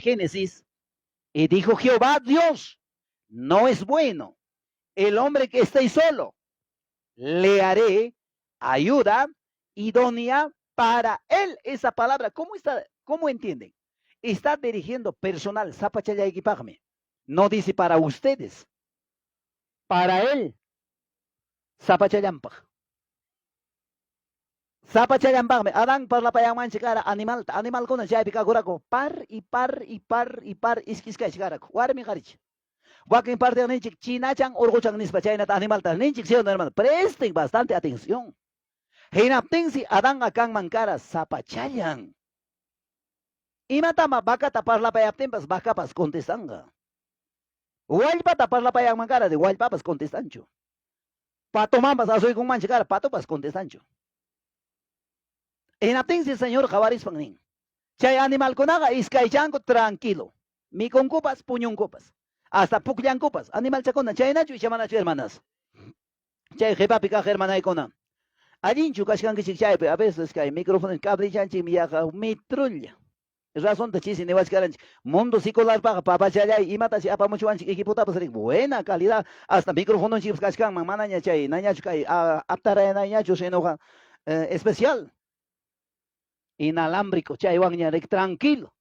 Génesis, y dijo Jehová Dios, no es bueno el hombre que esté solo, le haré ayuda idónea para él. Esa palabra, ¿cómo está? ¿Cómo entienden? Está dirigiendo personal, sapachallaykipaqmi. No dice para ustedes. Para él. Sapachallanpaq. Sapachallanpaqmi. Adán parlapayanmanchik kara animalta. Animalkuna chaypi kakuraku. Par y par y par y par iskiskaychik karaku. Warmi qarichi. Wakin parteq ninchik chinachan urquchan nispa chaynata animalta ninchik, ¿sí o no, hermano? Presten bastante atención. Hinaptinsi Adanqa kanman kara sapachallan. Imatama vacata parlapayaptinpas vacapas contestanqa. Wallpata parlapayanman kara de wallpapas contestanchu. Patomanpas asuykunmanchi kara patopas contestanchu. Hinaptinsi Señor qawarispan nin. Chay animalkunaqa iskaychanku tranquilo. Mikunkupas, puñunkupas. Hasta pukllankupas. Animalchakuna chaynachu icha manachu hermanas. Chay qhipapi kaq hermanaykuna. Allinchu kachkankichik chaypi, a veces kay micrófono cablechanchikmi yaqa metrulla. Razonta chisi niwachkaranchik. Mundo secularpaqa papachallay imatashi apamuchwanchik equipotapas rik buena calidad hasta microfononchikpas kachkanman manaña chay nañachu kay aptarayanañachu sinoqa especial inalámbrico chaywanña rik tranquilo.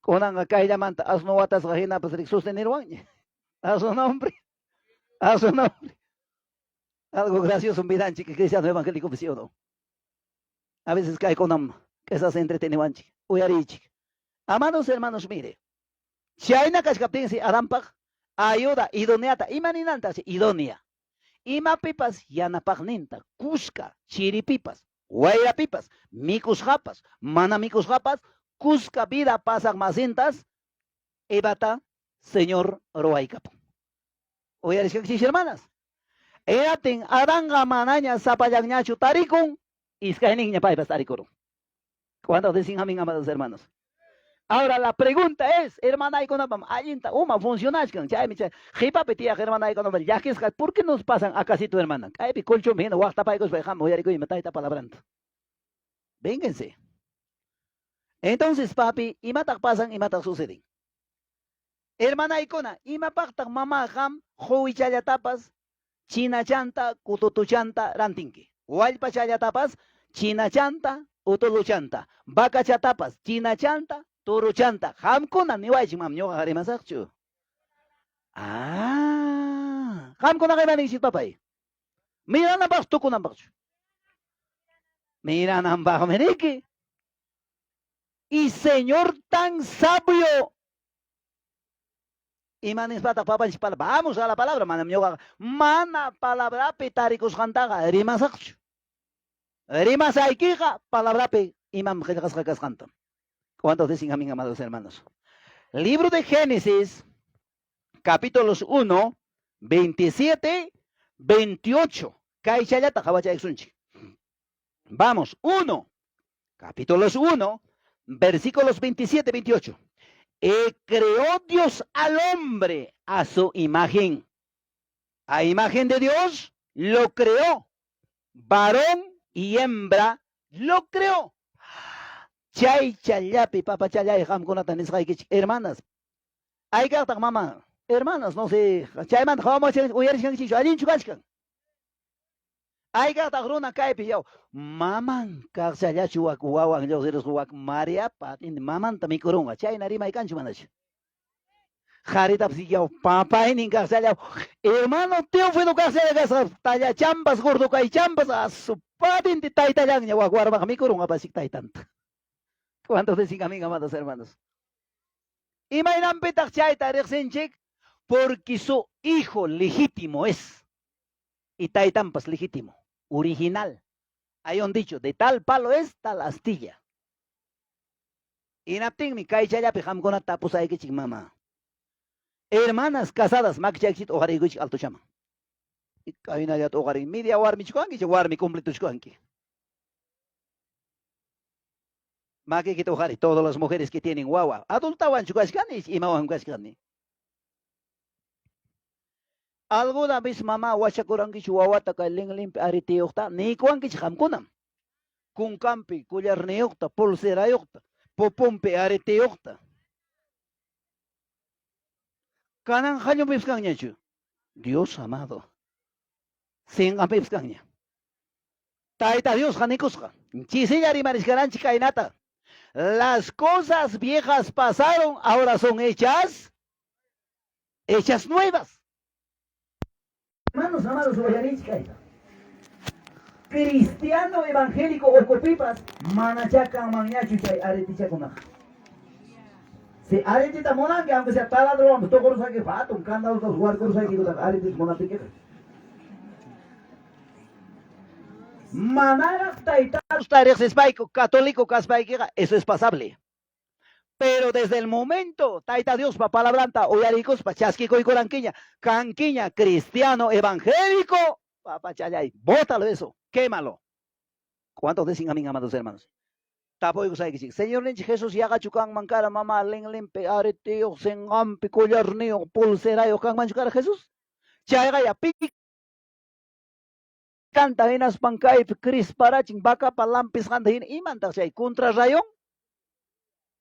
Kunanqa kayllamanta asno watasqa hinapas rik sostenerwanña. A su nombre. A su nombre. Algo gracioso vidanchik cristiano evangélico, ¿sí o no? A veces kaykunam quizás entreteniwanchik, uyarichik. Amados hermanos, mire. Chayna kachkaptinsi Adanpaq ayuda idoneata, ima ninantaq idónea? Imapipas yanapaqninta, kuska, chiripipas, wayrapipas, mikusqapas, mana mikusqapas, kuska vida pasaq masintas, Evata Señor ruwaykapun. Uyarishkankichik hermanas. Eratin Adanqa manaña sapallanñachu tarikun, iskayninña paypas tarikurun. ¿Cuántos dicen amén, amados hermanos? Ahora la pregunta es, hermanaykunapam allinta uma funcionachkan, chaymi chay qhipapi tiyaq hermanaykunapam llakisqa, ¿por qué nos pasan acasito hermana? Kaypi colchonpi hina waqtapaykuspa qam uyarikuyma tayta palabranta. Vénganse. Entonces, papi, imataq pasan, imataq suceden? Hermanaykuna, imapaqtaq mama qam quwichallatapas chinachanta, kututuchanta rantinki? Wallpachallatapas chinachanta, utuluchanta, vacachatapas chinachanta, turuchanta. Qamkuna niwaychik, mam ñuqa rimasaqchu. Ah, qamkunaqa ima ninchik papay? Miranapaq tukunanpaqchu? Mirananpaqmi riki. Y Señor tan sabio ima nispataq papanchik palabra? Vamos a la palabra, manam ñuqaqa mana palabrapi tarikusqantaqa rimasaqchu. Rimasaykiqa palabrapi imam qillqasqa kasqanta. ¿Cuántos dicen amén, amados hermanos? Libro de Génesis, capítulos 1, 27, 28. Kaychallata qawachaykusunchik. Vamos, 1, capítulos 1, versículos 27, 28. Creó Dios al hombre a su imagen. A imagen de Dios lo creó. Varón y hembra lo creó. Chay challapi, papachallay, qamkunata nisqaykichik, hermanas. Aykaqtaq mama, hermanas, no sé, chaymanta qhawamuchkan, uyarishkankichikchu, allinchu kachkan. Aykaqtaq runa kaypi yaw, maman kaqchallachu wak wawan lluqsirusqa wak Mariapa mamanta mikurunqa, chayna rimay kanchu manachu? Qharitapas yaw, papaynin kaqchalla, hermano Teófilo kaqchalla kasqa, tallachampas, gordo kaychampas, asu patinti taytallanña wak warmaqa mikurunqa pasik taytanta. ¿Cuántos dicen amén, amados hermanos? Imaynanpitaq chayta riqsinchik? Porque su hijo legítimo es. Y taytanpas legítimo, original. Hay un dicho, de tal palo es tal astilla. Hinaptinmi kaychallapi qamkunata tapusaykichik mama. Hermanas casadas makichaykichikta uqariykuchik altochaman. Kaynallata uqarin media warmichu kanki, warmi completuchu kanki. Makiykita uqari todas las mujeres que tienen wawa. Adultawanchu kachkani, imawan kachkani. Alguna vez mamá wachakurankichu wawata kay linlinpi aritiyuqta niykuwankichik qamkunam. Kunkanpi collarniyuqta, pulserayuqta, pupunpi aritiyuqta. Kanan qallunpipas kanñachu? Dios amado. Sinqanpipas kanña. Tayta Diosqa nikusqa. Chisilla rimarishkaranchik kaynata. Las cosas viejas pasaron, ahora son hechas hechas nuevas. Hermanos amados, uyarinchik kayta. Cristiano evangélico ukupipas manachá kanmanñachu chay aretichakunaqa. Si aretita munanki, aunque sea taladrowanpas tukurusqayki, hatun candadotapas warkurusqaykikutaqa aretita munaptikiqa. Manaraq Tayta Diosta riqsispayku católico kaspaykiqa, eso es pasable. Pero desde el momento Tayta Diospa palabranta uyariykuspa chaskikuykurankiña, kankiña cristiano evangélico, papachallay, bótalo eso, quémalo. ¿Cuántos dicen amén, amados hermanos? Tapuykusaykichik, Señorninchik Jesús yaqachu kanman kara mama linlinpi aretiyuq, sinqanpi collarniyuq, pulserayuq kanmanchu kara Jesús? Chayqa ya picanta hinaspan kaypi crisparachin vacapa lampisqanta hina, imantaq chay contrarrayon?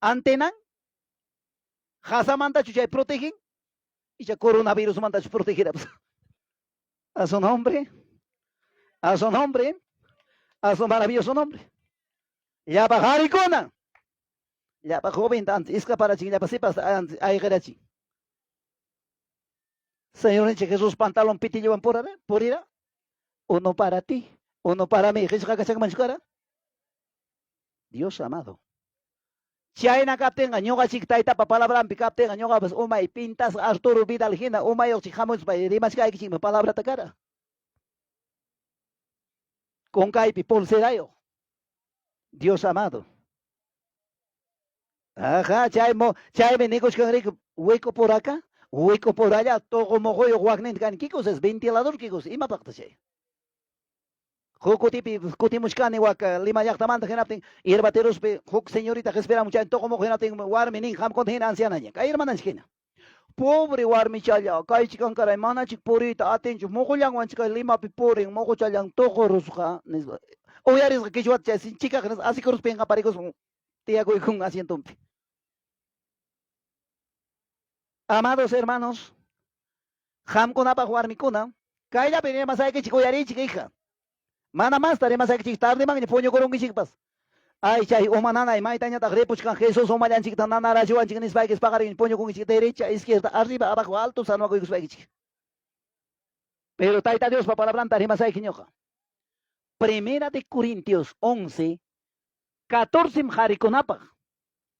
Antenan? Qasamantachu chay protegin? Icha coronavirusmantachu protegirapas? A su nombre, a su nombre, a su maravilloso nombre. Llapa qarikuna, llapa joventa antes escaparachin, llapa sipas antes ayqirachin. Señorninchik Jesús pantalón pitillowan purara, purira. Uno para ti, uno para mí. Qillqa kachakmanchu kara? Dios amado. Chayna kaptinqa ñuqachik taytapa palabranpi kaptinqa ñuqapas umay pintasqa Arturo Vidal hina umayuqchik hamuspa rimachkaykichikmi palabrata kara. Kunkaypi pulserayuq. Dios amado. Ajá, chaymo, chaymi nikuchkan wikupuraka, wikupuralla tuqu muquyuq wakninta kan kikus es ventilador kikus, imapaqta chay? Huk kutipi kutimuchkani wak Lima llaqtamanta hinaptin Yerbaterospi huk señorita qespiramun chay tuqu muqu hinaptin warmi nin qamkunata hina ancianaña, kay hermananchik hina. Pobre warmichalla, kaychikan karay manachik puriyta atinchu, muqullanwanchik kay Limapi purin, muquchallan tuqurusqa nispa. Uyarisqa quichwata chay sinchikaq nispa asikuruspa pinqaparikuspa tiyakuykun asientonpi. Amados hermanos, qamkunapaq warmikuna, kayllapi rimasaykichik uyariychik hija. Mana masta rimasaykichik tardemanña puñukurunkichikpas. Ay chay uma nanay maytañataq ripuchkan Jesús umallanchikta nanarachiwanchik nispaykis paqarin puñukunkichik derecha, izquierda, arriba, abajo, alto sanwakuykuspaykichik. Pero Tayta Diospa palabranta rimasayki ñuqa. Primera de Corintios 11, 14 qarikunapaq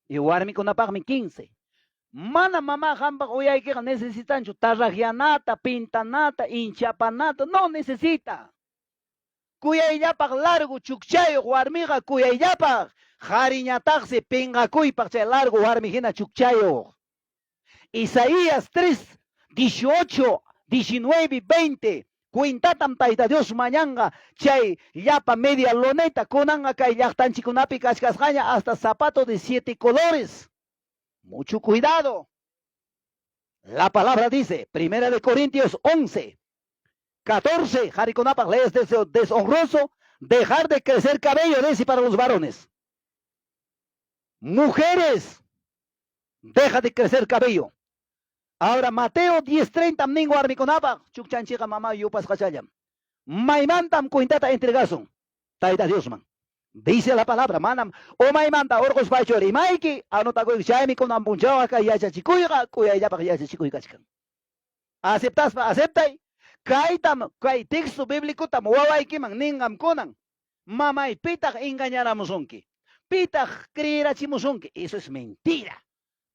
y warmikunapaqmi 15. Mana mamá qampaq uyaykiqa necesitanchu tarraqyanata, pintanata, inchapanata, no necesita. Kuyayllapaq largo chukchayuq warmiqa kuyayllapaq, qariñataqsi pinqakuypaq chay largo warmi hina chukchayuq. Isaías 3, 18, 19, 20 cuentatam Tayta Dios mañanqa chay llapa media luneta kunanqa kay llaqtanchikkunapi kachkasqaña hasta zapato de siete colores. Mucho cuidado. La palabra dice, Primera de Corintios 11, 14, qarikunapaq lees deshonroso dejar de crecer cabello, dice para los varones. Mujeres, deja de crecer cabello. Ahora Mateo 10:30 nin warmikunapaq chukchanchikqa mama yupasqachallam. Maymantam cuentata entregasun Tayta Diosman. Dice la palabra, manam umaymanta urquspaychu rimayki, anotakuyki chaymi kunan punchawqa kay yachachikuyqa kuyayllapaq yachachikuy kachkan. Aceptaspa aceptay, kaytam kay texto bíblicotam wawaykiman ninqam kunan, mamay pitaq engañaramusunki, pitaq creerachimusunki, eso es mentira.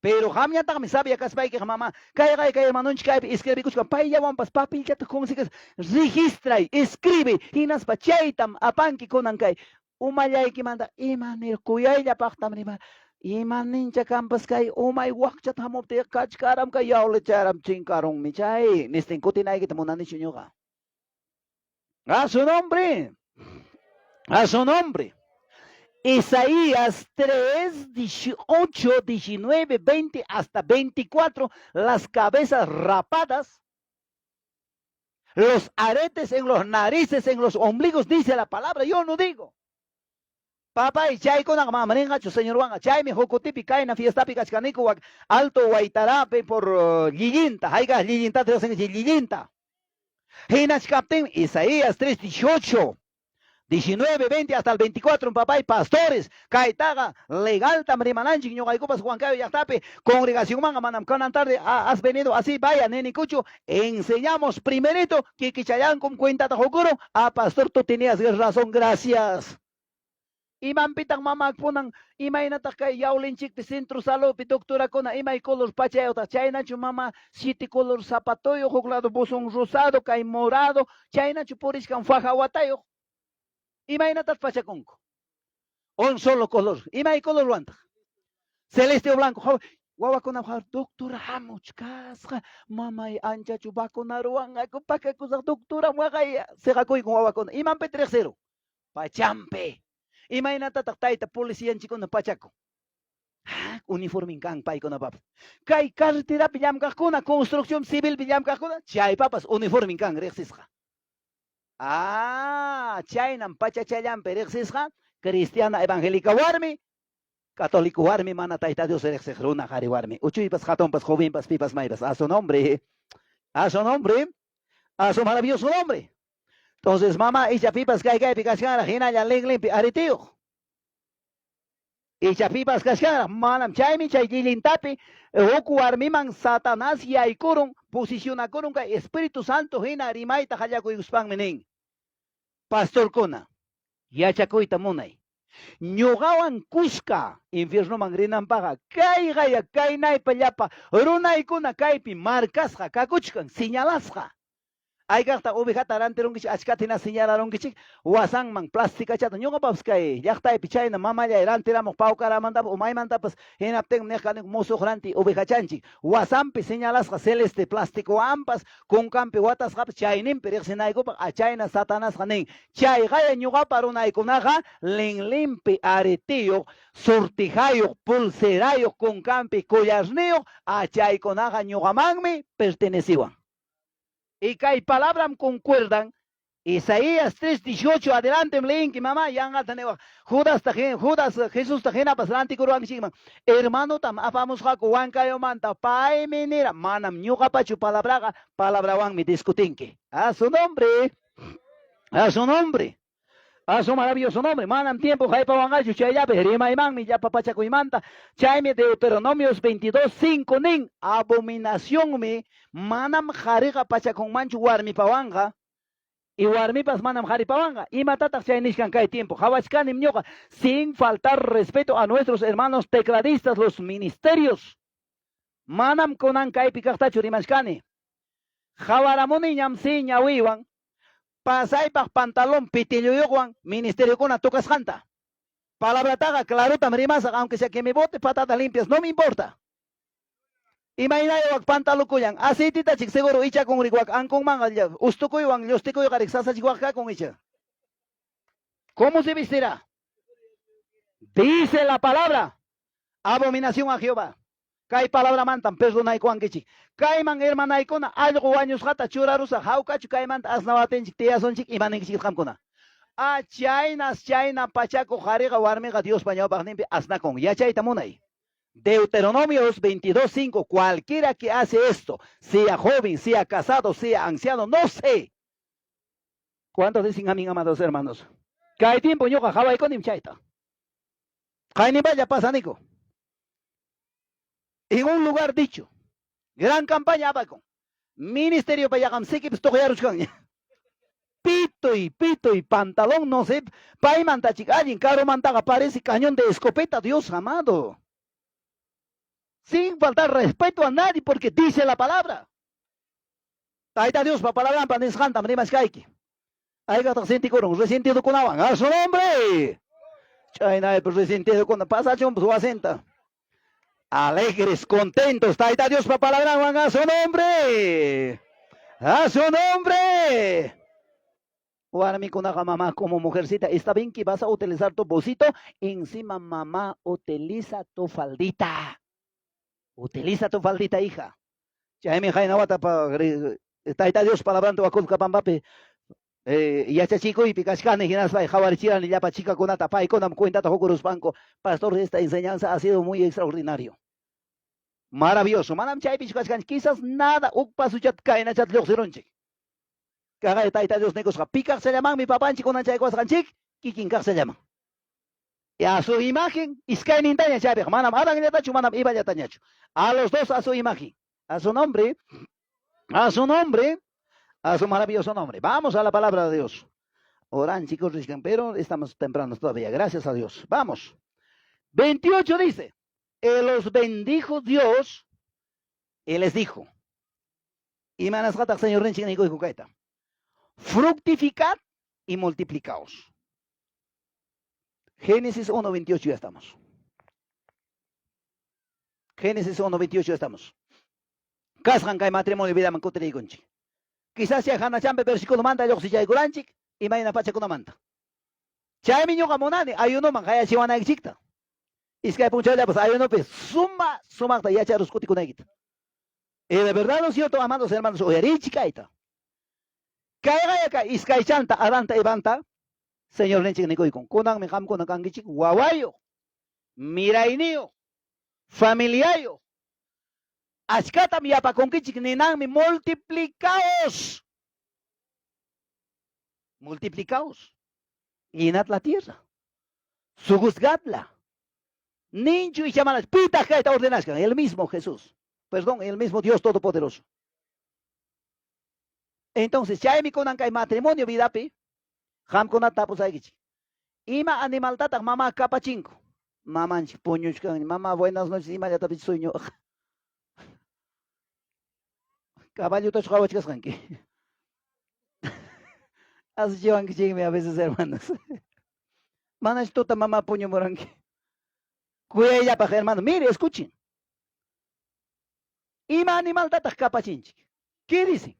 Pero qamñataqmi sabia kaspaykiqa mamá, kayqa kay hermanonchik kaypi escribikuchkan, payllawanpas papelllata consigues, registray, escribe, hinaspa chaytam apanki kunan kay umallaykimanta imanir kuyayllapaqtam rima, ima nincha kanpas kay umay wakchata hamuptiyqa kachkaram kay yawlicharam chinkarunmi chay, nistin kutinaykita munanichu ñuqa. A su nombre, a su nombre. Isaías 3, 18, 19, 20 hasta 24, las cabezas rapadas, los aretes en los narices, en los ombligos, dice la palabra, yo no digo. Papay, chaykunaqa manam rinqachu Señorwanqa. Chaymi huk kutipi kayna fiestapi kachkaniku wak Alto Huaytarapi por Llillinta. Hayk'aq Llillintataq riqsinkichik? Llillinta. Hinachkaptinmi Isaías 3:18, 19, 20 hasta el 24, papay, pastores, kaytaqa legaltam rimananchik ñuqaykupas Huancayo llaqtapi congregacionmanqa manam kanan tarde has venido así vaya ninikuchu, enseñamos primerito, kikichallankum cuentata qukurun, ah pastor tú tenías razón, gracias. Imanpitaq mama punan imaynataq kay yawlinchikpi centro saludpi doctorakuna imay color pachayuqtaq chaynachu mama siete color zapatoyuq huk lado buzón rosado kay morado chaynachu purichkan faja watayuq imaynataq pachakunku un solo color imay colorwantaq celeste o blanco wawakuna doctora hamuchkasqa mamay anchachu vacunaruwanqaku pakakusaq doctora waqay siqakuykun wawakuna imanpitaq riqsirun Pachampi. Imaynatataq tayta policianchikkuna pachakun? Ha, uniformin kan paykunapapas. Kay carreterapi llamkaqkuna, construcción civilpi llamkaqkuna, chaypapas uniformin kan riqsisqa. Ah, chaynam pachachallanpi riqsisqa cristiana evangélica warmi, católico warmi, mana tayta Dios riqsiq runa qari warmi, uchuypas, hatunpas, jovenpas, pipas, maypas. A su nombre, a su nombre, a su maravilloso nombre. Entonces mama icha pipas kay kaypi kachkanraq hinalla linlinpi aritiyuq. Icha pipas kachkanraq manam chaymi chay llintapi huk warmiman Satanás yaykurun posicionakurun kay Espíritu Santo hina rimayta qallakuykuspanmi nin. Pastorkuna yachakuyta munay. Ñuqawan kuska infiernoman rinanpaqqa kayqaya kaynaypa llapa runaykuna kaypi marcasqa kakuchkan señalasqa. Aykaqtaq ovejata rantirunkichik, achkata hina señalarunkichik, wasanman plasticachata. Ñuqapapas kay llaqtaypi chayna mamallay rantiramuq pawkaramantapas o maymantapas hinaptinmi niq kaniku musuq rantiy ovejachanchik. Wasanpi señalasqa celeste plasticowanpas, kunkanpi watasqapas chayninpi riqsinaykupaq a chayna Satanasqa nin, Chayqaya ñuqapa runaykunaqa linlinpi aretiyuq, sortijayuq, pulserayuq, kunkanpi collarniyuq, a chaykunaqa ñuqamanmi perteneciwan. Y kay palabram concuerdan Isaías 3:18 adelantem leyinki mamá yanqata niwaq Judasta Judas Jesusta hinapas rantikuruwankichikman hermanotam apamusqaku Huancayomanta paymi nira manam ñuqapachu palabraqa palabrawanmi discutinki a su nombre a su nombre A su maravilloso nombre. Manam tiempo haypawanqachu chayllapi rimaymanmi llapa pachakuymanta. Chaymi Deuteronomios 22:5 nin, abominacionmi manam qhariqa pachakunmanchu warmipawanqa y warmipas manam qharipawanqa. Imatataq chay nishkan kay tiempo? Qhawachkanim ñuqa sin faltar respeto a nuestros hermanos tecladistas, los ministerios. Manam kunan kaypi kaqtachu rimashkani. Qhawaramuni ñamsi ñawiywan pasaypaq pantalón pitilluyuqwan ministeriokuna tocasqanta. Palabrataqa clarotam rimasaq, aunque sea que me bote patatas limpias, no me importa. Imaynaya wak pantalukullan, aceititachik seguro ichakunrik wak ankunmanqa ustukuywan llustikuyqa rik sasachik wak kakun icha. ¿Cómo se vestirá? Dice la palabra, abominación a Jehová. Kay palabramantam perdonaykuwankichik. Kayman hermanaykuna allqu wañusqata churarusaq hawkachu kaymanta asnawatinchik tiyasunchik ima ninkichik qamkuna. A chaynas chayna pachakuq qhariqa warmiqa Diospa ñawpaqninpi asnakun. Yachayta munay. Deuteronomios 22:5 Cualquiera que hace esto, sea joven, sea casado, sea anciano, no sé. ¿Cuántos dicen amén, amados hermanos? Kay tiempo ñuqa qhawaykunim chayta. Qaynipalla pasaniku. En un lugar dicho, gran campaña apakun. Ministerio payaqam sikipis tuqyaruchkanña. Pituy, pituy, pantalón, no sé, paymantachik allin, karumantaqa parece cañón de escopeta, Dios amado. Sin faltar respeto a nadie, porque dice la palabra. Tayta Diospa palabranpa nisqantam rimashkayki. Aykaqtaq sentikurun resentidokunawan. A su nombre. Chaynaypi resentidokuna pasachunpas wasinta. Alegres, contentos, Tayta Diospa palabranwan a su nombre. A su nombre. Warmikunaqa mamá como mujercita, está bien que vas a utilizar tu busito, encima mamá utiliza tu faldita. Utiliza tu faldita, hija. Chaymi qayna wata Tayta Dios palabranta wakulka pampapi. Yachachikuypi kachkani hinaspay qawarichirani llapa chikakunata, paykunam cuentata qukuruspanku, pastor, esta enseñanza ha sido muy extraordinario. Maravilloso, manam chaypichu kachkanchik, quizás nada huk pasuchata kaynachata lluqsirunchik. Kaqay Tayta Dios nikusqa, pi kaqchallamanmi papanchik unanchaykuwasqanchik, kikin kaqchallaman. Y a su imagen, iskaynintaña chaypiqa, manam Adanllatachu, manam Evallatañachu. A los dos a su imagen, a su nombre, a su nombre, a su maravilloso nombre. Vamos a la palabra de Dios. Oran chicos, pero estamos temprano todavía. Gracias a Dios. Vamos. 28 dice, Él los bendijo Dios y les dijo, Imanasqataq Señorninchik nikuyku kayta? Fructificad y multiplicaos. Génesis 1.28 ya estamos. Génesis 1.28 ya estamos. Kasqan kay matrimonio vidaman kutiriykunchik. Quizás chay hanachampi versículomanta lluqsichaykuranchik imayna pachakunamanta. Chaymi ñuqa munani ayunoman qayachiwanaykichikta. Iskay punchawllapas ayunopi suma sumaqta yacharus kutikunaykita. Y de verdad, ¿no es cierto, amados hermanos? Uyarichik kayta. Kayqaya kay iskaychanta Adanta Evanta Señorninchik nikuykun. Kunanmi qamkuna kankichik wawayuq, mirayniyuq, familiayuq. Achkatam yapakunkichik ninanmi multiplicaos. Multiplicaos. Llenad la tierra. Sujuzgadla. Ninchu icha manachu. Pitaq kayta ordenashkan? El mismo Jesús. Perdón, el mismo Dios Todopoderoso. Entonces, chaymi kunan kay matrimonio vidapi, qamkunata tapusaykichik. Ima animaltataq mama kapachinku? Mamanchik puñuchkan. Mamá, buenas noches, imallatapis sueño. Caballotachu qawachkasqanki. Asichiwankichikmi a veces, hermanos. Manachu tuta mamá puñumuranki. Kuyayllapaq, hermano. Mire, escuchen. Ima animaltataq kapachinchik? ¿Qué dicen?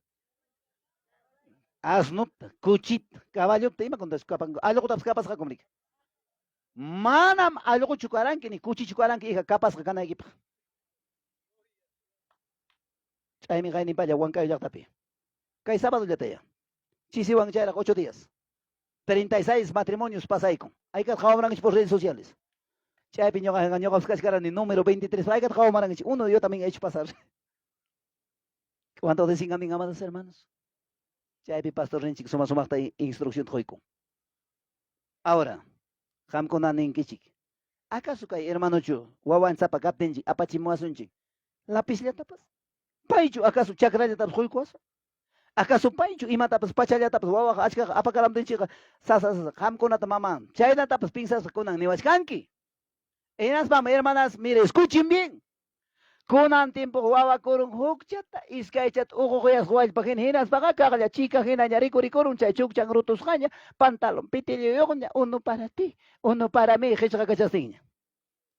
Asnuta, kuchita, caballota, ima kuntas kapanku. Allqutapas kapasqakum riki. Manam allquchu karanki ni kuchichu karanki hija kapasqa kanaykipaq. Chaymi qayninpalla Huancayo llaqtapi. Kay sábado llataya. Chisiwan chayraq 8 días. 36 matrimonios pasaykun. Aykat qhawamurankichik por redes sociales. Chaypi ñuqa ñuqapas kachkarani número 23. Aykat qhawamurankichik. Uno yo también he hecho pasar. ¿Cuánto dicen amén, amados hermanos? Chaypi pastorninchik suma sumaqta instrucción qoykun. Ahora, qamkuna ninkichik. ¿Acaso kay hermanochu wawansapa kaptinchik apachimuwasunchik lapizllatapas? Paychu acaso chakrallatapas qoykuwasun? ¿Acaso paychu imatapas pachallatapas wawaqa achkaqa apakaramtinchikqa sasa sasa qamkunata mamá chaynatapas piensaspa kunan niwachkanki? Hinaspam hermanas, mire, escuchen bien. Kunan tiempo wawa kurun hukchata, iskaychata uququyasqa wallpa hina hinaspaqa kaqlla chika hinaña rikurikurun chay chukchan rutusqaña, pantalón pitilluyuqña, uno para ti, uno para mí qhichqa kachastinña.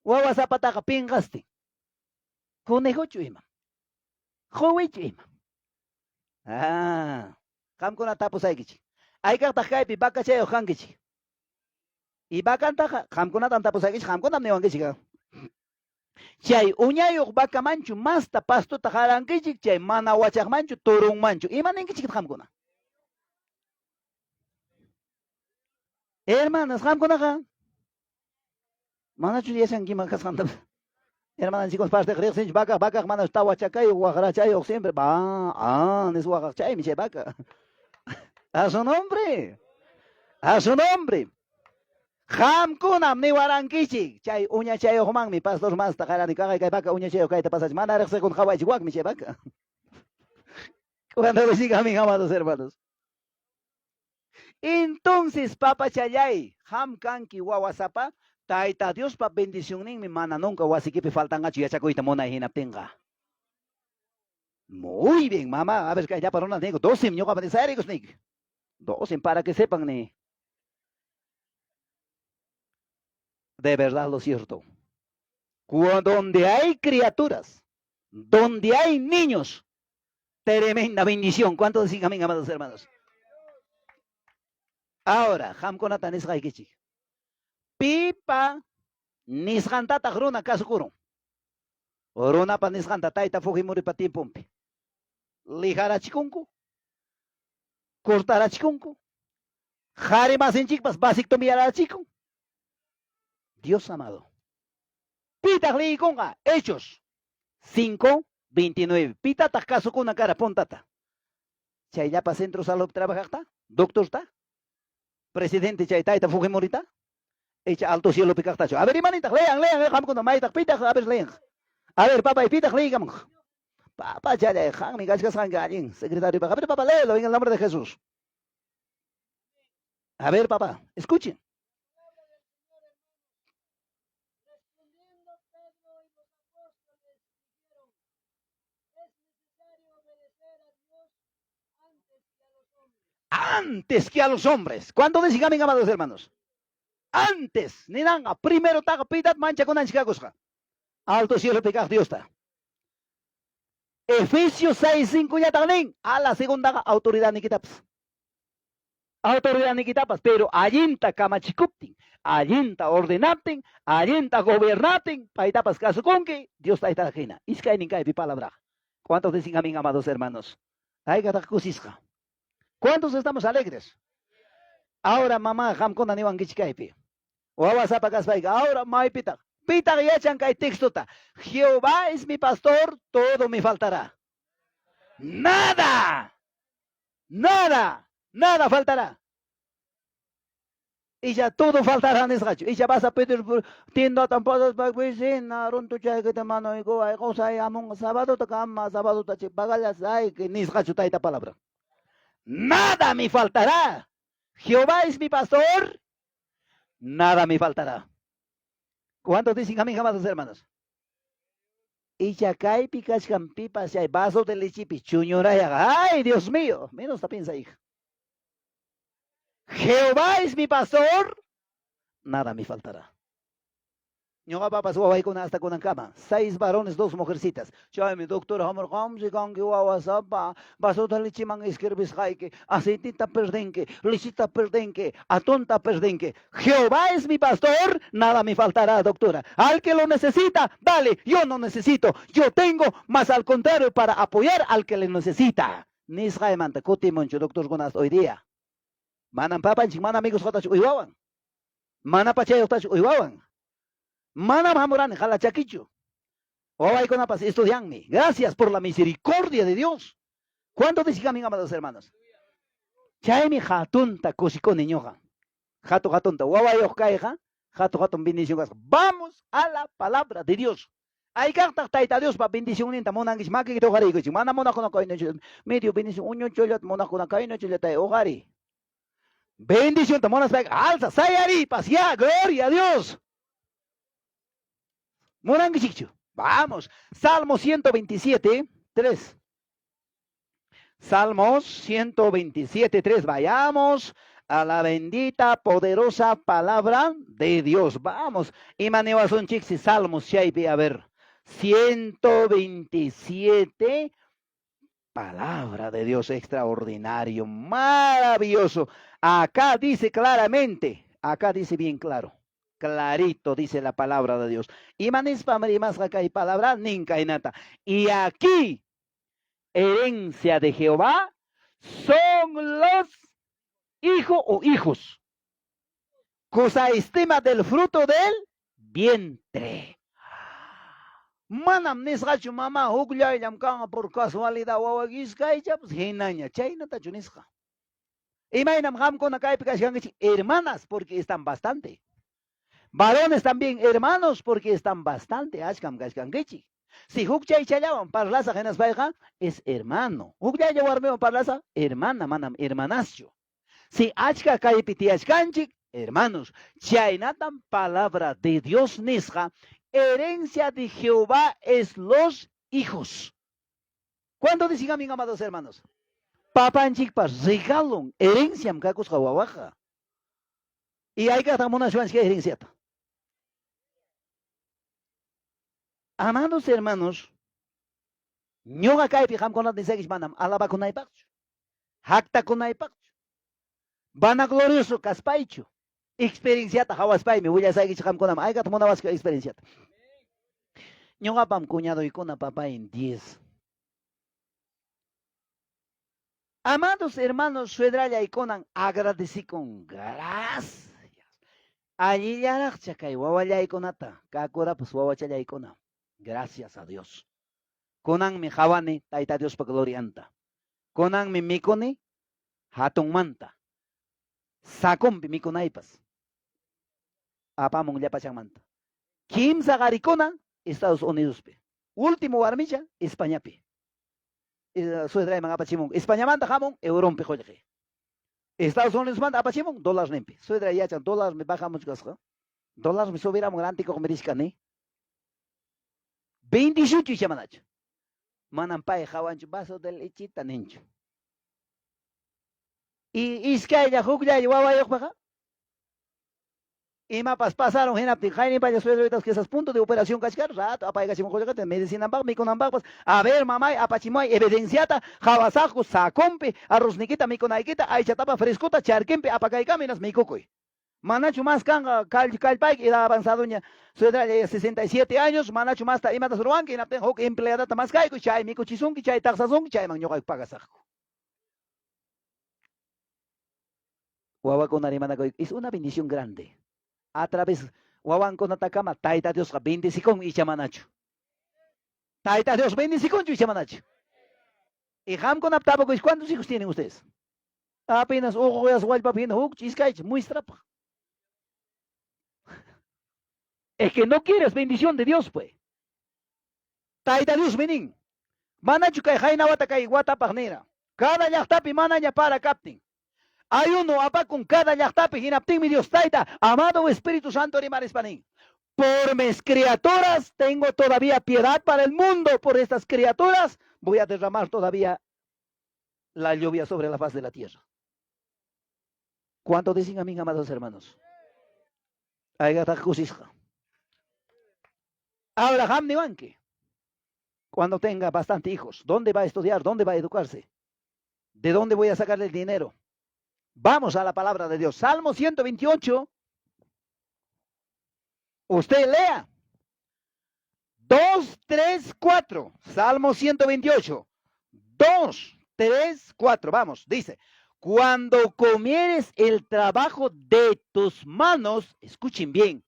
Wawa zapataqa pinqastin. Conejochu ima. Quwichu ima. Ah, qamkuna tapusaykichik. Aykaqtaq kaypi vacachayuq kankichik. Y vacantaqa qamkunatam tapusaykichik, qamkunam niwankichik. Chay uñayuq vacamanchu masta pastota qarankichik, chay mana wachaqmanchu turunmanchu. Ima ninkichik qamkuna? Hermanas, qamkunaqa manachu yachanki ima kasqanta? Hermananchikuna partiq riqsinchik vaca, vaca mana tawa chakayuq, waqrachayuq siempre, va, ah, nis waqaq chaymi chay vaca. A su nombre. A su nombre. Qamkunam niwarankichik chay uñachayuqmanmi pastor masta qarani kaqay kay vaca uñachayuq kayta pasach mana riqsikun qawaychik wakmi chay vaca. Cuando dicen amén, amados hermanos. Entonces, papachallay, qam kanki wawasapa, Tayta Diospa bendicionninmi mana nunca wasikipi faltanqachu yachakuyta munay hinaptinqa. Muy bien, mamá. A ver, kay llapa runa nigo, dosim ñuqapa nisayrikus nik. Dosim para que sepan ni. De verdad lo cierto. Cuando donde hay criaturas, donde hay niños, tremenda bendición. ¿Cuántos dicen amén, amados hermanos? Ahora, qamkunata nisqaykichik. Pipa nisqantataq runa kasukurun. Runapa nisqanta tayta Fujimoripa tiemponpi. Lijarachikunku, cortarachikunku. Qhari masinchikpas vasectomiyarachikun. Dios amado. Pitaq liykunqa? Hechos 5:29. Pitataq kasukuna kara puntata? Chayllapa centro salud trabajaqta? Doctorta? Presidente chay tayta Fujimorita? Icha alto cielopi kaqtachu? A ver, imanintaq? Lean, lean, qamkuna maytaq pitaq? A ver, lean. A ver, papay, pitaq liykamunqa? Papa challay, qanmi kachkasqanki allin secretario. A ver, papá, léelo en el nombre de Jesús. A ver, papá, escuchen. Respondiendo Pedro y los apóstoles dijeron, es necesario obedecer a Dios antes que a los hombres. Antes que a los hombres. ¿Cuándo dicen amén, amados hermanos? Antes, ninanqa, primero taqa pitat manchakunanchik kakusqa. Alto cielopi kaq Diosta. Efesios 6:5 llataq nin, a la segundaqa autoridadnikitapas. Autoridadnikitapas, pero allinta kamachikuptin, allinta ordenaptin, allinta gobernaptin, paytapas kasukunki, Dios tayta hina. Iskaynin kaypi palabraqa. ¿Cuántos dicen amén, amados hermanos? Haykataq kusisqa. ¿Cuántos estamos alegres? Ahora mamá, qamkuna niwankichik kaypi. Wawasapa kaspayki, ahora maypitaq? Pitaq yachan kay textota? Jehová es mi pastor, todo me faltará. Nada. Nada. Nada faltará. Icha todo faltará nisqachu. Icha vas a pedir tiendata pasaspa vecina, runtuchaykita manuykuway, qusay hamunqa sabadota kama, sabadota chay pagallasayki nisqachu tayta palabra. Nada me faltará. Jehová es mi pastor, nada me faltará. ¿Cuántos dicen amén, amados hermanos? Icha kaypi kachkan pipas chay vaso de lechepi chuñurayaqa. Ay, Dios mío, menos ta piensa hija. Jehová es mi pastor, nada me faltará. Ñuqapapas wawaykuna hasta kunankama, 6 varones, 2 mujercitas. Chaymi doctora hamurqamsi kanki wawasapa, vasota lecheman escribisqayki, aceitita perdenki, lechita perdenki, atunta perdenki. Jehová es mi pastor, nada me faltará, doctora. Al que lo necesita, dale, yo no necesito, yo tengo, más al contrario, para apoyar al que le necesita. Nisqaymanta kutimunchu doctorkuna hasta hoy día. Manam papanchik, mana amigosqatachu uywawan. Mana pachayuqtachu uywawan. Manam hamurani jalachakichu. Wawaykunapas estudianmi. Gracias por la misericordia de Dios. ¿Cuánto dicen amén, amados hermanos? Chaymi hatunta kusikuni ñuqa. Hatu hatunta wawayuq kayqa, hatu hatun bendición kasqa. Vamos a la palabra de Dios. Haykaqtaq Tayta Diospa bendicionninta munankichik? Makiykita uqariykuchik. Mana munaqkuna kaynachu, medio bendición uñuchullata munaqkuna kaynachullata uqariy. Bendicionta munaspayqa alza, sayaripas, ya, gloria a Dios. Munankichikchu? Vamos, Salmo 127, 3. Salmos 127, 3. Vayamos a la bendita, poderosa palabra de Dios. Vamos. Imaniwasunchiksi Salmos chaypi, a ver. 127, palabra de Dios, extraordinario, maravilloso. Acá dice claramente, acá dice bien claro, clarito dice la palabra de Dios. Imanispa rimasqa kay palabra ninkaynata. Y aquí, herencia de Jehová, son los hijos o hijos. Cosa estima del fruto del vientre. Manam nisqachu mamá hukllallam kanqa por casualidad wawayki iskaychapas hinaña, chaynatachu nisqa. Imaynam qamkuna kaypi kachkankichik hermanas porque están bastante. Varones también hermanos porque están bastante, achkam kachkankichik. Si huk chaychallawan parlasaq hinaspayqa es hermano. Hukllalla warmiwan parlasaq hermana, manam hermanaschu. Si achka kaypi tiyachkanchik, hermanos, chaynatam palabra de Dios nisqa, herencia de Jehová es los hijos. ¿Cuándo dicen amén, amados hermanos? Papanchikpa regalon, herenciam kakusqa wawaqa. Y hayk'aqtaq munashwanchik herenciata? Amados hermanos, ñuqa kaypi qamkunata nisaykichik manam alabakunaypaqchu, haktakunaypaqchu, vanaglorioso kaspaychu, experienciata hawaspaymi willasaykichik qamkunaman. Hayk'aqtaq munawasqa experienciata? Ñuqapam cuñadoykuna papayn 10. Amados hermanos, suedrallaykunan agradecikun. Gracias. Allillaraqcha kay wawallaykunata, kakurapas wawachallaykuna. Gracias a Dios. Kunanmi qawani Tayta Diospa glorianta. Kunanmi mikuni hatunmanta. Saconpi mikunaypas. Apamun llapachanmanta. Kimsa qarikuna Estados Unidospi. Último warmicha Españapi. Suedrayman apachimun. Españamanta hamun euronpi qullqi. Estados Unidosmanta apachimun dólarninpi. Suedra yachan dólarmi bajamuchkasqa. Dólarmi subiramun rantikuqmi richkani. Bendiciunchu icha manachu? Manam pay qawanchu vaso de lechita ninchu. Y iskaylla hukllalla wawayuqpaqa imapas pasaron hinaptin qayninpalla suegroytas quizás punto de operación kachkar rato apaykachimun qullqita medicinanpaq mikunanpaqpas a ver mamay apachimuay evidenciata qawasaqku saconpi arroznikita mikunaykita aychatapa frescota charkinpi apakaykami hinas mikukuy. Manachu más kanqa kallpayki edad avanzadoña suedralla 67 años manachu masta imatas ruwanki hinaptin huk empleadata maskayku chay mikuchisunki chay taqsasunki chayman ñuqayku pagasaqku. Wawakuna rimanakuy es una bendición grande. A través wawankunatakama Tayta Diosqa bendecikunmi icha manachu. Tayta Dios bendecikunchu icha manachu. Y qamkunap tapukuychik ¿cuántos hijos tienen ustedes? Apenas uquyas wallpapi hina huk iskaychik muestrapaq. Es que no quieres bendición de Dios, pues. Tayta Diosmi nin, manachu kay qayna wata kay watapaq nira, cada llaqtapi manaña para kaptin. Ayuno apakun cada llaqtapi hinaptinmi Dios Tayta, amado Espíritu Santo rimarispa nin, por mis criaturas tengo todavía piedad para el mundo, por estas criaturas voy a derramar todavía la lluvia sobre la faz de la tierra. ¿Cuánto dicen amén, amados hermanos? Abraham niwanki, cuando tenga bastante hijos, ¿dónde va a estudiar? ¿Dónde va a educarse? ¿De dónde voy a sacarle el dinero? Vamos a la palabra de Dios. Salmo 128. Usted lea. 2, 3, 4. Salmo 128. 2, 3, 4. Vamos, dice. Cuando comieres el trabajo de tus manos, escuchen bien,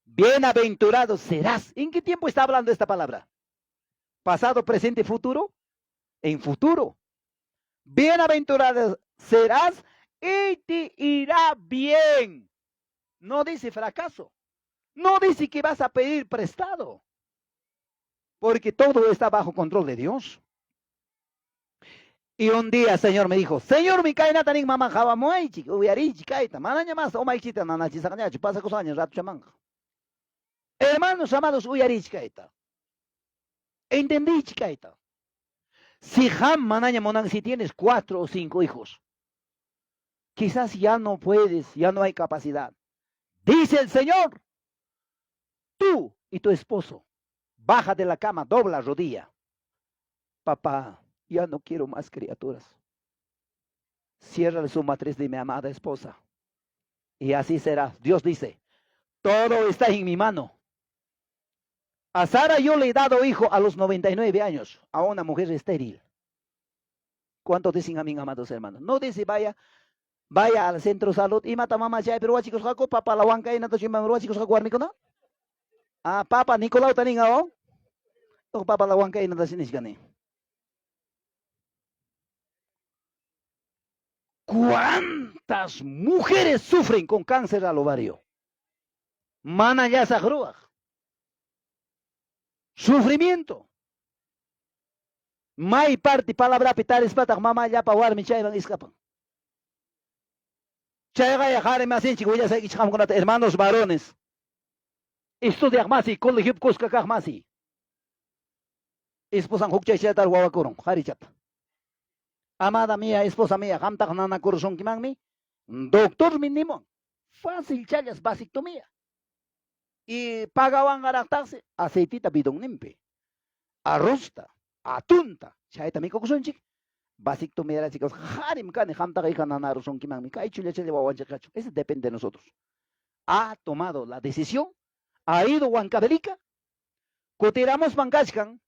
bienaventurado serás. ¿En qué tiempo está hablando esta palabra? ¿Pasado, presente, futuro? En futuro. Bienaventurado serás y te irá bien. No dice fracaso. No dice que vas a pedir prestado. Porque todo está bajo control de Dios. Y un día el Señor me dijo, Señor, mi kaynata nin mama qawamuwaychik, uyariychik kayta, manaña más umaychita nanachisaqñachu, pasakusqaña ratuchamanqa. Hermanos amados, uyariychik kayta. Entendiychik kayta. Si qam manaña munan, si tienes 4 o 5 hijos, quizás ya no puedes, ya no hay capacidad. Dice el Señor, tú y tu esposo, baja de la cama, dobla rodilla. Papá, ya no quiero más criaturas. Cierra su matriz de mi amada esposa. Y así será. Dios dice, todo está en mi mano. A Sara yo le he dado hijo a los 99 años, a una mujer estéril. ¿Cuánto dicen a mí, amados hermanos? No dice, vaya, vaya al centro salud y mata mamá chay, pero ruwachikusqaku, papa la huancaina, chimban ruwachikusqaku warmikuna. Ah, papa Nicolau tanin oh. O papa la huancaina nishkani. ¿Cuántas mujeres sufren con cáncer al ovario? Mana llasaq ruwaq. Sufrimiento. May parti palabrapi tarispataq mama llapa warmi chayman iskapan. Chayqa qhari masinchik willasaykichik qamkunata, hermanos varones. Estudiaq masi, colegiopi kuska kaq masi. Esposan huk chaychatar wawakurun, qharichata. Amada mía, esposa mía, qamtaq nanakurusunkimanmi, doctormi nimuwan. Fácil challas vasectomía. Y pagawanqaraqtaqsi aceitita bidonninpi, arrozta, atunta, chayta mikukusunchik. Vasectomía chicos, qharim kani, qamtaqa hija nanarusunkimanmi, kay chullachalla wawanchik kachun. Eso depende de nosotros. Ha tomado la decisión, ha ido Huancavelica, kutiramuspan kachkan,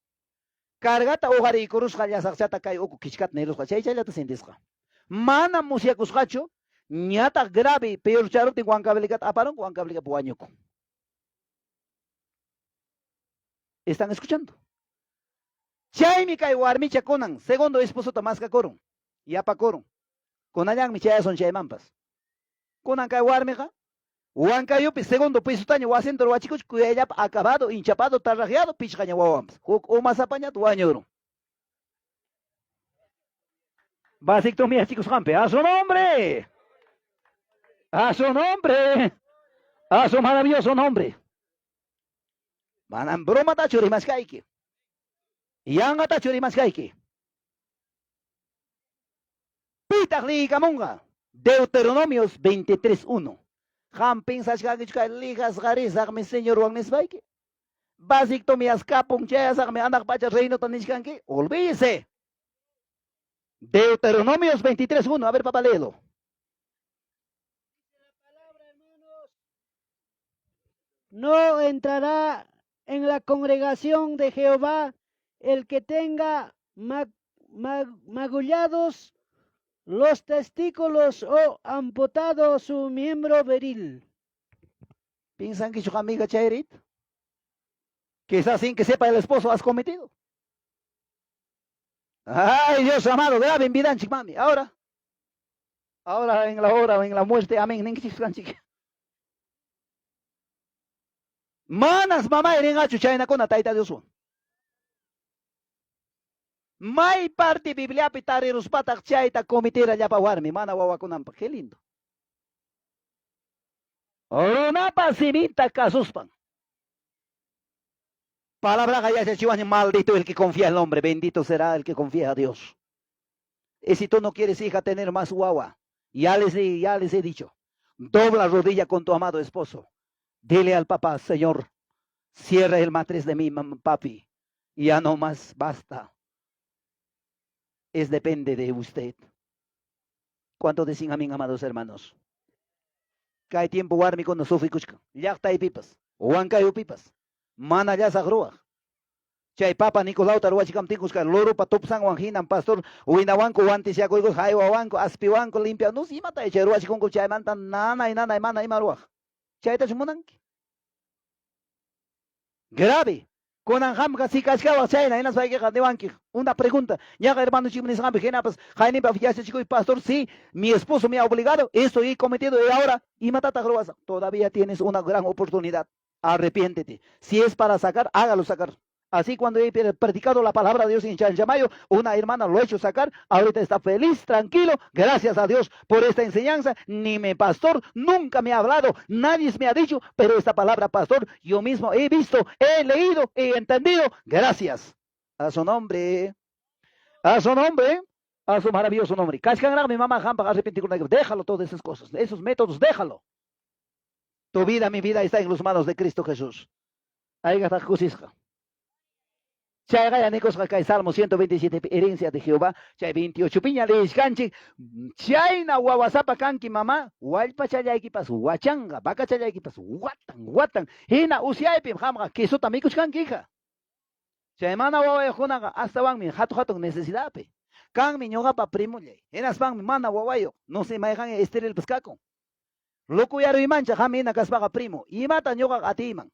Cargata uqariykurusqa llasaqchata kay uku kichkata nirusqa chay chayllata sintisqa. Mana musyakusqachu ñataq grave peorcharuptin Huancavelicata aparunku Huancavelicapi wañukun. ¿Están escuchando? Chaymi kay warmicha kunan segundo esposota maskakurun, yapakurun. Kunallanmi chayasun chaymanpas. Kunan kay warmiqa Huancayopi segundo pisotaña wasinta ruwachikuch kuyayllapa acabado, hinchapado, tarrajeado, pichqaña wawanpas. Huk umasapañata wañurun. Vasectomiyachikusqanpi, a su nombre. A su nombre. A su maravilloso nombre. Manam bromatachu rimashkayki. Yanqatachu rimashkayki. Pitaq liyikamunqa? Deuteronomios 23.1. Qam piensachkankichu kay lijasqa risaqmi Señorwan nispayki? Vasectomías kapun chayasaqmi anaq pacha reinota nichkanki? Olvídese. Deuteronomios 23.1. A ver, papá, léelo. Dice la palabra, hermanos, no entrará en la congregación de Jehová el que tenga magullados los testículos o amputado su miembro viril. Piensankichu amiga chayrit? Quizás sin que sepa el esposo has cometido. Ay, Dios amado, grave en vidanchik, mami. Ahora, ahora en la hora, en la muerte, amén. Ninkichik. Manas mamay rinqachu chaynakuna Tayta Dioswan. May parte Bibliapi tariruspataq chayta cometera llapa warmi mana wawakunanpaq. Qué lindo. Runapa siminta kasuspan. Palabraqa yachachiwanchik maldito el que confía en el hombre, bendito será el que confía a Dios. Y si tú no quieres, hija, tener más guagua, ya les he dicho, dobla rodilla con tu amado esposo. Dile al papá, Señor, cierra el matriz de mi papi. Ya no más, basta. Es depende de usted. ¿Cuánto dicen amén, amados hermanos? Kay tiempo warmikuna sufrikuchkan. Llaqtaypipas, Huancayupipas, mana llasaq ruwaq. Chay Papa Nicolauta ruwachikamtinkus kay loropa tupsanwan hinan pastor winawanku wantisyakuykus haywawanku aspiwanku limpia no imata chay ruwachikunku chaymanta nanay nanay mana ima ruwaq. Chaytachu munanki? Grave. Kunan qamqa si kachkawaq chayna hinaspaykiqa niwanki una pregunta. Ñaqa hermanochikmi nisqanpi hinapas qayninpa yachachikuy pastor, sí, mi esposo me ha obligado, esto he cometido y ahora imatataq ruwasaq? Todavía tienes una gran oportunidad. Arrepiéntete. Si es para sacar, hágalo sacar. Así cuando he predicado la palabra de Dios en Chanchamayo, una hermana lo ha hecho sacar, ahorita está feliz, tranquilo, gracias a Dios por esta enseñanza. Ni mi pastor nunca me ha hablado, nadie me ha dicho, pero esta palabra, pastor, yo mismo he visto, he leído, he entendido. Gracias. A su nombre, a su nombre, a su maravilloso nombre. Mi mamá, déjalo todas esas cosas, esos métodos, déjalo. Tu vida, mi vida está en las manos de Cristo Jesús. Ahí está kusisqa. Chayqa nikusqa kay Salmo 127 herencia de Jehová, chay 28 piña leyishkanchik, chayna wawasapa kanki mama, wallpachallaykipas wachanqa, vacachallaykipas watan, watan, hina usyaypim qamqa quesota mikuchkanki hija. Chay mana wawayuqkunaqa astawanmi hatu hatun necesidadpi. Kanmi ñuqapa primollay, hinaspanmi mana wawayuq, no sé mayqan esterilpas kakun. Lokuyaruymancha qam hina kaspaqa primo, imata ñuqaqa atiyman.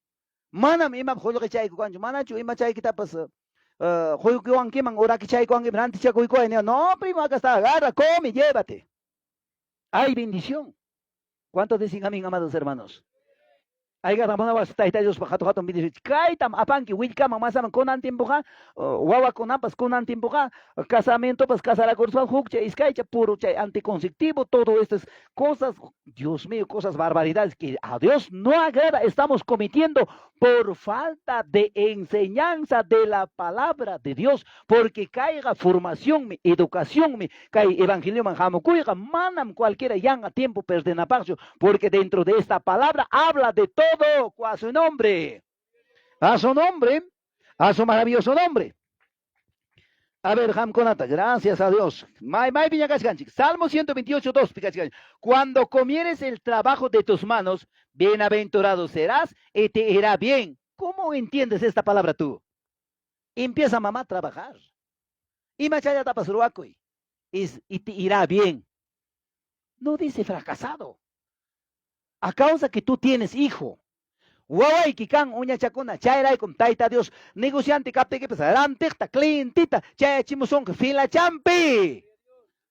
Manam imap qullqichayku kanchu, manachu ima chaykitapas quykuwankiman urakichaykuwankiman rantichakuykuway niwan. No, primo, acá está, agarra, come, llévate. Hay bendición. ¿Cuántos dicen amén, amados hermanos? Ayga munawas Tayta Diospa hatu hatun bendición. Kaytam apanki willkaman masaman kunan tiempoqa wawakunapas kunan tiempoqa casamientopas casarakuruspa hukcha iskaycha puro chay anticonceptivo, todo estas cosas, Dios mío, cosas barbaridades que a Dios no agrada, estamos cometiendo por falta de enseñanza de la palabra de Dios, porque caiga formación, educación, kay evangelioman hamukuyqa, manam cualquiera yanqa tiempo perdenapaqchu, porque dentro de esta palabra habla de todo a su nombre, a su nombre, a su maravilloso nombre. A ver, qamkunata, gracias a Dios. May, may piñakachkanchik. Salmo 128, 2, pikachkanchik. Cuando comieres el trabajo de tus manos, bienaventurado serás y te irá bien. ¿Cómo entiendes esta palabra tú? Empieza mamá a trabajar. Imachallatapas ruwakuy. Y te irá bien. No dice fracasado. A causa que tú tienes hijo. Wawayki kan uñachakuna, chayraykum Tayta Dios negociante kaptikipas rantiqta, clientita chayachimusunki filachampi.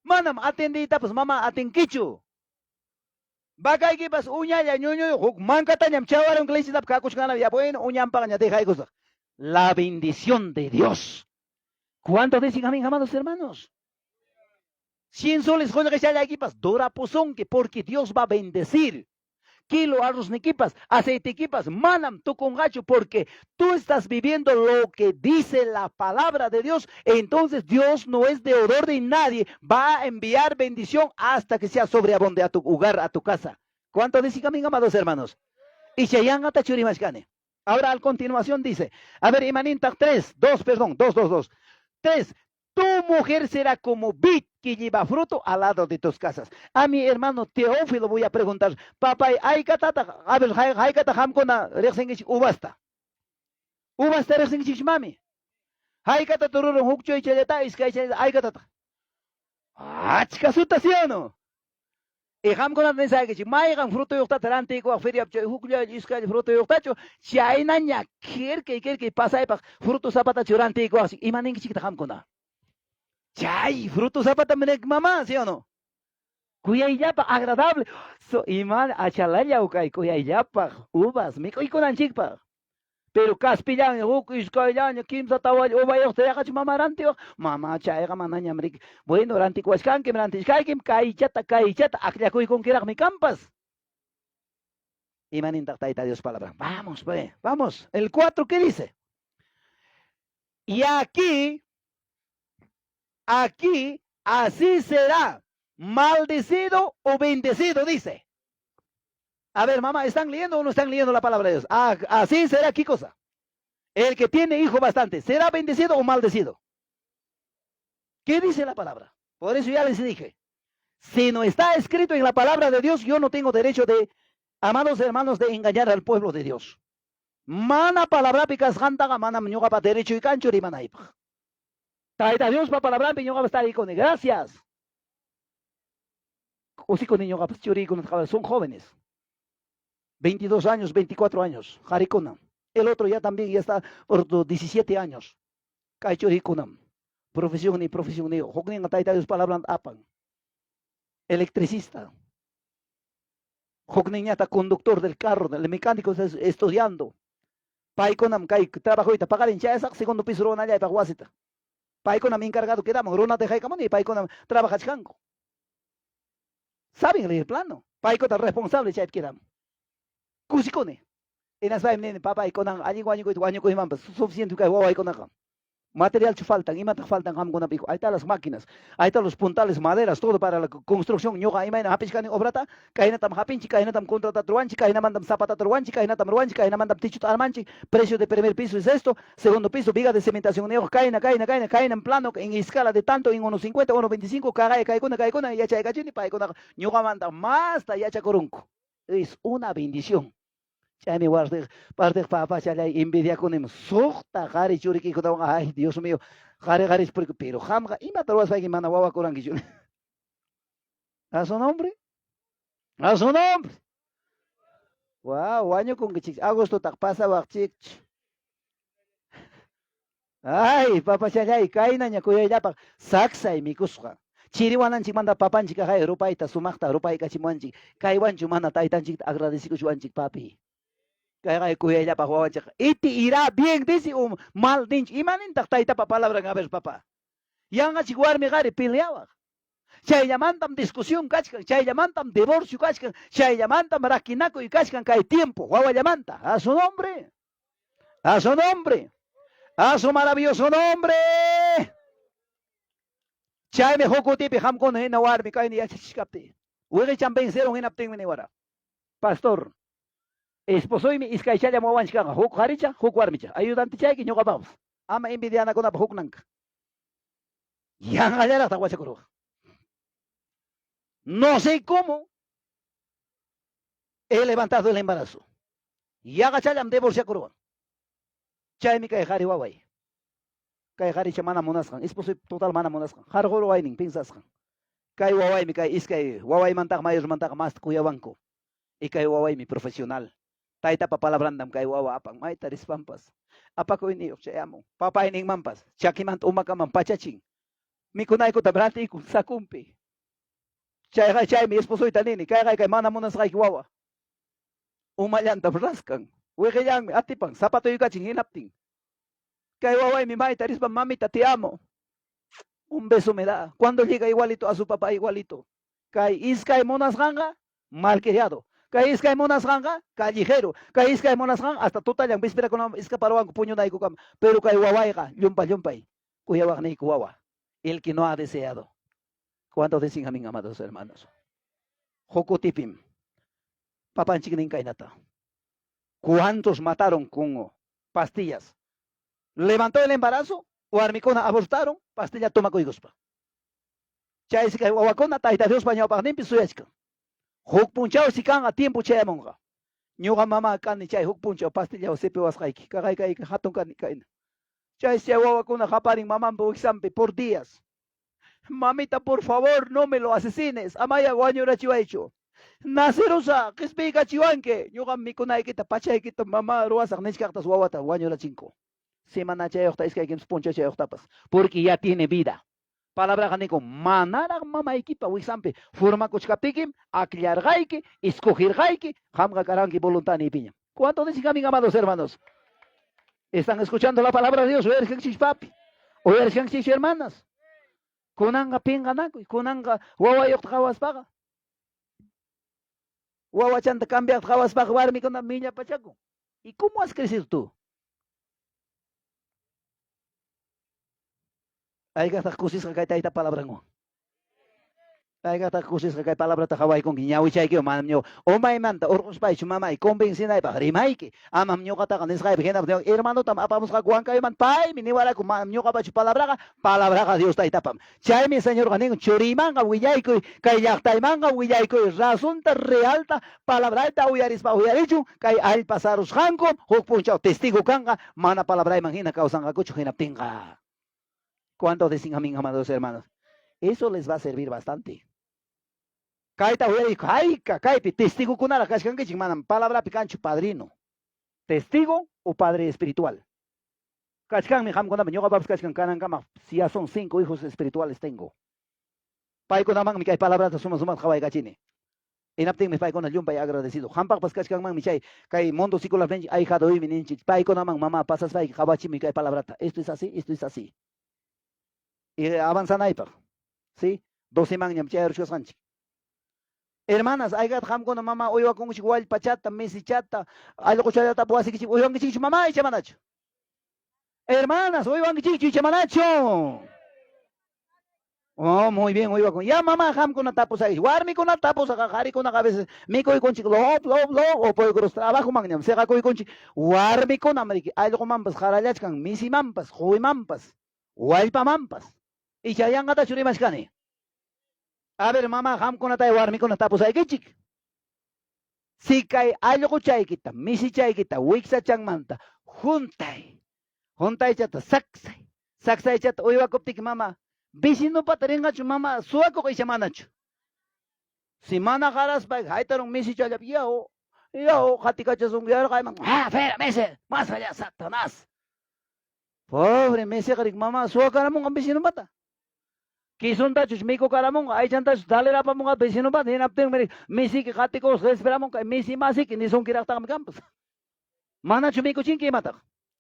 Manam atendiytapas mama atinkichu. Vacaykipas uñalla ñuñuyuq huk mankatañam chawarunki lechetapas kakuchkanam ya bueno uñanpaqña dejaykusaq. La bendición de Dios. ¿Cuántos dicen amén, amados hermanos? 100 soles qullqichallaykipas durapusunki porque Dios va a bendecir. Kilo arroznikipas, aceitekipas manam tukunqachu porque tú estás viviendo lo que dice la palabra de Dios. Entonces Dios no es deudor de nadie. Va a enviar bendición hasta que sea sobreabunde a tu hogar, a tu casa. ¿Cuánto dicen amén, amados hermanos? Y chayanqata churimashkani. Ahora al continuación dice, a ver, imanintaq 3, 2, perdón, 2, 2, 2. 3, tu mujer será como vid que lleva fruto al lado de tus casas. A mi hermano Teófilo voy a preguntar, papá, hayk'atataq, a ver, hayk'ataq qamkuna riqsinkichik uvasta? Uvasta riqsinkichik mami? Hayk'atataq rurun huk chuychallata, iskaychallata, hayk'atataq? Achka suta, ¿sí o no? Y qamkunata nisaykichik, mayqan frutuyuqtataq rantiykuwaq feriapi chay hukllalla iskaylla frutuyuqtachu, chaynaña kirkay kirkay pasaypaq fruto zapatachu rantiykuwaqchik, ima ninkichiktaq qamkuna? Chay fruto zapata minek mamá, ¿sí o no? Kuyayllapaq, agradable. So, ima achalalla kay kuyayllapaq uvas mikuykunanchikpaq. Pero kaspillaña, huk iskayllaña, kimsa tawalla uvayuqta yaqachu mama rantiwaq? Mama, chayqa manañam riki. Bueno, rantikuwachkankim, rantishkaykim, kaychata, kaychata, akllakuykunkiraqmi kampas. Imanintaq Tayta Dios palabra? Vamos, pues, vamos. El 4, ¿qué dice? Y aquí, aquí, así será, maldecido o bendecido, dice. A ver, mamá, ¿están leyendo o no están leyendo la palabra de Dios? Ah, así será, ¿qué cosa? El que tiene hijo bastante, ¿será bendecido o maldecido? ¿Qué dice la palabra? Por eso ya les dije, si no está escrito en la palabra de Dios, yo no tengo derecho de, amados hermanos, de engañar al pueblo de Dios. Mana palabrapi kasqantaqa manam ñuqapa derechoy kanchu rimanaypaq. Tayta Diospa palabranpi ñuqapas tarikuni. Gracias. Kusikuni ñuqapas churiykunata son jóvenes. 22 años, 24 años, qarikuna. El otro ya también ya está por 17 años. Kay churiykunam. Profesión ni profesión ni. Hukninqa Tayta Dios palabran apan. Electricista. Hukninñata conductor del carro, del mecánico está estudiando. Paykunam kay trabajoyta paqarin chayasaq segundo piso runallaypaq wasita. Paykunam encargado quedamos, runata dejaykamuni y paykunam trabajachkanku. Saben leer plano. Paykuna responsable chaypi quedamos. Kusikuni. Hinaspaymi nini, papay, kunan allin wañukuyta wañukuymanpas suficiente kay wawaykunaqa. Materialchu faltan, imataq faltan qamkunapi? Ahí están las máquinas, ahí están los puntales, maderas, todo para la construcción. Ñuqa imayna hapishkani obrata, kaynatam hapinchik, kaynatam contratata ruwanchik, kaynamantam zapatata ruwanchik, kaynatam ruwanchik, kaynamantam techuta armanchik. Precio de primer piso es esto, segundo piso, viga de cementación ñuqa kayna, kayna, kayna, kayna plano en escala de tanto, en 1.50, 1.25, kagaya, kaykuna, kaykuna, yachaykachini, paykunaqa ñuqamanta masta yachakurunku. Es una bendición. Chaymi wardiq partiq papachallay envidiakunim suqta qari churikikunawan, ay Dios mío, qari qaris pero qamqa imata ruwaspayki mana wawakurankichu. A su nombre? A su nombre. Wow, wañukunkichik. Agostotaq pasawaqchik. Ay, papachallay, kaynaña kuyayllapaq saksay mikusqa. Chiriwananchikmanta papanchik aqay rupayta sumaqta rupaykachimuwanchik. Kaywanchu mana taytanchikta agradecikuchuwanchik, papi. Kayqa kuyayllapaq wawanchik. Iti irá bien dice o mal ninchik. Imanintaq taytapa palabran, a ver, papá. Yanqachik warmi qari peleawaq. Chayllamantam discusión kachkan, chayllamantam divorcio kachkan, chayllamantam rakinakuy kachkan kay tiempo, wawallamanta. A su nombre. A su nombre. A su maravilloso nombre. Chaymi huk kutipi qamkuna hina warmi kayna yachachishkapti. Wiqichan venceron hinaptinmi niwara. Pastor, esposoymi iskaychallam wawanchik kanqa, huk qaricha, huk warmicha. Ayudantechayki ñuqapaqpas. Ama envidianakunapaq huknanka. Yanqallaraqtaq wachakuruwaq. No sé cómo he levantado el embarazo. Yaqachallam divorciakuruwan. Chaymi kay qari waway. Kay qaricha mana munasqan, esposoy total mana munasqan, qarquruwaynin piensasqan. Kay wawaymi kay iskay wawaymantaqa mayormantaqa masta kuyawanku. Y kay wawaymi profesional. Taytapa palabrantam kay wawa apan mayta rispanpas. Apakuyniyuq chayamun. Papayninmanpas chakimanta umakaman pachachin. Mikunaykutam rantiykun sakunpi. Chayqa chaymi esposoyta nini, kayqa kay mana munasqayki wawa. Umallantam raskan, wiqillanmi atipan, zapatoykachin hinaptin. Kay wawaymi mayta rispa mamita te amo. Un beso me da. Cuando llega igualito a su papá igualito. Kay iskay munasqanqa malcriado. Kay iskay munasqanqa callejero. Kay iskay munasqanqa hasta tutallan vísperakunaman escaparuwanku puñunaykukama. Pero kay wawayqa llumpa llumpay kuyawaqniyku wawa. El que no ha deseado. ¿Cuántos dicen amén, amados hermanos? Huk kutipim papanchik nin kaynata. ¿Cuántos mataron con pastillas? Levantó el embarazo, warmikuna abortaron, pastilla tomakuykuspa. Chaysi kay wawakuna Tayta Diospa ñawpaqninpi suyachkan. Huk punchawsi kanqa tiempo chayamunqa. Ñuqa mama kani chay huk punchaw pastillawan sipiwasqayki. Kaqaykayki hatun kani kayna. Chaysi chay wawakuna qaparin mamanpa wiksanpi por días. Mamita, por favor, no me lo asesines. Amaya wañurachiwaychu. Nacerusaq, qispiykachiwanki. Ñuqam mikunaykita, pachaykita mamá ruwasaq nichkaqtas wawata wañurachinku. Semanachayuqta, iskay kimsa punchachayuqtapas. Porque ya tiene vida. Palabraqa nikun, manaraq mamaykipa wiksanpi formakuchkaptiykim, akllarqayki, escogirqayki, qamqa karanki voluntadniypiñam. ¿Cuánto dicen amén, amados hermanos? Están escuchando la palabra de Dios, uyarishkanchik papi, uyarishkanchik hermanas. Kunanqa pinqanakuy, kunanqa wawayuqta qhawaspaqa. Wawachanta cambiaqta qhawaspaqa warmikuna millapachakun. ¿Y cómo has crecido tú? Aykaqtaq kusisqa kay tayta palabranwan. Aykaqtaq kusisqa kay palabrata qhawaykunki ñawichaykiwan manam ñuqa umaymanta urquspaychu mamay convencinaypaq rimayki. Amam ñuqataqa nisqaypi hinapaq ñuqa hermanotam apamusqaku Huancayoman paymi niwaraku manam ñuqapachu palabraqa, palabraqa Dios taytapam. Chaymi Señorqa nin churiymanqa willaykuy, kay llaqtaymanqa willaykuy razonta realta palabrayta uyarispa uyarichun kay allpa sarusqanku huk punchaw testigo kanqa mana palabrayman hina kawsanqakuchu hinaptinqa. ¿Cuántos dicen amén, amados hermanos? Eso les va a servir bastante. Kayta uyariyku, hayka kaypi testigokunaraq kachkankichik, manam palabrapi kanchu padrino. Testigo o padre espiritual. Kachkanmi qamkunapi, ñuqapapas kachkan kanankama, si ya son 5 hijos espirituales tengo. Paykunamanmi kay palabrata suma sumaqta qawaykachini. Hinaptinmi paykuna llumpay agradecido. Qampaqpas kachkanmanmi chay kay mundo secular ninchik, ahijadoymi ninchik. Paykunaman mamá pasaspayki qawachimi kay palabrata. Esto es así, esto es así. Y avanzanaypaq. ¿Sí? 12manñam chayaruchkasqanchik. Hermanas, aykat qamkuna mamá uywakunkichik wallpachata, misichata, allquchallatapas wasikichik uywankichikchu mamá icha manachu? Hermanas, uywankichikchu icha manachu? Oh, muy bien, uywakun. Ya mamá qamkuna tapusaykichik. Warmikuna tapusaq, qharikunaqa a veces mikuykunchik lop, lop, lop, upuykurus trabajomanñam siqakuykunchik. Warmikunam riki allqumanpas qarallachkan, misimanpas, quwimanpas, wallpamanpas. Icha yanqatachu rimachkani? A ver, mamá, qamkunatay warmikuna tapusaykichik. Si kay allquchaykita, misichaykita, wiksachanmanta juntay, juntaychata saksay, saksaychata uywakuptiki mama, vecinopata rinqachu mama suwakuq icha manachu? Si mana qaraspayki haytarun misichallapi yaw, yaw qatikachasunki yarqayman, ha, fera, misi, más allá, Satanás. Pobre misiqa riki mama suwakaramunqa vecinopata. Quisuntachus mikukaramunqa, aychantachus dalirapamunqa vecinopata, hinaptinmi misiki qatikusqa esperamunqa, misi masiki nisunkiraqtaqmi kanpas. Manachu mikuchinki imataq?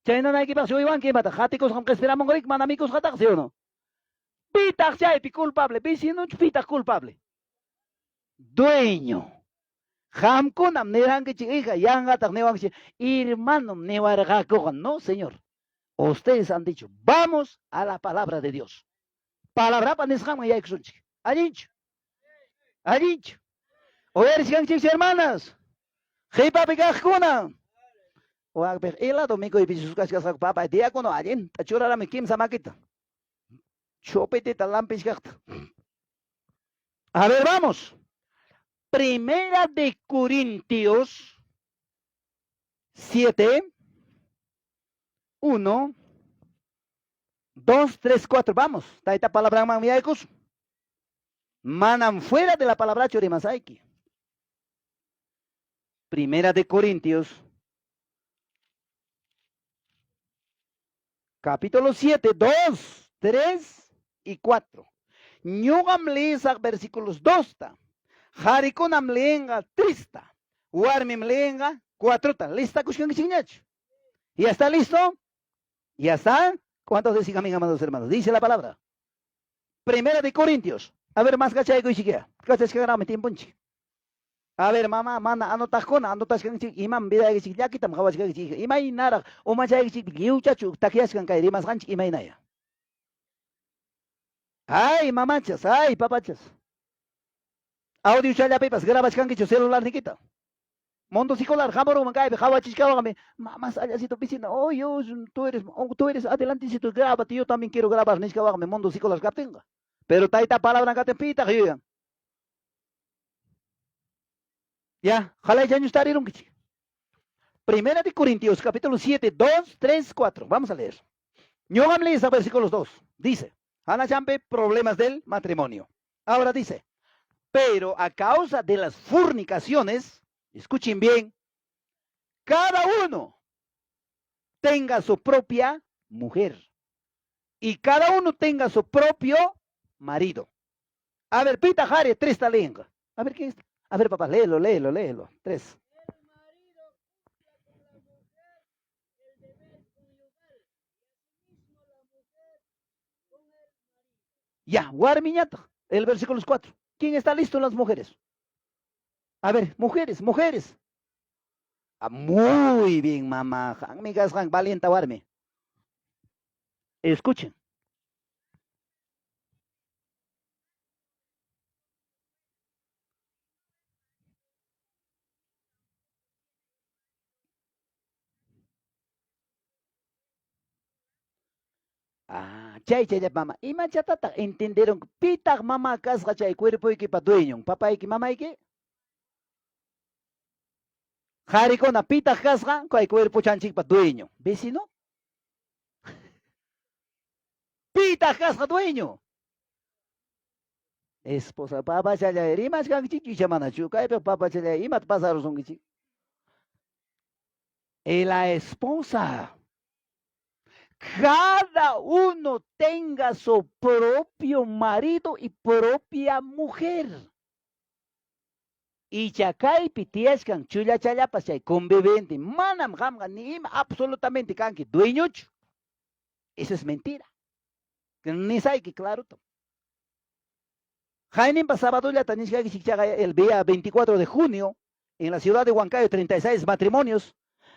Chaynanaykipaqchu uywanki imataq? Qatikusqam qispiramunqa riki, mana mikusqataq, ¿sí o no? Pitaq chaypi culpable? Vecinochu pitaq culpable? Dueño. Qamkunam nirankichik, hija, yanqataq niwankichik, hermanom niwarqakuqa. No, señor. Ustedes han dicho, vamos a la palabra de Dios. Palabrapa nisqanman yaykusunchik. Allinchu? Allinchu? Uyarichkanchikchu, hermanas? Qhipapi kaqkuna. Wakpiq helado mikuypi kachkasqaku, papá, diácono allinta churarami kimsa makita. Chupetita lampichkaqta. A ver, vamos. Primera de Corintios 7, 1, 2, 3, 4, vamos. Tayta palabranmanmi yaykusun. Manam fuera de la palabrachu rimasayki. Primera de Corintios, capítulo 7, 2, 3 y 4. Ñuqam leesaq versículos 2ta. Qharikunam leenqa 3ta. Warmim leenqa 4ta. Listakushkankichikñachu? ¿Ya está listo? ¿Ya está? ¿Cuántos dicen amén, amados hermanos? Dice la palabra. Primera de Corintios. A ver, más kachaykuy-chikyá. Kachashkanraqmi tiemponchik. A ver, mamá, mana anotaqkuna, anotashkankichik, imam vidaykichik llakitam qawachkankichik, imaynaraq umachaykichik lliwchachu takyachkan kay rimasqanchik imaynaya. Ay, mamachas, ay, papachas. Audio challapipas grabachkankichu celularnikita. Mundo secular hamurunman kaypi qawachichkawaqmi, mamás allasito vecina, oh yo, tú eres, oh, tú eres adelantecito, grábate, yo también quiero grabar nichkawaqmi mundo secular kaptinqa. Pero tayta palabran kaptin pitaq yuyan. Ya, qalaychañus tarirunkichik. Primera de Corintios, capítulo 7, 2, 3, 4. Vamos a leer. Ñuqam leesaq versículos 2. Dice, Ana Champe, problemas del matrimonio. Ahora dice, pero a causa de las fornicaciones, escuchen bien, cada uno tenga su propia mujer y cada uno tenga su propio marido. A ver, pita jare, tres talenga. A ver, ¿qué es? A ver, papá, léelo, léelo, léelo. Tres. El marido cumpla con la mujer el deber conyugal y asimismo la mujer con el marido. Ya, warmiñata, el versículo 4. ¿Quién está listo? Las mujeres. A ver, mujeres, mujeres. Ah, muy bien, mamá. Hanmi kasqan valienta warmi. Escuchen. Ah, chay chaylla mama. Imachatataq entenderon? Pitaq mama kasqa chay cuerpoykipa dueñon? Papayki, mamayki? Qharikuna, pitaq kasqa kay cuerpochanchikpa dueño? Vecino? Pitaq kasqa dueño? Esposa, papachallay, rimachkankichikchu icha manachu? Kaypiq papachallay, imata pasarusunkichik? Y la esposa. Cada uno tenga su propio marido y propia mujer. Icha kaypi tiyachkan chullachallapas chay convivente, manam qamqa ni ima absolutamente kanki dueñochu. Eso es mentira. Nisayki claruto. Jaininpa sabadollata nishkaykichik chaqa el día 24 de junio en la ciudad de Huancayo, 36 matrimonios,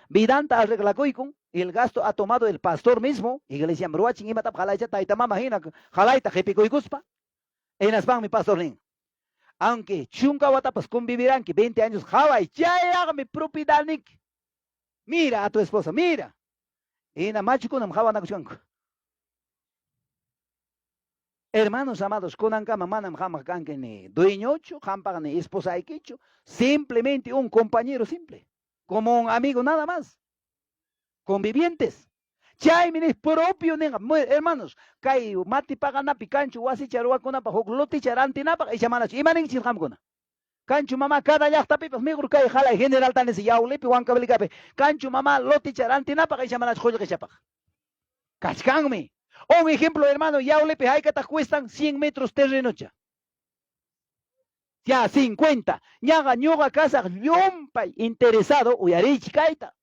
vidanta arreglakuykun, el gasto ha tomado el pastor mismo, iglesia ruwachin imatap jalaycha tayta mama hina jalayta qipikuykuspa, hinaspanmi pastor nin, aunque chunka watapas conviviranki 20 años qhaway, chayraqmi propiedadniki. Mira a tu esposa, mira. Hina machukunam qhawanakuchkanku. Hermanos amados, kunankama manam qamaq kanki ni dueñochu, qampaq ni esposaykichu, simplemente un compañero simple, como un amigo nada más. Convivientes. Chaymi ni propio ninqa, hermanos, kay mati paganapi kanchu wasicha ruwakunapaq huk loticha rantinapaq icha manachu. Ima ninkichik qamkuna? Kanchu mama cada llaqtapipas miqur kay jalay general tanisi Yaulipi, Huancavelicapi. Kanchu mama loticha rantinapaq icha manachu qullqichapaq. Kachkanmi. Un ejemplo, hermano, Yaulipi haykataq cuestan 100 metros terrenocha. Ya, 50. Ñaqa ñuqa kasaq llumpay interesado, uyarichik kayta.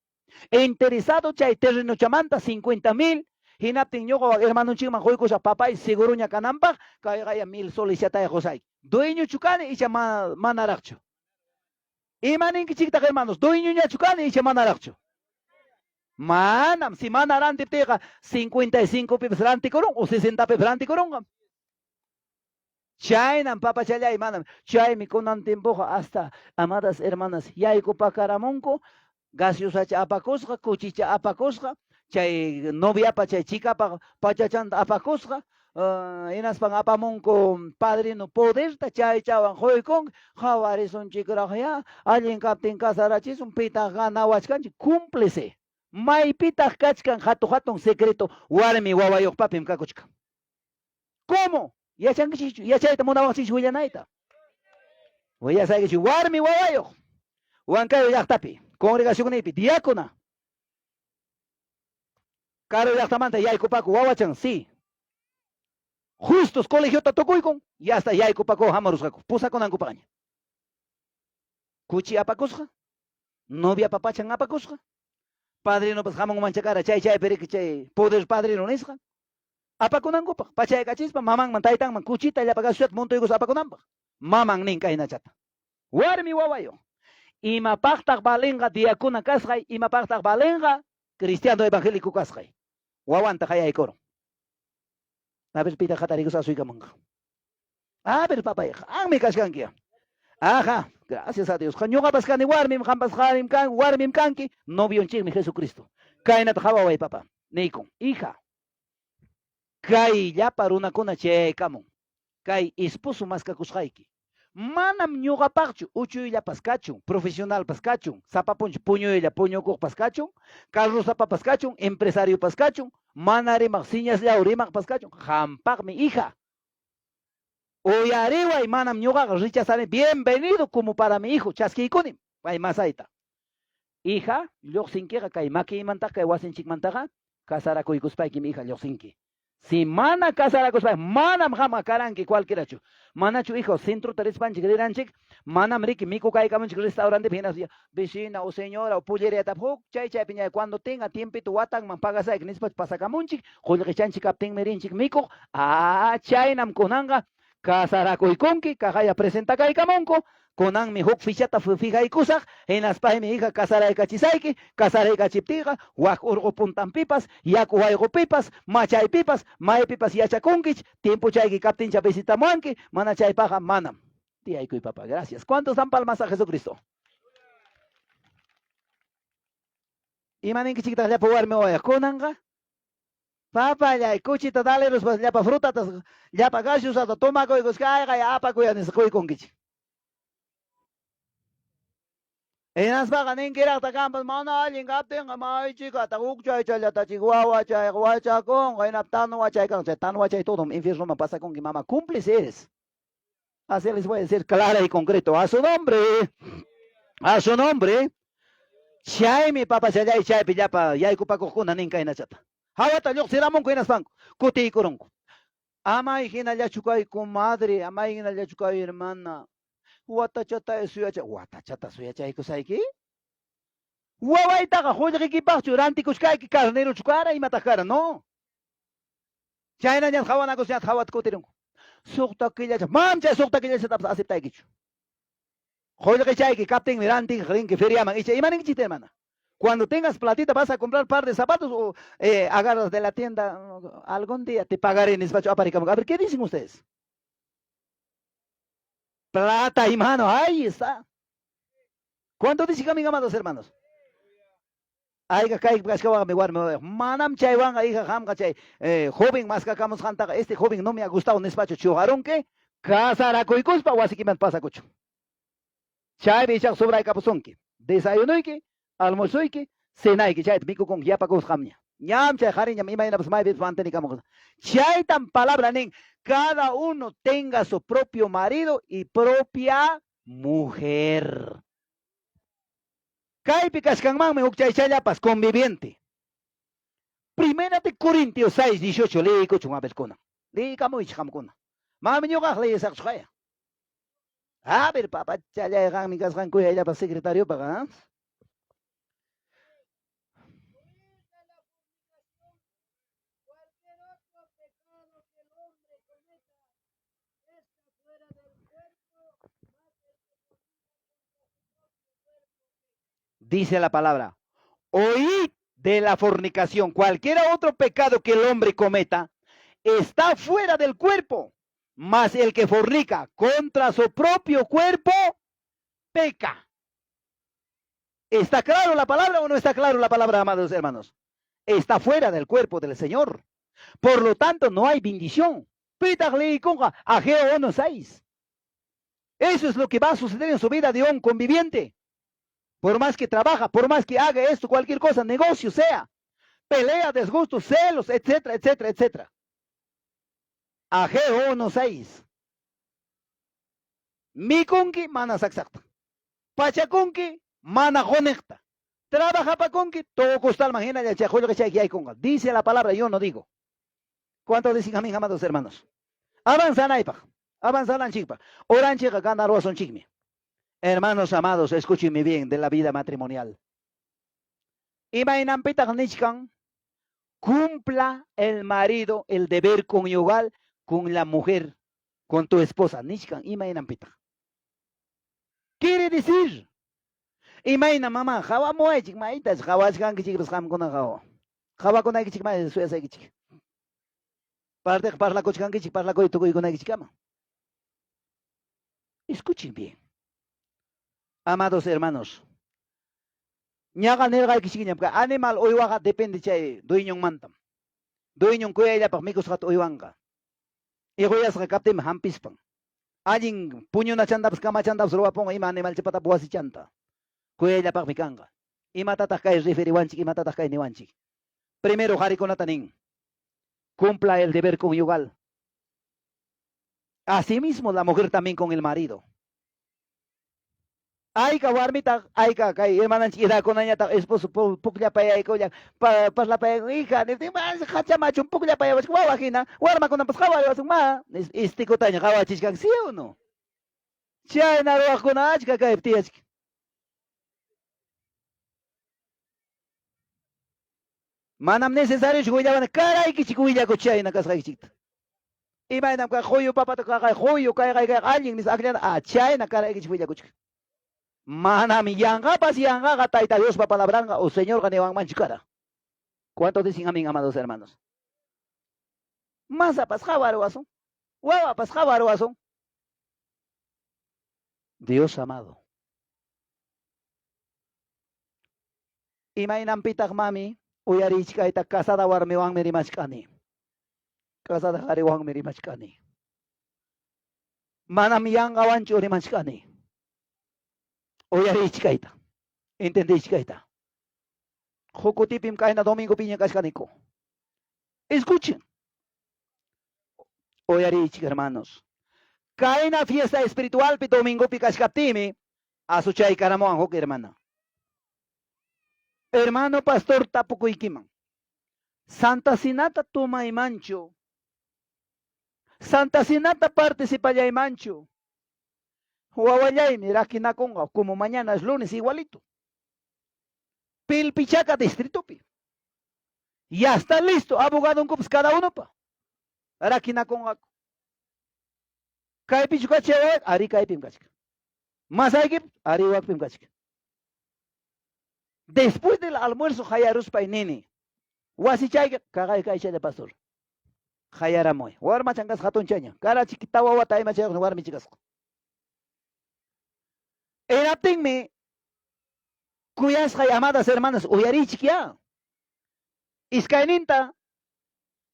Interesado chay terrenochamanta 50,000, hinaptin ñuqa hermanonchikman quykusaq papay seguroña kananpaq, kayqa ya 1000 soles chatay qusayki. Dueñochu kani icha manaraqchu? Ima ninkichiktaq hermanos? Dueñoñachu kani icha manaraqchu? Manam, si mana rantiptiyqa 55 pipas rantikurun o 60 pipas rantikurunqam. Chaynam papachallay manam. Chaymi kunan tiempoqa hasta amadas hermanas yaykupakaramunku, gaseosacha apakusqa, kuchicha apakusqa, chay noviapa chay chikapa pachachanta apakusqa, hinaspan apamunku padrino poderta, chaychawan quykun, qhawarisunchikraq ya, allin kaptin casarachisun, pitaq ganawachkanchik, cúmplese. Maypitaq kachkan hatu-hatun secreto warmi wawayuqpapim kakuchkan? ¿Cómo? Yachankichikchu? Yachayta munawaqchikchu willanayta? Willasaykichik warmi wawayuq Huancayo llaqtapi, congregacionniypi, diácona. Karu llaqtamanta yaykupaku wawachan, sí. Justos colegiota tukuykun, y hasta yaykupaku hamurusqaku, pusakunankupaqña. Kuchi apakusqa, novia papachan apakusqa, padrinopas hamunmancha kara chay chaypi riki chay poder padrino nisqa, apakunankupaq, pachaykachispa mamanman taytanman kuchita llapa gaseosata montuykuspa apakunanpaq. Maman nin kaynachata. Warmi wawayuq, imapaqtaq valenqa diakuna kasqay, imapaqtaq valenqa cristiano evangélico kasqay? Wawanta qayaykurun. A ver, pitaq hatarikuspa asuykamunqa. A ver, papay, qanmi kachkanki. Aja, gracias a Dios. Ñuqapas kani warmim, qampas qarim kan, warmim kanki, novionchikmi Jesucristo. Kaynata qawaway, papá. Niykun, hija, kay llapa runakuna chayaykamun. Kay esposo maskakusqayki. Manam ñuqapaqchu uchuyllapas kachun, profesionalpas kachun, sapa punchaw puñuylla puñukuqpas kachun, carrosapapas kachun, empresariopas kachun, mana rimaq señasllaw rimaqpas kachun, qampaqmi hija. Uyariway, manam ñuqaqa rechazani, bienvenido como para mi hijo, chaskiykunim pay masayta. Hija, lluqsinkiqa kay makiymantaqa, kay wasinchikmantaqa, casarakuykuspaykim hija lluqsinki. Si mana casarakuspayqa manam qamqa karanki cualquierachu. Manachu hijo centrota rispanchik riranchik, manam riki mikukaykamunchik restaurantepi hinaspa vecina o señora o polleriatapas huk chay chaypi ña cuando tenga tiempito watanman pagasayki nispachu pasakamunchik, qullqichanchik kaptinmi rinchik mikuq, ah chaynam kunanqa Casarakuykunki, kaqaya presentakaykamunku, kunanmi huk fichata fijaykusaq, hinaspaymi hija casaraykachisayki, casaraykachiptiyqa wak urqu puntanpipas, yaku wayqupipas, machaypipas, maypipas yachakunkich, tiempochayki kaptincha visitamuwanki, mana chaypaqqa manam. Tiyaykuy papá, gracias. ¿Cuántos dan palmas a Jesucristo? Ima ninkichiktaq llapa warmi wawayaq kunanqa? Papallay, kuchita daleruspas llapa frutatas, llapa gaseosata tomakuykus kayqay apakuya nispa quykunkichik. Hinaspaqa ninkiraqta kanpas mana allin kaptinqa maychikataq huk chaychallatachik wawachayqa wachakunqa hinap tanu wachay kanqa chay tanu wachay todom infiernoman pasakunki mama cómplice eres. Así les voy a decir clara y concreto a su nombre, a su nombre. Chaymi papachallay chaypi llapa yaykupakuqkuna nin kaynachata. Hawata lluqsiramunku hinaspanku kutiykurunku. Amay hinallachu kay comadre, amay hinallachu kay hermana. Watachata suyacha, watachata suyachaykusayki. Wawaytaqa qullqikipaqchu rantikuchkayki carnerochu kara imataq kara no. Chaynañat qawanakusñat hawata kutirunku. Suqta killacha, manam chay suqta killachatapas aceptaykichu. Qullqichayki kaptinmi rantinqa rinki feriaman icha ima ninkichikta hermana? Cuando tengas platita vas a comprar par de zapatos o agarras de la tienda algún día te pagaré nispachu aparikamunki. A ver, ¿qué dicen ustedes? Plata y mano, ahí está. ¿Cuánto dicen mis amados hermanos? Ayqa kay kashkawanmi warmi wawayuq. Manam chaywanqa hija qamqa chay joven maskakamusqantaqa este joven no me ha gustado nispachu chuqarunki, casarakuykuspa wasikimanta pasakuchun. Chaymi ichaqa sobraykapusunki. Desayunuyki, almuerzuyki, cenayki chayta mikukunki yapakusqamña. Ñam chay qariñam imaynapas maypipas mantenikamunqa. Chaytam palabra nin, cada uno tenga su propio marido y propia mujer. Kaypi kachkanmanmi huk chaychallapas conviviente. Primera de Corintios 6, 18 liyikuchun a ver kunan. Liyikamuychik qamkuna. Manam ñuqaq liyisaqchu qaya. A ver papachallay qanmi kasqan kuyayllapas secretariopaq ¿ah? Cualquier otro pecado que el hombre cometa está fuera del cuerpo, mas el que fornica contra su propio cuerpo peca. Dice la palabra, oíd de la fornicación. Cualquier otro pecado que el hombre cometa está fuera del cuerpo, mas el que fornica contra su propio cuerpo peca. ¿Está claro la palabra o no está claro la palabra, amados hermanos? Está fuera del cuerpo del Señor. Por lo tanto, no hay bendición. Pitaq liykunqa Ageo 1:6. Eso es lo que va a suceder en su vida de un conviviente. Por más que trabaja, por más que haga esto, cualquier cosa, negocio sea, pelea, desgusto, celos, etcétera, etcétera, etcétera. Ageo 1:6. Mikunki mana saksaqta. Pachakunki mana quniqta. Trabajapakunki todo costalman hinalla chay qullqichayki yaykunqa. Dice la palabra, yo no digo. ¿Cuántos dicen amén, amados hermanos? Avanzanaypaq, avanzananchikpaq. Oranchikqa ganarwasunchikmi. Hermanos amados, escúchenme bien de la vida matrimonial. Imaynanpitaq nichkan, cumpla el marido el deber conyugal con la mujer, con tu esposa. Nichkan, imaynanpitaq. Quiere decir, imayna mamá, qawamuwaychik, maytas qawachkankichikpas qamkuna qawa. Qawakunaykichik may suyasaykichik. Partiq parlakuchkankichik, parlakuy tukuykunaykichikkama. Escuchen bien. Amados hermanos, ñaqa nirqaykichikñam, animal uywaqa depende chay dueñonmantam. Dueñon kuyayllapaq mikusqata uywanqa. Iquyasqa kaptinmi hampispan. Allin puñunachantapas kamachantapas ruwapunqa ima animalchapatapas wasichanta. Kuyayllapaqmi kanqa. Imatataq kay referiwanchik, imatataq kay niwanchik. Primero qarikunata nin, cumpla el deber conyugal. Asimismo la mujer también con el marido. Ayka warmitaq, ayka kay hermananchik idakunañataq esposo pukllapayaykullan, parlapayayku, hija, niptin, mas qachamachun pukllapayawachkan wawa hina, warmakunapas qawariwasun ma, istikutaña qawachichkan, ¿sí o no? Chayna ruwaqkuna achka kaypi tiyachkan. Manam necesariochu willawana, karaykichik willakuch chayna kasqaykichikta. Imaynam kay quyu papata kaqay quyu kayqay kayqa allin nispa akllana, chayna karaykichik willakuchik. Manam yanqapas yanqaqa Tayta Diospa palabranqa o Señorqa niwanmanchu kara. ¿Cuántos dicen amén, amados hermanos? Masapas qawaruwasun, wawapas qawaruwasun. Dios amado. Imaynanpitaq mami uyarichkayta casada warmiwanmi rimachkani. Casada qhariwanmi rimachkani. Manam yanqawanchu rimachkani. Uyarichkayta, entendichkayta. Huk kutipim kayna domingopiña kachkaniku. Escuchen. Uyarichik, hermanos. Kayna fiesta espiritualpi domingopi kachkaptimi, asuchaykaramuwan huk hermana. Hermano pastor tapukuykiman. Santa Cenata tomaymanchu. Santa Cenata participallaymanchu. Wawallaymi rakinakunqa como mañana es lunes igualito. Pilpichaca distritopi. Ya está listo, abogadonkupas cada unopa. Rakinakunqaku. Kaypichu kachka wawa? Ari kaypim kachka. Masaykip? Ari wakpim kachka. Después del almuerzo hayaruspay nini. Wasichayki kaqay kaychalla pastor. Hayaramuy. Warmachan kasqa hatunchaña. Karachiki tawa wata imachayuqmi warmichi kasqa. Hinaptinmi kuyasqay amadas hermanas uyarichik ya. Iskayninta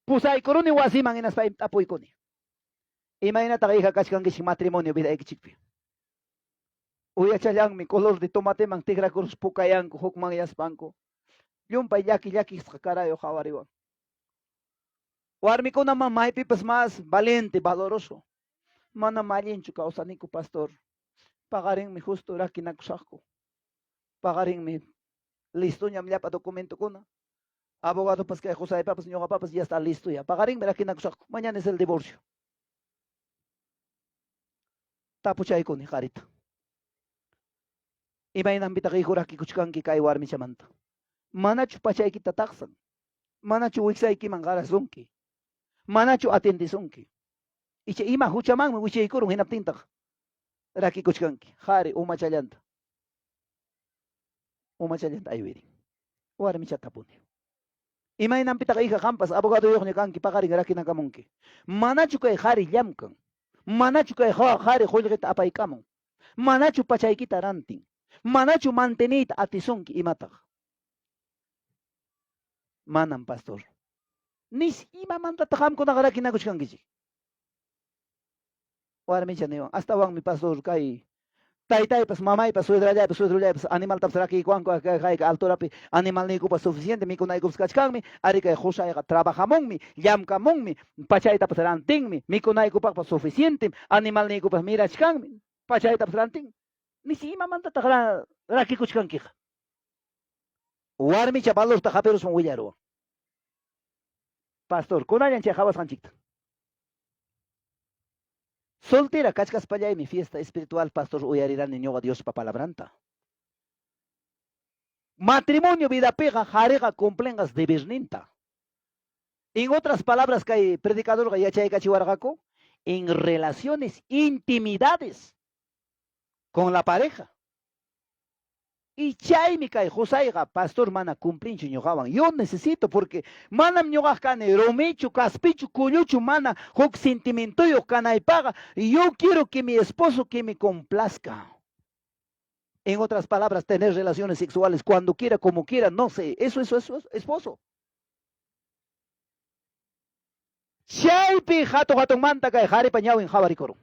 pusaykuruni wasiman hinaspa tapuykuni. Imaynataq hija kachkankichik matrimonio vidaykichikpi? Uyachallanmi color de tomateman tikrakurus pukayanku hukmanyaspanku. Llumpay llaki llakisqa karayuq qhawariwan. Warmikunaman maypipas más valiente, valoroso. Manam allinchu kawsaniku, pastor. Paqarinmi justo rakinakusaqku. Paqarinmi listoñam llapa documentokuna. Abogadopas kay qusaypapas ñuqapapas ya está listo ya. Paqarinmi rakinakusaqku. Mañana es el divorcio. Tapuchaykuni qarita. Imaynanpitaq hijo rakikuchkanki kay warmichamanta? Manachu pachaykita taqsan? Manachu wiksaykiman qarasunki? Manachu atiendesunki? Icha ima huchamanmi wichaykurun hinaptintaq rakikuchkanki. Qhari umachallanta. Umachallanta aywirin. Warmicha tapuni. Imaynanpitaq hija qampas abogadoyuqña kanki paqarin rakinakamunki. Manachu kay qhari llamkan? Manachu kay qhari qullqita apaykamun? Manachu pachaykita rantin? Manachu manteniyta atisunki imataq? Manam, pastor. Nis imamantataq qamkunaqa rakinakuchkankichik? Warmicha niwan, astawanmi pastor kay Taytaypas, mamaypas, suedrallaypas, suedrullaypas animaltapas rakiykuwanku hayka alturapi animalniykupas suficiente mikunaykupas kachkanmi. Ari kay qusayqa trabajamunmi, llamkamunmi, pachaytapas rantinmi, mikunaykupaqpas suficientem, animalniykupas mirachkanmi, pachaytapas rantin. Nisi imamantataq rakikuchkankiqa? Warmicha valorta hapiruspan willaruwan. Pastor, kunallan chay qawasqanchikta. Soltera kachkaspallaymi fiesta espiritual pastor uyarirani ñuqa Diospa palabranta. Matrimonio vidapiqa qariqa cumplinqas deberninta. En otras palabras kay predicadorqa yachaykachiwarqaku en relaciones intimidades con la pareja. Y chaymi kay qusayqa pastor mana cumplinchu ñuqawan. Yo necesito porque manam ñuqaq kani rumichu, kaspichu, kulluchu mana huk sentimientoyuq kanaypaqa. Yo quiero que mi esposo que me complazca. En otras palabras, tener relaciones sexuales cuando quiera, como quiera, no sé. Eso es su esposo. Chaypi hatu hatunmanta kay qharipa ñawin qhawarikurun.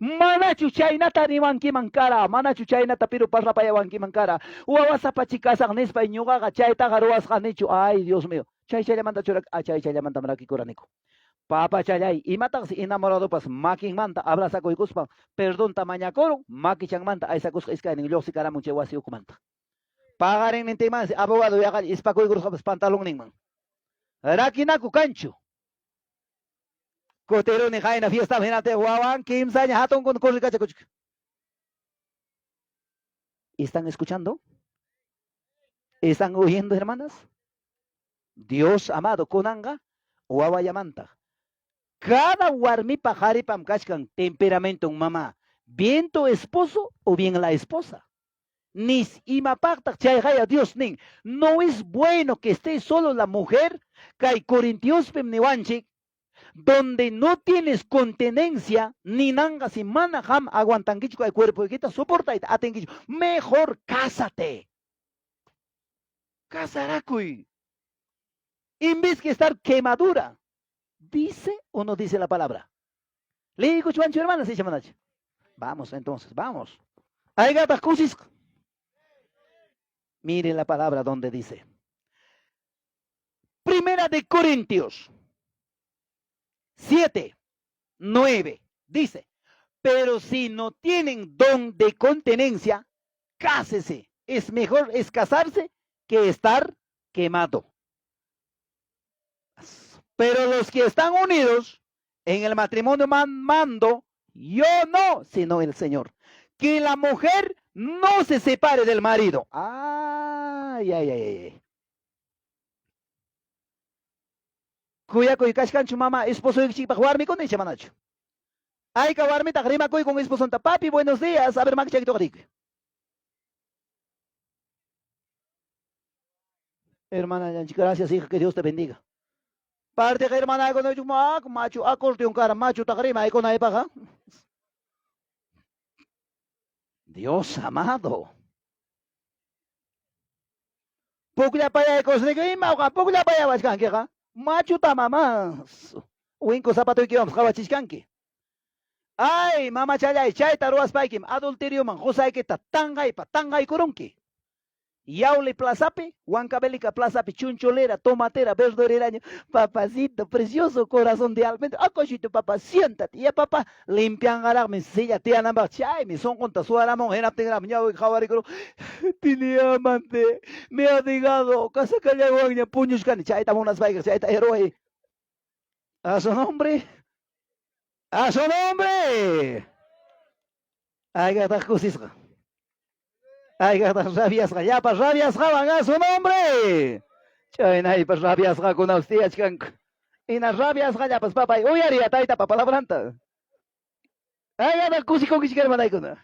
Manachu chaynata rimankiman kara, manachu chaynata piru parlapayawankiman kara, wawasapachi kasaq nispay ñuqaqa chaytaqa ruwasqanichu, ay Dios mío, chay chayllamanta churak, ah chay chayllamantam rakikuraniku. Papachallay, imataqsi enamoradopas makinmanta abrazakuykuspan perdonta mañakurun, makichanmanta aysakusqa iskaynin lluqsikaramun chay wasi ukumanta. Paqarinnintinmansi abogado yaqalla ispakuykurusqapas pantalonninman. Rakinaku kanchu. Kutiruni qayna fiestaman hinaptin wawan kimsaña hatunkuna corrikachakuchka. ¿Están escuchando? ¿Están oyendo, hermanas? Dios amado, kunanqa wawallamantaq. Cada warmipa qaripam kachkan temperamenton mamá, bien tu esposo o bien la esposa. Nis imapaqtaq chayqaya Dios nin, no es bueno que esté solo la mujer, kay Corintiospim niwanchik, donde no tienes contenencia, ninanqa si mana qam aguantankichu kay cuerpoykita soportayta atinkichu, mejor cásate. Casarakuy. En vez que estar quemadura. ¿Dice o no dice la palabra? Liykuchwanchu hermanas icha manachu? Vamos entonces, vamos. Aygataq kusisqa. Mire la palabra donde dice. Primera de Corintios 7, 9. Dice, pero si no tienen don de contenencia, cásese. Es mejor es casarse que estar quemado. Pero los que están unidos en el matrimonio mando, yo no, sino el Señor. Que la mujer no se separe del marido. Ay, ay, ay, ay. Kuyakuy kachkanchu mama esposoykichikpaq warmikuna icha manachu? Ayka warmitaq rimakuykun esposonta, papi, buenos días, a ver makichayki tuqarikuy. Hermana Yanchi, gracias hija, que Dios te bendiga. Partiqa hermanaykuna machu acordeón kara machutaq rimaykunaypaq. Dios amado. Pukllapayaykusniki ima pukllapayawachkankiqa machuta mamá winku zapatuykiwanpas qawachichkanki. Ay, mamachallay, chayta ruwaspaykim adulterioman qusaykita tanqaypa tanqaykurunki. Yauli plazapi, Huancavelica plazapi, chuncholera, tomatera, verdureraña, papacito, precioso corazón de almendra, acochito papá, siéntate, ya papá, limpianqaraqmi silla tiyananpaq, chaymi sunqunta suwaramun, hinaptinraqmi ñawi qhawarikuru, tiene amante, me ha dejado, kasakallawanña puñuchkani, chayta munaspayqa, chayta ruway. A su nombre, a su nombre. Aygataq kusisqa. Aygataq rabiasqa, llapa rabiasqawan a su nombre. Chaynaypas rabiasqakunapas tiyachkanku. Hina rabiasqallapas papay uyariya taytapa palabranta. Aygataq kusikunkichik hermanaykuna.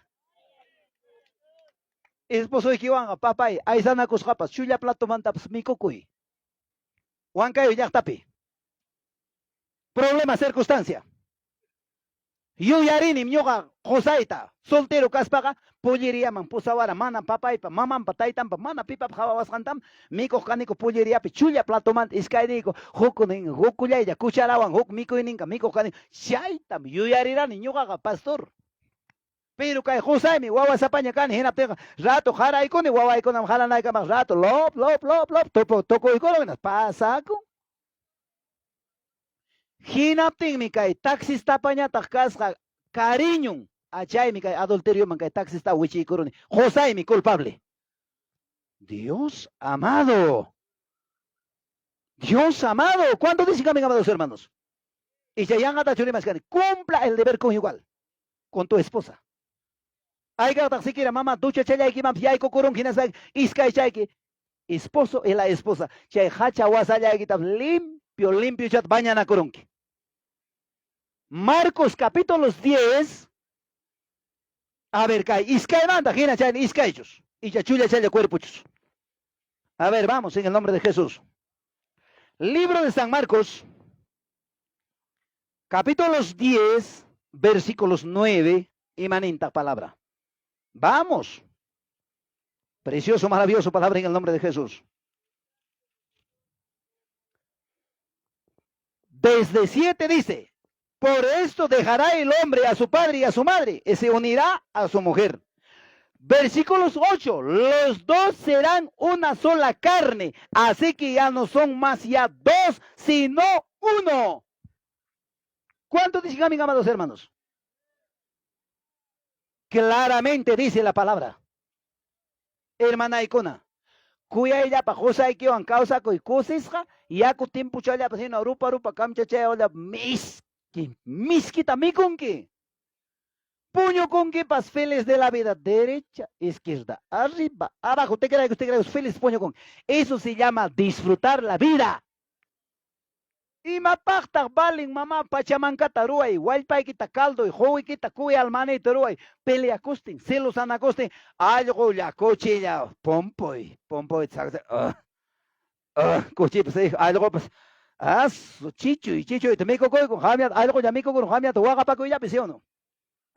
Esposoykiwanqa papay aysanakusqapas chulla platomantapas mikukuy. Huancayo llaqtapi. Problema circunstancia. Yuyarinim ñuqa qusayta soltero kaspaqa polleriaman pusawara mana papaypa, mamanpa, taytanpa, mana pipap qhawawasqantam mikuq kaniku polleriapi chulla platomanta iskayniyku huknin hukullaylla cucharawan huk mikuyninka mikuq kaniku chaytam yuyarirani ñuqaqa pastor. Pero kay qusaymi wawasapaña kani hinaptinqa rato qaraykuni wawaykunam qaranaykamaq rato lop lop lop lop tupu tukuykurun hinaspa pasakun. Hinaptinmi kay taxistapañataq kasqa cariñon. Achaymi kay adulterioman kay taxista wichiykuruni. Qusaymi culpable. Dios amado. Dios amado. ¿Cuánto dicen amén, amados hermanos? Icha yanqatachu rimachkani. Cumpla el deber conyugal con tu esposa. Aykaqtaq siquiera mama duchachallaykimanpas yaykukurunki hinaspa iskaychayki esposo y la esposa chay hacha wasallaykitapas limpio limpiochata bañanakurunki. Marcos capítulos 10. A ver, kay iskaymanta hina chayna iskaychus. Icha chullachalla cuerpochus. A ver, vamos en el nombre de Jesús. Libro de San Marcos, capítulos 10, versículos 9 y maninta palabra. Vamos. Precioso, maravilloso palabra en el nombre de Jesús. Desde 7 dice, por esto dejará el hombre a su padre y a su madre y se unirá a su mujer. Versículos 8, los dos serán una sola carne, así que ya no son más ya dos, sino uno. ¿Cuánto dicen amén, amados hermanos? Claramente dice la palabra. Hermanaykuna, kuyayllapaq qusaykiwan kawsakuy kusisqa, yaku timpuchallapas hina rupa rupa kamchachayawallapa miski, miskita mikunki. Puñukunkipas feliz de la vida, derecha, izquierda, arriba, abajo, te creo, te creo, feliz puñukunki. Eso se llama disfrutar la vida. Imapaqtaq valin mamá pachamankata ruway, wallpaykita caldoy, quwikita kuy almanita ruway, peleakustin, celosanakustin, allqulla, kuchilla, pompoy, pompoy, kuchipas, allqupas, asu, chichuy, chichuyta mikukuykun, qamñata, allqulla mikukurun, qamñata waqapakuyllapi, ¿sí o no?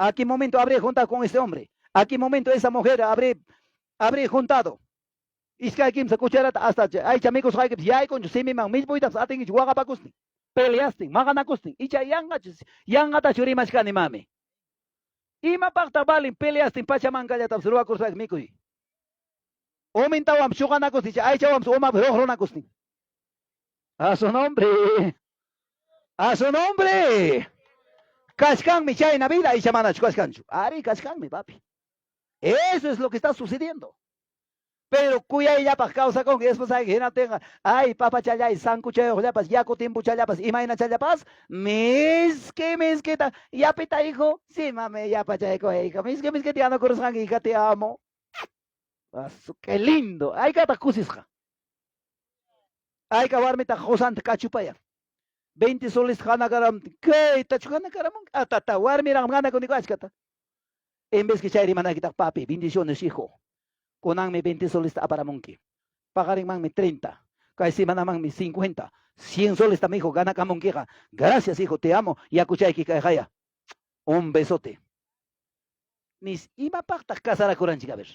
¿A qué momento habré juntado con este hombre? ¿A qué momento esa mujer habré juntado? Iskay kimsa cucharata hasta aycha mikusqaykipas yaykunchu simiman millpuytapas atinkichu waqapakustin, peleastin, maqanakustin, icha yanqachu yanqatachu rimachkani mami. Imapaqtaq valin peleastin pachamankallatapas ruwakuspayki mikuy? Umintawanpas chuqanakustin, icha aychawanpas umapas ruqrunakustin. A su nombre. A su nombre. Kachkanmi chayna vida icha manachu kachkanchu. Ari kachkanmi, papi. Eso es lo que está sucediendo. Pero kuyayllapaq kawsakunki esposayki hinaptinqa, ay papachallay, sankuchayuqllapas, yaku timpuchallapas, imaynachallapas, miski miskita, yapita hijo, sí mami, yapachayku hijo, miski miskita yanukurusqanki, hija, te amo. Asu, qué lindo. Aykataq kusisqa. Ayka warmitaq qusanta kachupayan. 20 soles ganakaramuptin, kaytachu ganakaramunki? Atata, warmiraqmi ganakuniku achkata. En vez que chay rimanaykitaq, papi, bendiciones, hijo. Kunanmi 20 solesta aparamunki. Paqarinmanmi 30. Kay semanamanmi 50. 100 solesta, mi hijo, ganakamunkiqa. Gracias, hijo, te amo. Yakuchayki kayqaya. Un besote. Nis, imapaqtaq casarakuranchik, a ver.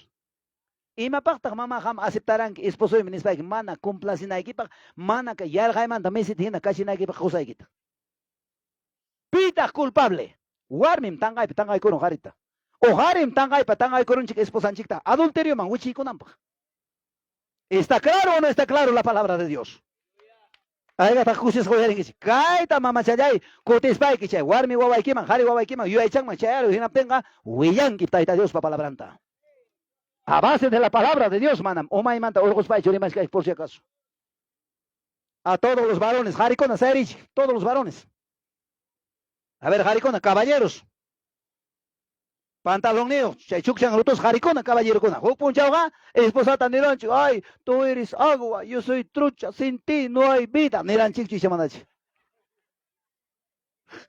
Imapaqtaq mamá qam aceptaranki esposoymi nispayki mana complacinaykipaq, mana kay yarqaymanta mesita hina kachinaykipaq qusaykita. Pitaq culpable? Warmim tanqaypa tanqaykurun qarita. O qarim tanqaypa tanqaykurunchik esposanchikta adulterioman wichiykunanpaq. ¿Está claro o no está claro la palabra de Dios? Aygataq kusisqa uyarinkichik. Kayta mamachallay kutispayki chay warmi wawaykiman, qari wawaykiman, yuyaychanman chayaruy hinaptinqa willanki Tayta Diospa palabranta. A base de la palabra de Dios, manam umaymanta urquspaychu rimachkayki por si acaso. A todos los varones, qarikuna sayarichik, todos los varones. A ver, qarikuna, caballeros. Pantalonniyuq, chay chukchan rutusqa qarikuna, caballerokuna. Huk punchawqa esposata niranchik, ay, tú eres agua, yo soy trucha, sin ti no hay vida. Niranchikchu icha manachu.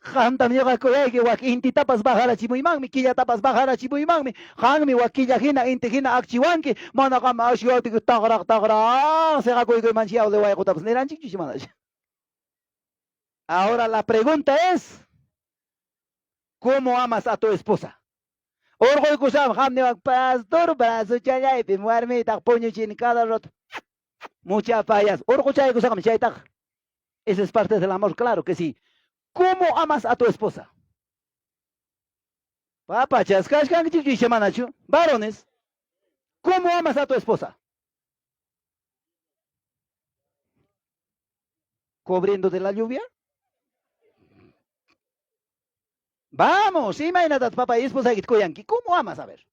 Qamtam ñuqa kuyayki, wak intitapas bajarachimuymanmi, killatapas bajarachimuymanmi, qammi wak killa hina, inti hina akchiwanki, mana qam akchiwaptiki taqraq taqraq seqakuykuymanchik yawli wayqutapas niranchikchu icha manachu. Ahora la pregunta es, ¿cómo amas a tu esposa? Urquykusam qam niwan, pastor, brazuchallaypim warmiytaq puñuchini cada rato. Mucha payas. Urquchaykusaqmi chaytaqa. Esa es parte del amor, claro que sí. ¿Cómo amas a tu esposa? Papachas kachkankichikchu icha manachu? Varones, ¿cómo amas a tu esposa? ¿Cubriendo de la lluvia? Vamos, imaynatataq papá esposaykita kuyanki? ¿Cómo amas? A ver.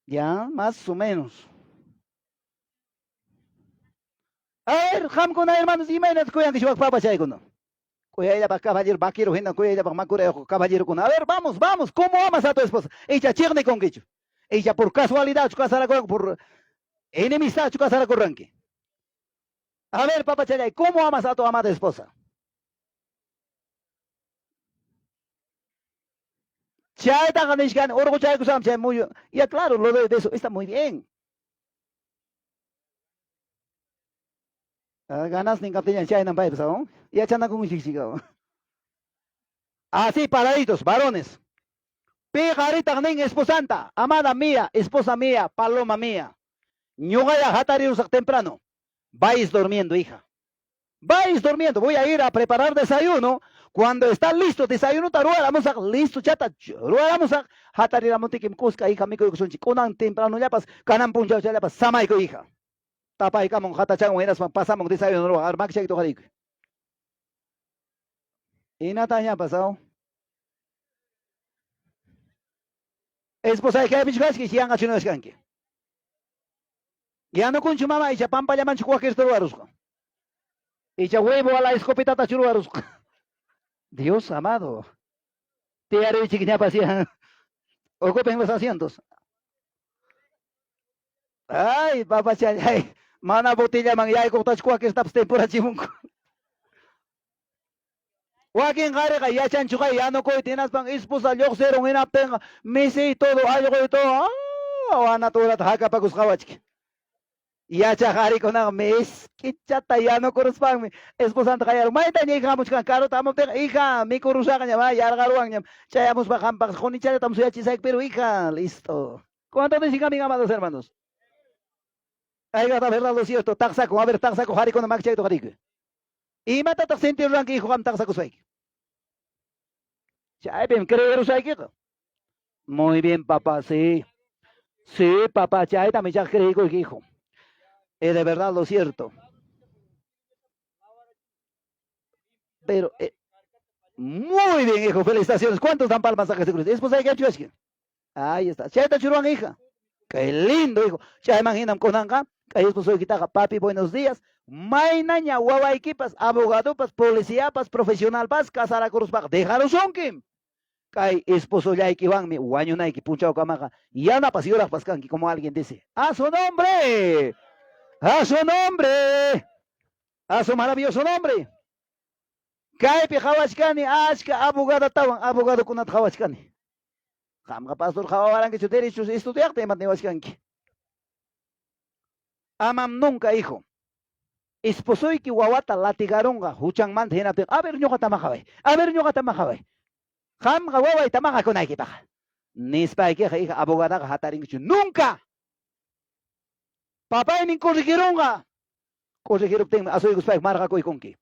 Ya, más o menos. A ver, qamkuna hermanos, imaynataq kuyankichik wak papachaykuna? Kuyayllapaq caballero, vaquero hina kuyayllapaq makurayuq caballerokuna. A ver, vamos, vamos, ¿cómo amas a tu esposa? Icha chiqnikunkichu? Icha por casualidadchu casarakurqanki, por enemistadchu casarakurqanki? A ver, papachallay, ¿cómo amas a tu amada esposa? Chaytaqa nishkani, urquchaykusam chay muyu. Ya claro, lo de eso está muy bien. Ah, ganasnin kaptillan chaynan paypas aún. Yachanakunchik Así paraditos, varones. Pi qaritaq nin esposanta, amada mía, esposa mía, paloma mía. Ñuqaya hatarirusaq temprano. Vais durmiendo, hija. Vais durmiendo. Voy a ir a preparar desayuno. Cuando está listo desayuno ruwaramusaq, listo chata ruwaramusaq, hataриramuptikim kuska hija mikuykusunchik. Kunan tempranollapas, kanan punchawchallapas samaykuy hija. Tapaykamun hatachanwan hinaspa pasamun desayuno ruwaq. Ar makichayta uqariykuy. Inatañapas, aw? Esposayki kaypichu kachki, yanqachu niwachkanki. Yanukunchu mama, icha pampallamanchu cualquierta ruwarusqa. Icha huevo a la escopetatachu ruwarusqa. Dios amado. Tiyariychik ñapas ya. Ocupen los asientos. Ay, papachallay, mana botellaman yaykuqtachu cualquiertapas tempurachimunku. Wakin qariqa yachanchu qay yanukuyta hinaspan esposa lluqsirun hinaptinqa misiy todo allquy todo ah, wanaturata hakapakusqawachik. Yachaq qarikunaqa misk'ichata yanukuruspanmi esposanta qayarun. Maytaña hija hamuchkan karuta hamuptinqa hija mikurusaqñam, ah, yarqaruwanñam. Chayamuspa qampaq qunichallatam suyachisayki, pero hija, listo. ¿Cuánto dicen mis amados hermanos? Ayga, verdad lo cierto, taqsaku, a ver, taqsaku qarikuna makichayta uqariykuy. Imatataq sentirurqanki hijo qam taqsakuspayki? Chaypim creerusaykiqa. Muy bien, papá, sí. Sí, papá, chaytam ichaqa creeykuyki, hijo. Es de verdad lo cierto. Pero, muy bien, hijo, felicitaciones. ¿Cuántos dan palmas a Jesucristo? Esposayki achkachki. Ahí está. Chayta churuwan, hija. Qué lindo, hijo. Chayman hinam kunanqa, kay esposoykitaqa, papi, buenos días. Maynaña wawaykipas, abogadopas, policiapas, profesionalpas, casarakuruspaqa dejarusunkim. Kay esposollaykiwanmi wañunayki punchawkamaqa yanapas yuraqpas kanki, como alguien dice. ¡A su nombre! ¡A su nombre! ¡A su maravilloso nombre! Kaypi qhawachkani achka abogadatawan abogadokunata qhawachkani. Qamqa pastor qhawawarankichu derechos estudiaqta imata niwachkanki. Amam nunca, hijo. Esposoyki wawata latigarunqa huchanmanta hinaptinqa, a ver ñuqata maqaway, a ver ñuqata maqaway. Qamqa wawayta maqakunaykipaq. Nispaykiqa, hija, abogadaqa hatarinkichu. Nunca. Papaynin corregirunqa. Corregiruptinmi asuykuspayki marqakuykunki.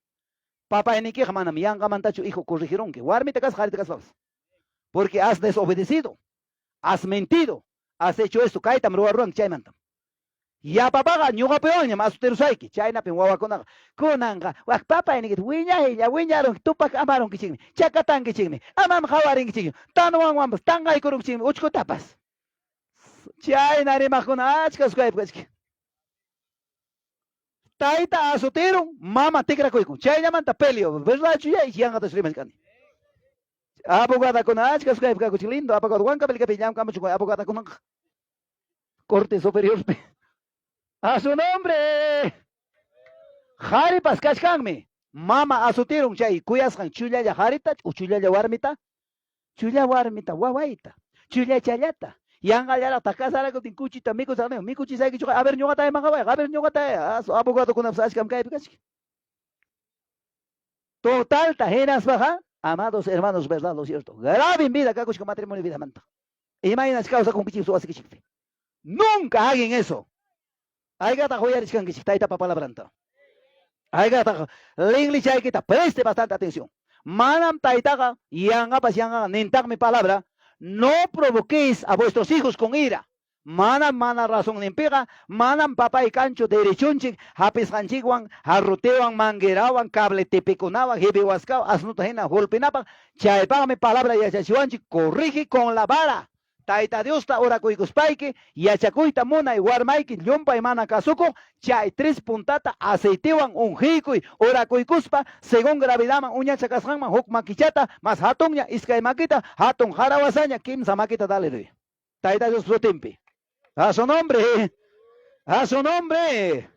Papaynikiqa manam yanqamantachu hijo corregirunki. Warmita kaspa, qharita kaspapas. Porque has desobedecido, has mentido, has hecho esto, kaytam ruwaruranki chaymantam. Yapapaqa ñuqapiwanñam asutirusayki, chaynapim wawakunaqa kunanqa wak papaynikita wiñaylla wiñarunki, tupak amarunkichikmi, chakatankichikmi, amam qawarinkichikchu, tanwanwanpas tanqaykurunkichikmi uchkutapas. Chayna rimaqkuna achka kaypi kachkan. Tayta asutirun, mama tikrakuykun. Chayllamanta peleo, verdadchu yay, yanqatachu rimachkani. Abogadakuna achka kaypi kakuchik, lindo abogado, Huancavelicapi llamkamuchun abogadakunaqa. Corte Superiorpi. A su nombre. Qharipas kachkanmi. Mama asutirun chay kuyasqan chullalla qharita o chullalla warmita, chulla warmita wawayta, chullachallata. Yanqallaraqtaq casarakuptin kuchita mikusaq nin, mikuchisaykichuqa, a ver ñuqata maqaway, a ver ñuqata, abogadokunapas achkam kaypi kachkan. Totalta hinaspaqa, amados hermanos, verdad lo cierto, grave en vida kakuchka matrimonio vidamanta. Imaynas kawsakunkichik wasikichikpi. Nunca hagan eso. Haykataq uyarichkankichik taytapa palabranta. Haykataq linlichaykita preste bastante atención. Manam taytaqa yanqapas yanqaqa nintaqmi palabra, no provoquéis a vuestros hijos con ira. Manam mana razonninpiqa, manam papay kanchu derechunchik hapisqanchikwan, jarrotewan, manguerawan, cable tipikunawan, jibiwaskawan, asnuta hina hulpinapaq. Chaypaqmi palabra yachachiwanchik, corrige con la vara. Tayta Diosta orakuykuspayki, yachakuyta munay warmayki llumpay mana kasukuq, chay tres puntata aceitewan ungiykuy, orakuykuspa, según gravedaman uñacha kasqanman huk makichata, mas hatunña iskay makita, hatun jarawasaña kimsa makita dale. Tayta Dios sutinpi. A su nombre. A su nombre.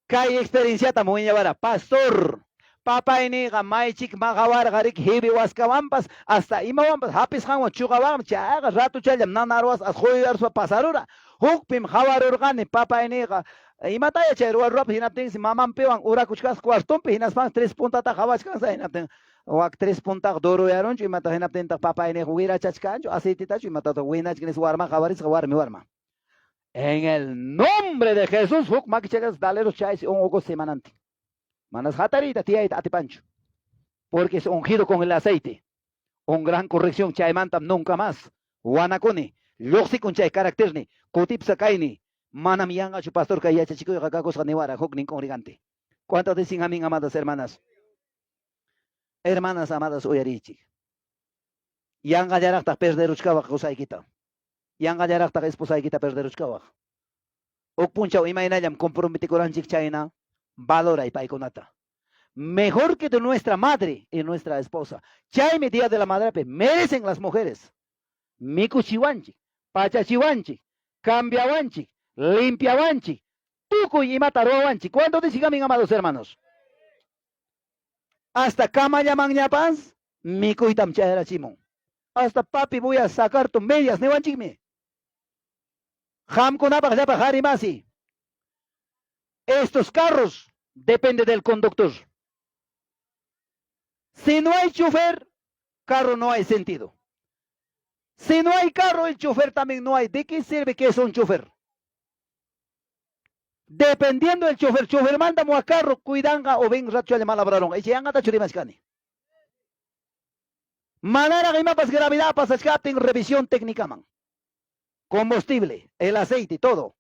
Kay experienciata muñawara, pastor. Papayniqa maychik maqawarqa riki hibi waskawanpas hasta imawanpas hapisqanwan chuqawanmi chayqa ratuchallam nanarwas quyaruspa pasarura. Hukpim qawarurqani papayniqa imataya chay ruwarurapa hinaptinsi mamanpiwan urakuchkasqa cuartonpi hinaspan tres puntata qawachkansa hinaptin wak tres puntaqa duruyarunchu imata hinaptintaq papayniqa wirachachkanchu aceitetachu imatataq winachkan nispa warma qawarisqa warmi warma. En el nombre de Jesús huk makichakas daleros chaysi unqukus semanantin. Manas hatariyta tiyayta atipanchu. Porque es ungido con el aceite. Un gran corrección chaymantam nunca más. Wanakuni, lluqsikun chay caracterni, kutipsa kayni, manam yanqachu pastor kay yachachikuyqa kakusqa niwara huknin congregante. ¿Cuántos dicen amén, amadas hermanas? Hermanas amadas uyariychik. Yanqallaraqtaq perderuchkawaq qusaykita. Yanqallaraqtaq esposaykita perderuchkawaq. Huk punchaw imaynallam comprometikuranchik chayna, valoray paykunata. Mejor que de nuestra madre y nuestra esposa. Chaymi Día de la Madre merecen las mujeres. Mikuchiwanchik, pachachiwanchik, cambiawanchik, limpiawanchik, tukuy imata ruwawanchik. ¿Cuánto dicen amén, amados hermanos? Hasta kamallamanñapas mikuytam chayarachimun. Hasta papi voy a sacar tu medias niwanchikmi. Qamkunapaq llapa qhari masi. Estos carros depende del conductor. Si no hay chofer, carro no hay sentido. Si no hay carro, el chofer también no hay. ¿De qué sirve que es un chofer? Dependiendo del chofer, chofer manda a carro, cuidanga o ven racho le malabraron. Ese tachurimashkani. Manaraq imapas gravedad pasachkaptin revisión técnica man. Combustible, el aceite, todo.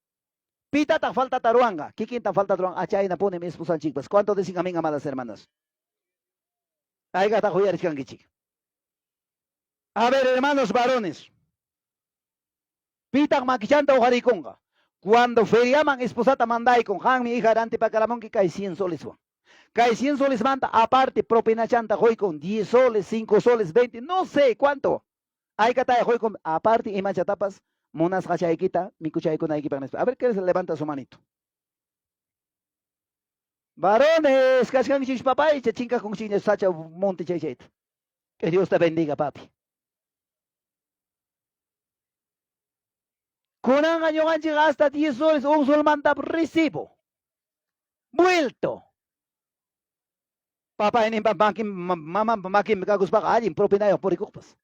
Pitataq falta taruanga. Kikinta falta taruanga. Achayna pone mi esposanchikpas. ¿Cuánto dicen amén, amadas hermanas? Haykataq uyarichkankichik. A ver, hermanos varones. Pitaq makichanta uqarikunqa. Cuando feriaman esposata mandaykun, qanmi hija rantipakaramunki kay 100 soleswan. Kay 100 soles manta aparte propinachanta qoykun 10 soles, 5 soles, 20, no sé cuánto. Haykataya qoykun aparte imachatapas munasqachaykita mikuchaykunaykipaq nispa. A ver, ¿qué levanta su manito? Varones, kachkankichik papaycha, chinkakunchikña sacha monte chay chayta. Que Dios te bendiga, papi. Kunanqa ñuqanchik hasta 10 soles un sol manta recibo. Vuelto. Papayninpa makin mamanpa makinpi kakuspaqa allin propinayuq purikuqpas.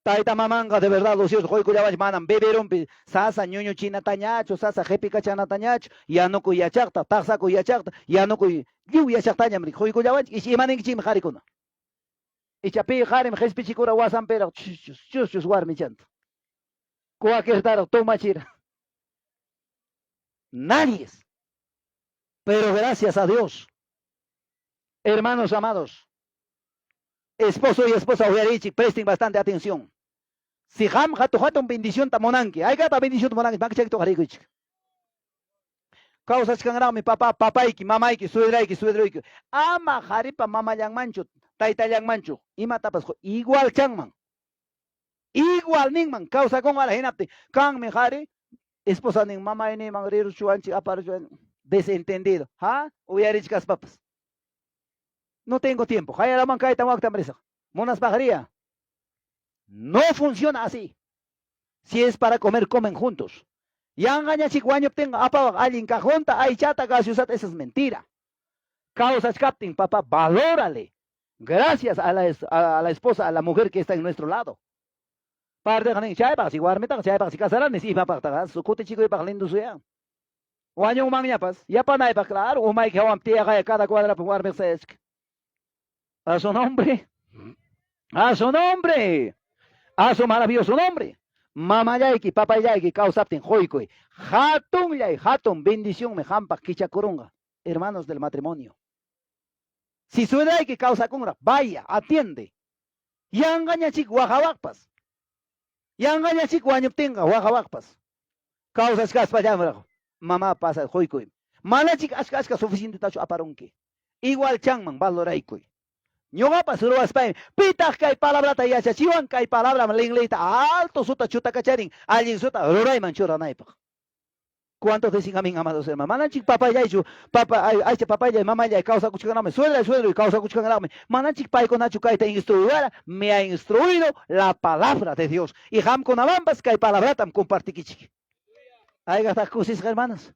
Tayta mamanqa de verdad lo cierto qoykullawanchik manam beberunpi sasa ñuñuchinatañachu, sasa qipikachanatañachu, yanukuy yachaqta, taqsakuy yachaqta, yanukuy lliw yachaqtañam qoykullawanchik. Icha imaninkichikmi qarikuna. Icha pi qarim qispichikura wasanpiraq chus chus chus warmichanta. Cualquier tomachira. Nadie. Pero gracias a Dios, hermanos amados, esposo y esposa uyarichik, presten bastante atención. Si qam hatu hatun bendición ta munanki, haykata bendición ta munanki, makichayki tuqarikuychik. Kawsachkanraqmi papá, papayki, mamayki, suedrayki, suedroyki. Ama qharipa mamallanmanchu, taytallanmanchu, imatapas igual chanman. Igual ninman, kawsakunqa hinaptin, kanmi qhari, esposa nin mamayniman riruchuwanchik aparuchuwan desentendido. Ha? Uyarichkaspapas. No tengo tiempo. Hayaraman kaytan waktan risaq. Munaspaqriya. No funciona así. Si es para comer, comen juntos. Yanqañachik wañuptinqa apawaq allin cajonta, aychata, gaseosata, esa es mentira. Kawsachkaptin, papá, valórale. Gracias a la esposa, a la mujer que está en nuestro lado. Parteqa nin, chaypaq si warmitaqa, chaypaq si casarani, si imapaqtaqa, kutichikuypaq lindo suya. Wañunmanñapas, yapanaypaq, claro, umayki hawanpi tiyaqaya cada cuadrapi warmiq sayachka. A su nombre. A su nombre. A su maravilloso nombre. Mamallayki, papallayki kawsaptin quykuy. Hatunllay, hatun bendicionmi qampaq kichakurunqa, hermanos del matrimonio. Si suegrayki kawsakunraq, vaya, atiende. Yanqañachik waqawaqpas. Yanqañachik wañuptinqa waqawaqpas. Kawsachkaspallanraq mamá pasa quykuy. Manachik achka achka suficientetachu aparunki. Igual chanman valoraykuy. Ñuqapas ruwaspaymi, pitaq kay palabrata yachachiwan? Kay palabram linliyta alto suta chutakacharin, allin suta rurayman churanaypaq. ¿Cuántos dicen amén, amados hermanos? Manachik papallaychu, papa, aycha papallay, mamallay, kawsakuchkanraqmi, suegra, suegro, kawsakuchkanraqmi. Manachik paykunachu kayta instruiwara, me ha instruido la palabra de Dios. Y qamkunawanpas kay palabratam compartikichik. Hayk'aqtaq kusisqa, hermanas?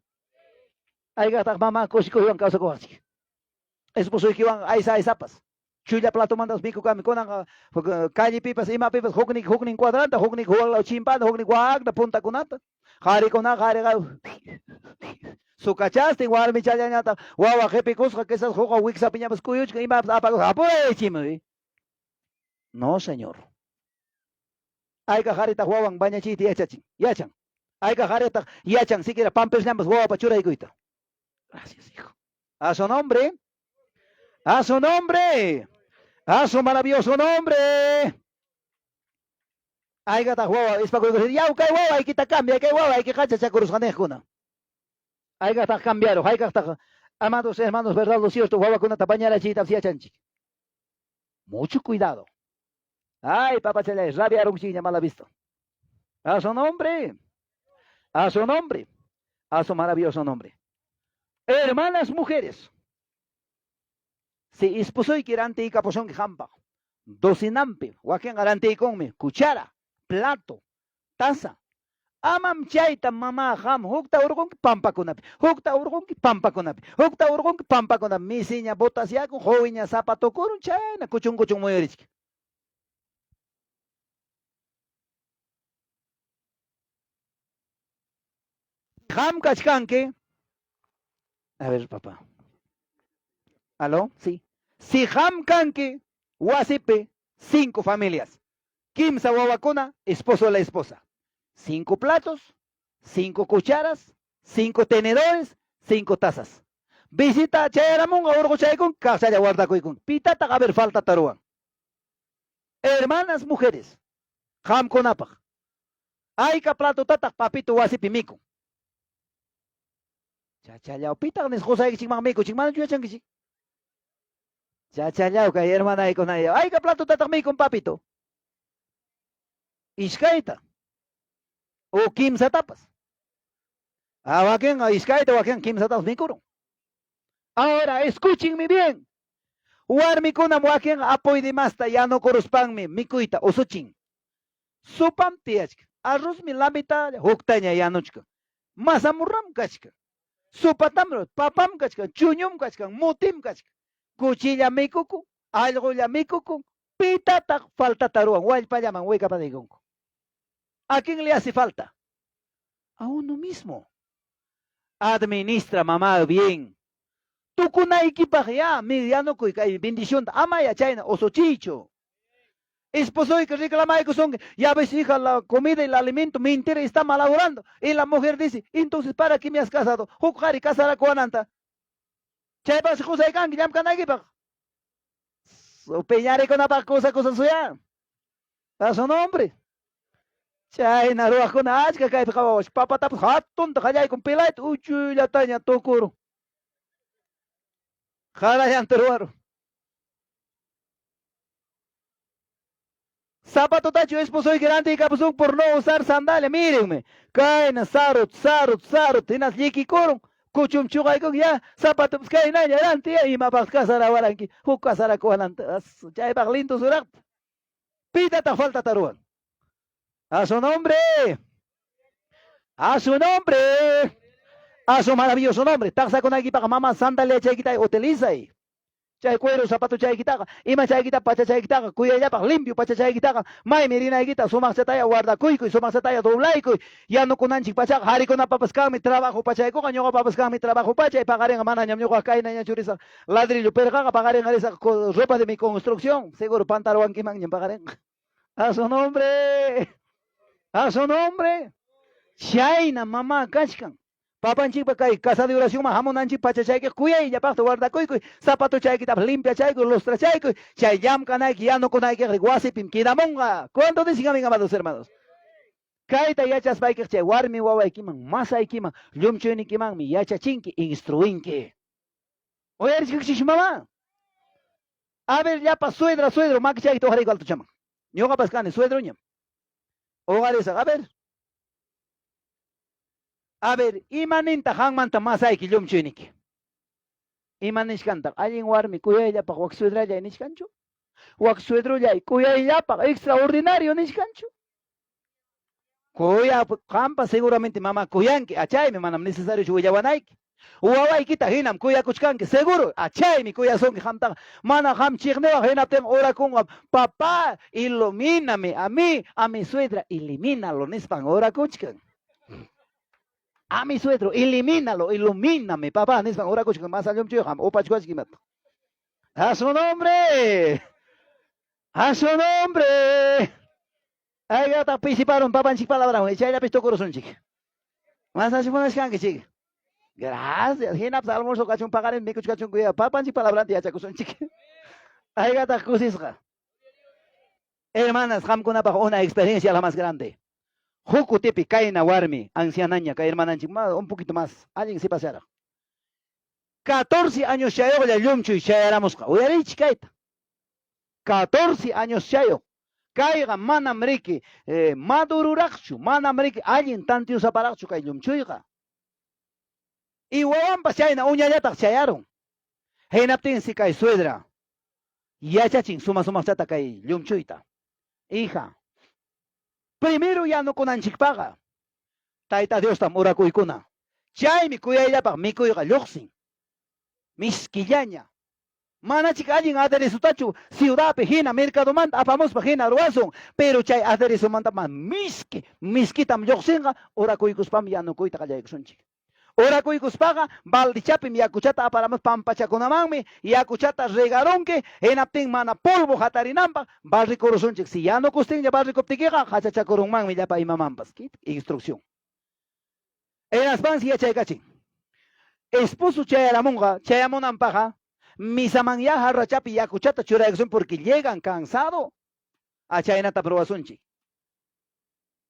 Hayk'aqtaq mama kusikuywan kawsakuwaqchik? Esposoykiwan aysa aysapas. Chulla platomantas mikukami kunanqa callepipas imapipas huknin huknin cuadranta, huknin huklaw chimpanta, huknin wakta puntakunata. Qarikunaqa qariqa sukachastin warmichallañataq wawa qipikusqa quizás hukqa wiksapiñapas kuyuchkan imapas apakusqa apuraychimuy. No, señor. Ayka qaritaq wawan bañachiyta yachachin, yachan. Ayka qaritaq yachan siquiera pampersllampas wawapa churaykuyta. Gracias, hijo. A su nombre. A su nombre. A su maravilloso nombre. Aykataq wawa ispakuykusqa, yaw kay wawaykita cambia, kay wawayki qachachakurusqa niqkuna. Hayk'aqtaq cambiaruq, hayk'aqtaq, amados hermanos, verdad lo cierto, wawakunata bañarachiytapas yachanchik. Mucho cuidado. Ay, papachallay, rabiarunchikña mala visto. A su nombre. A su nombre. A su maravilloso nombre. Hermanas mujeres. Si esposoyki rantiykapusunki qampaq, docinampi, wakinqa rantiykunmi cuchara, plato, taza. Amam chayta mamá qam hukta hurqunki pampakunapi, hukta hurqunki pampakunapi, hukta hurqunki pampakunapi, misiña botasyakun, quwiña zapatukurun, chayna kuchun kuchun muyurichik. Qam kachkanki. A ver, papá. ¿Aló? Sí. Si qam kanki wasipi 5 familias, kimsa wawakuna, esposo o la esposa. 5 platos, 5 cucharas, 5 tenedores, 5 tazas. Visita chayaramunqa urquchaykun, kaqchalla guardakuykun. Pitataq a ver falta taruwan. Hermanas mujeres, qamkunapaq. Ayka platotataq papito wasipi mikun. Chachallaw, pitaq nis qusaykichikman mikuchik, manachu yachankichik? Chachallaw kay hermanaykuna, ayka platotataq mikun papito? Iskayta o kimsatapas. Ah, wakinqa iskayta, wakinqa kimsatapas mikurun. Ahora, escúchenme bien. Warmikunam wakinqa apoy de masta yanukuruspanmi mikuyta usuchin. Supam tiyachkan. Arrozmi la mitad huktaña yanuchkan. Mazamorram kachkan. Supatam, papam kachkan, chuñum kachkan, mutim kachkan. Kuchilla mikukun, allqulla mikukun, pitataq faltata ruwan, wallpallaman wikapanaykunku. ¿A quién le hace falta? A uno mismo. Administra, mamá, bien. Tukunaykipaq ya, mi yanukuy kay bendicionta, amaya chayna usuchiychu. Esposoyki reclamaykusunki, ya ves, hija, la comida y el alimento, mentira, está malogrando. Y la mujer dice, entonces, ¿para qué me has casado? Huk qhari casarakuwananta. Chaypaqsi qusay kanki llamk'anaykipaq. Piñarikunapaq kusa kusa suya. A su nombre. Chayna ruwaqkuna achka kaypi qhawawachka. Papatapas hatunta qallaykun pilayta uchuyllataña tukurun. Qarallanta ruwarun. Zapatotachu esposoyki rantiykapusun por no usar sandalia. Mírenme. Kayna sarut, sarut, sarut. Hinas llikikurun. Kuchum chuqaykun ya. Zapatopas kaynaña rantiya. Imapaq casarawaranki. Huk casarakuwananta. Chaypaq lindo suraqta. Pitataq faltata ruwan. A su nombre. A su nombre. A su maravilloso nombre. Taqsakunaykipaq mama sandalia chaykita utilizay. Chay cuero zapatochaykitaqa, imachaykita pachachaykitaqa, kuyayllapaq limpio pachachaykitaqa, maymi rinaykita sumaqchataya guardakuykuy, sumaqchataya doblaykuy. Yanukunanchik pachaqa harikunapapas kanmi trabajo pachaykuqa, ñuqapapas kanmi trabajo pachay, paqarinqa manañam ñuqaqa kaynañachu risaq ladrillo perqaqa, paqarinqa risaq ropa de mi construcción, seguro pantaruwankimanñam paqarinqa. A su nombre, a su nombre. Chayna mamá kachkan. Papanchikpa kay casa de oracionman hamunanchik pachachaykiqa kuyayllapaqta guardakuykuy, zapatochaykitapas limpiachaykuy, lustrachaykuy, chay llamk'anayki, yanukunaykiqa wasipim quedamunqa. ¿Cuánto dicen amén, amados hermanos? Kayta yachaspaykiqa chay warmi wawaykiman, masaykiman, llumchuynikimanmi yachachinki, instruinki. Uyarichkankichikchu mamá? A ver, llapa suedra, suedro, makichaykita uqariyku altochaman. Ñuqapas kani suedroñam. Uqarisaq, a ver. A ver, ima nintaq qanmanta masayki llumchuyniki? Ima nichkantaq? Allin warmi kuyayllapaq wak suedrallay nichkanchu? Wak suedrollay kuyayllapaq extraordinario nichkanchu? Kuya, qampa seguramente mamá kuyanki, achaymi manam necesariochu willawanayki. Wawaykita hinam kuyakuchkanki, seguro, achaymi kuyasunki qamtaqa. Mana qam chiqniwaq hinaptinqa orakunqam, papá, ilumíname a mí, a mi suegra, elimínalo nispan orakuchkan. A mi suegro, elimínalo, ilumíname, papá, nispan orakuchkan, más allumchuyqa qam upachkuachki imata. A su nombre, a su nombre. Aygataq pisiparun papanchik palabrawan, chayllapis tukurusunchik. Masachu munachkankichik? Gracias. Hinapas almuerzo kachun paqarin mikuchkachunku ya papanchik palabranta yachakusunchik. Aygataq kusisqa. Hermanas, qamkunapaq una experiencia la más grande. Huk kutipi kayna warmi, ancianaña, kay hermananchik, un poquito más, allin sipasharaq. 14 años chayuqlla llumchuy chayaramusqa. Uyariychik kayta. 14 años chayuq. Kayqa manam riki madururaqchu, manam riki allin tantiyusaparaqchu kay llumchuyqa. Y wawanpas chayna uñallataq chayarun. Hinaptinsi kay suegra yachachin suma sumaqchata kay llumchuyta. Hija, primero yanukunanchikpaqa Tayta Diostam orakuykuna. Chaymi kuyayllapaq mikuyqa lluqsin. Miskillaña. Manachik allin aderezotachu ciudadpi hina mercadomanta apamuspa hina ruwasun, pero chay aderezomanta mas miski, miskitam lluqsinqa, orakuykuspam yanukuyta qallaykusunchik. Orakuykuspaqa baldichapim yakuchata aparamus pampachakunamanmi yakuchata regarunki, hinaptin mana polvo hatarinanpaq barrikurusunchik. Si yanukustinlla barrikuptikiqa hachachakurunmanmi llapa imamanpas. Instrucción. Hinaspansi yachaykachin. Esposo chayaramunqa, chayamunanpaqqa misamanyá jarrachapi yakuchata churaykusun porque llegan cansado. A chaynata ruwasunchik.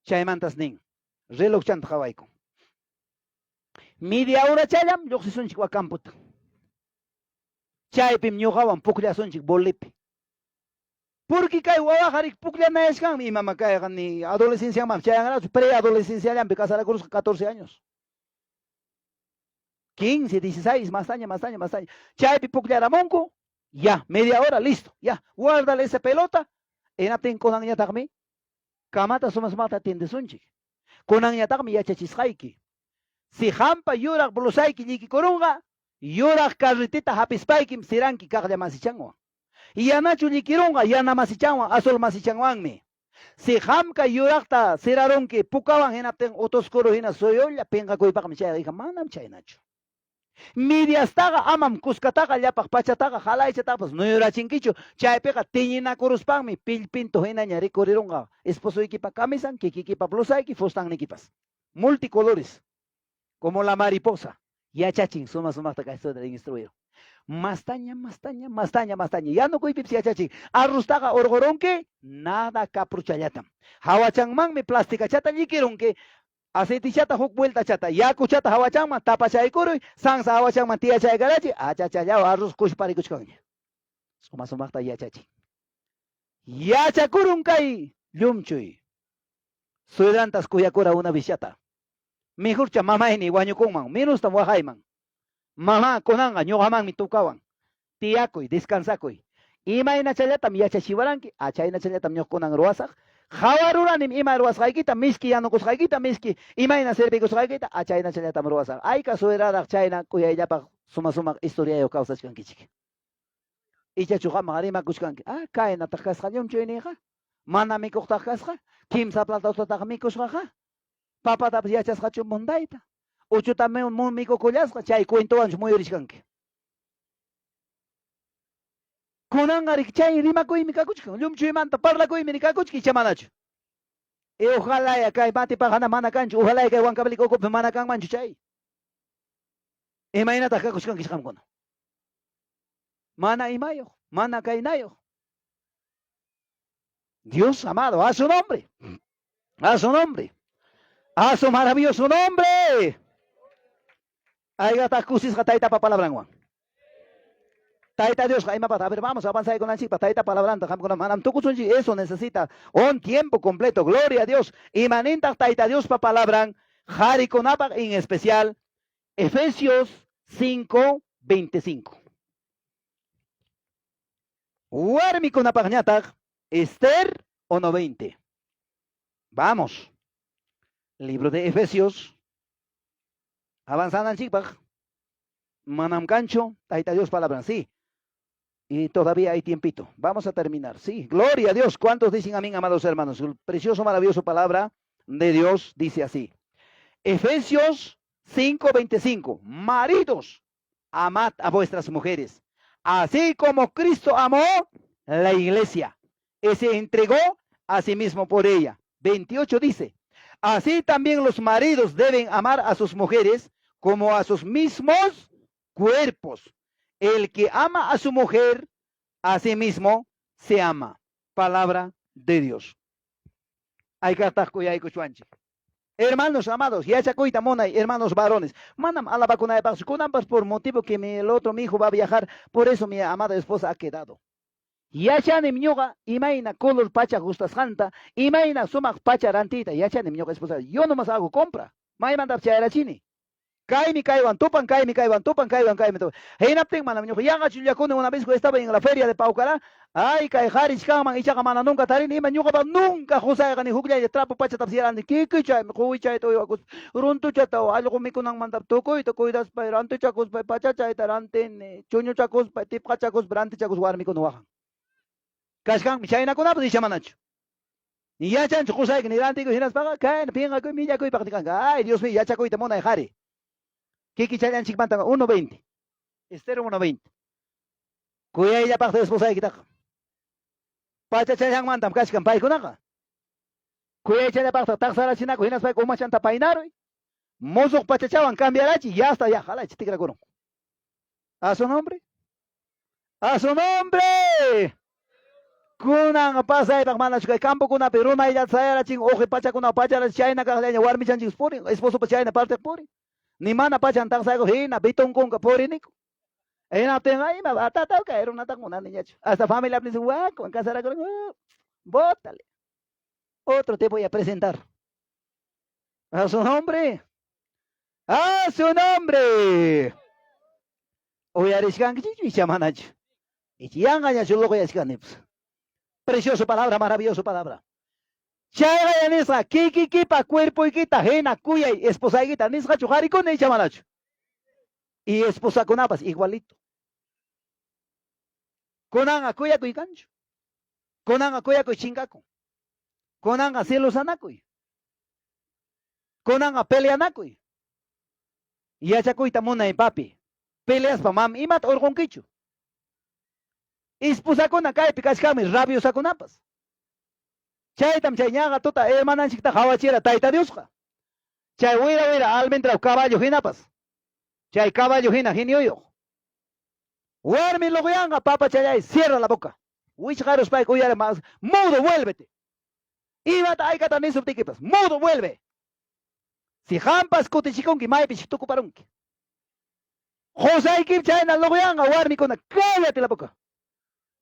Chaymantas nin, relojchanta qhawaykun. Media horachallam lluqsisunchik wa camputa. Chaypim ñuqawan pukllasunchik bolipi. Porque kay wawaqa rik pukllanayashkanmi imama kayqa ni adolescenciaman chayanrachu, preadolescenciallampi casarakurusqa 14 años. 15, 16, mastaña, mastaña, mastaña. Chaypi pukllaramunku, ya, media hora, listo, ya. Guárdale esa pelota, hinaptin kunanñataqmi kamata suma sumaqta atiendesunchik. Kunanñataqmi yachachisqayki. Si qampa yuraq blusayki llikikurunqa, yuraq carretita hapispaykim siranki kaqlla masichanwan. Yanachu llikirunqa yana masichanwan, azul masichanwanmi. Si qamqa yuraqta sirarunki pukawan hinaptin utuskuru hina suyulla pinqakuypaqmi chayqa, hija, manam chaynachu. Mediastaqa amam kuskataqa llapaq pachataqa halaychatapas nuyurachinkichu, chaypiqa tiñinakuruspanmi pillpintu hinaña rikurirunqa esposoykipa camisan, kikikipa blusayki, fustannikipas. Multicolores, como la mariposa. Yachachin suma sumaqta kay suegra instruido. Mastaña, mastaña, mastaña, mastaña. Yanukuypipas yachachin. Arrostaqa urqurunki, nada kapruchallatam. Hawachanmanmi plasticachata llikirunki, aceitichata huk vueltachata, yakuchata hawachanman tapachaykuruy, sansa hawachanman tiyachaykarachi, achachallaw arroz kushparikuchkanña. Suma sumaqta yachachin. Yachakurun kay llumchuy. Suegrantas kuyakura una viciata. Mejorcha mamayni wañukunman, menostam waqayman. Mamá, kunanqa ñuqamanmi tukawan. Tiyakuy, descansakuy. Imaynachallatam yachachiwaranki, achaynachallatam ñuqa kunan ruwasaq. Qhawaruranim ima ruwasqaykita, miski yanukusqaykita, miski imayna servikusqaykita, achaynachallatam ruwasaq. Ayka suegraraq chayna kuyayllapaq suma sumaq historiayuq kawsachkankichik. Ichachu qamqa rimakuchkanki, ah, kaynataq kasqa llumchuyniyqa, mana mikuqtaq kasqa, kimsa platotataq mikusqaqa, papatapas yachasqachu mundayta, uchuta mikukullasqa, chay cuentowanchu muyurichkanki. Kunanqa riki chay rimakuymi kakuchkan, llumchuymanta parlakuymi kakuchkan, icha manachu? E ojalaya kay matipaqana mana kanchu, ojalaya kay Huancavelica ukupi mana kanmanchu chay. Imaynataq kakuchkankichik qamkuna? Mana imayuq, mana kaynayuq. Dios amado, a su nombre, a su nombre, a su maravilloso nombre. Aygataq kusisqa Taytapa palabranwan. Tayta Diosqa imapaq, a ver, vamos avanzaykunanchikpaq Tayta palabranta qamkuna manam tukusunchik, eso necesita un tiempo completo. Gloria a Dios. Imanintaq Tayta Diospa palabran qharikunapaq en especial? Efesios 5:25. Warmikunapaqñataq Esther 1:20. Vamos. Libro de Efesios. Avanzananchikpaq manam kanchu Tayta Dios palabran, sí. Y todavía hay tiempito. Vamos a terminar, sí. Gloria a Dios. ¿Cuántos dicen amén, amados hermanos? El precioso, maravilloso palabra de Dios dice así. Efesios 5:25. Maridos, amad a vuestras mujeres, así como Cristo amó la iglesia y se entregó a sí mismo por ella. 28 dice, así también los maridos deben amar a sus mujeres como a sus mismos cuerpos. El que ama a su mujer, a sí mismo se ama. Palabra de Dios. Hayk'aqtaq kuyaykuchwanchik. Hermanos amados, yachakuyta munay, hermanos varones. Manam alabakunaypaqchu, kunanpas por motivo que mi, el otro mi hijo va a viajar, por eso mi amada esposa ha quedado. Yachanim ñuqa imayna color pacha gustasqanta, imayna sumaq pacha rantiyta, yachanim ñuqa esposa. Yo nomás hago compra. Maymantapas chayrachini. Kaymi kaywan tupan, kaymi kaywan tupan, kaywan kaymi tupan. Hinaptin manam ñuqa yanqa chullakuni una vez estaba en la feria de Paucará. Ay, kay qharich kanman, ichaqa mana nunca tarini ima ñuqapa nunca qusayqa ni hukllaya trapo pachatapas yarani kikichaymi quwichayta uywakuspa runtuchata allqu mikunanmanta tukuyta cuidaspa rantichakuspa pachachayta rantini chuñuchakuspa tipqachakuspa rantichakuspa warmikuna waqan. Kachkanmi chaynakunapas icha manachu. Yachanchu qusayki ni rantikuy hinaspaqa kayna pinqakuy millakuypaq kanqa. Ay, Dios mío, yachakuyta munay qhari. Kikichallanchikmanta 1.20. Esther 1.20. Kuyayllapaqta esposaykitaqa. Pachachallanmantam kachkan paykunaqa. Kuyaychallapaqta taqsarachinaku hinaspayku umachanta paynaruy. Musuq pachachawan cambiarachi, ya hasta ya jalachi tikrakurun. A su nombre. A su nombre. Kunan pasaypaq manachu kay campokunapi runayllata sayarachin uqi pachakuna pacharachin chayna kaqllaña warmichanchik purin, esposopa chayna partiq purin. Ni mana pachan taqsayku hina bitunkunka puriniku. Hinaptinqa ima batata kay runataqa munaniñachu. Hasta familia dicen, wakuan casarakurun, bótale. Otro te voy a presentar. A su nombre. A su nombre. Uyarishkankichikchu icha manachu. Icha yanqañachu luquyachkanipas. Precioso palabra, maravilloso palabra. Chayqa nisqa kikikipa cuerpoykita hina kuyay esposaykita nisqachu qarikuna icha manachu. Y esposakunapas igualito. Kunanqa kuyakuy kanchu. Kunanqa kuyakuy chinkakun. Kunanqa celosanakuy. Kunanqa peleanakuy. Yachakuyta munay papi. Peleaspa mam imata urqunkichu. Esposakuna kaypi kachkanmi rabiosakunapas. Chaytam chay ñaqa tuta hermananchikta qawachira Tayta Diosqa. Chay wira wira almendraw caballo hinapas. Chay caballo hina genioyuq. Warmi luqyanqa papachallay cierra la boca. Wichqaruspayki uyari mas mudo vuélvete. Imata aykata nisuptikipas mudo vuelve. Si qampas kutichikunki maypichik tukuparunki. Qusaykim chayna luqyanqa warmikuna cállate la boca.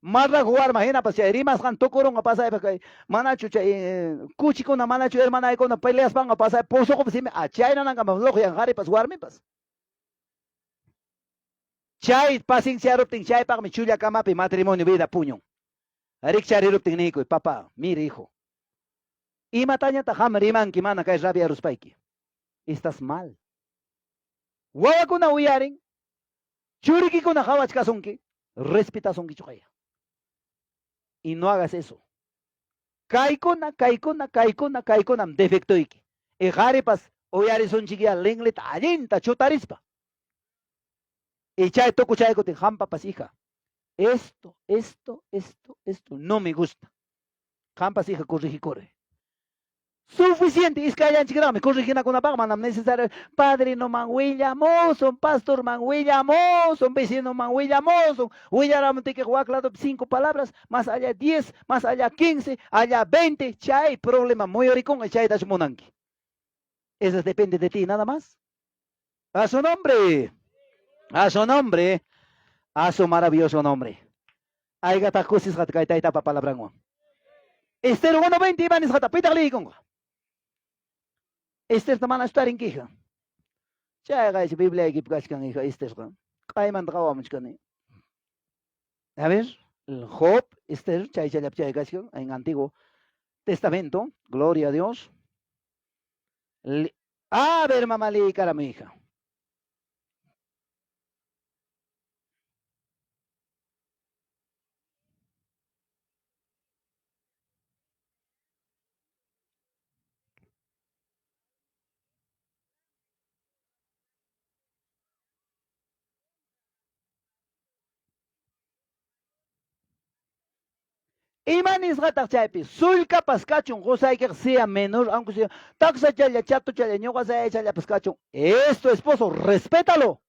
Marraku warma hinapas chay rimasqan tukurunqa pasaypaq kay manachu chay kuchikuna manachu hermanaykuna peleaspanqa pasay pozoqopas simi a chaynanankamas luqyan qharipas warmipas. Chay pacienciaruptin chaypaqmi chulla kamapi matrimonio vida puñun. Rikchariruptin niykuy, papá, mire hijo. Imatañataq qam rimanki mana kay rabiaruspayki. Estás mal. Wawakuna uyarin, churikikuna qawachkasunki. Respetasunkichu qaya. Y no hagas eso. Kaykuna, kaykuna, kaykuna, kaykunam defectoyki. Y qaripas uyarisunchikyá linlita allinta chutarispa. Y chay tukuchaykutin hampapas hija. Esto, esto, esto, esto no me gusta. Qampas hija corregikure. Suficiente iskayllanchikraqmi correginakunapaq manam necesario padrinoman willamusun, pastorman willamusun, vecinoman willamusun. Willaramuptikiqa wak ladopi cinco palabras, más allá 10, más allá 15, allá 20, chay problema muyurikunqa chaytachu munanki. Eso depende de ti nada más. A su nombre. A su nombre. A su maravilloso nombre. Aygataq kusisqata kay taytapa palabranwan. Esther 1.20 ima nisqata pitaq liykunqa. Esterta manachu tarinki hija. Chayqa Bibliaykipi kachkan hija Esterqa. K'aymanta qawamuchkani. A ver, Job, Esther, chaychallapi chay kachkan en Antiguo Testamento. Gloria a Dios. A ver, mamá, liykaramuy hija. Ima nisqataq chaypi? Sullkapas kachun qusaykiqa sea menor, aunque sea taksachalla, chatuchalla, ñuqa sayachallapas kachun. Es tu esposo, respétalo.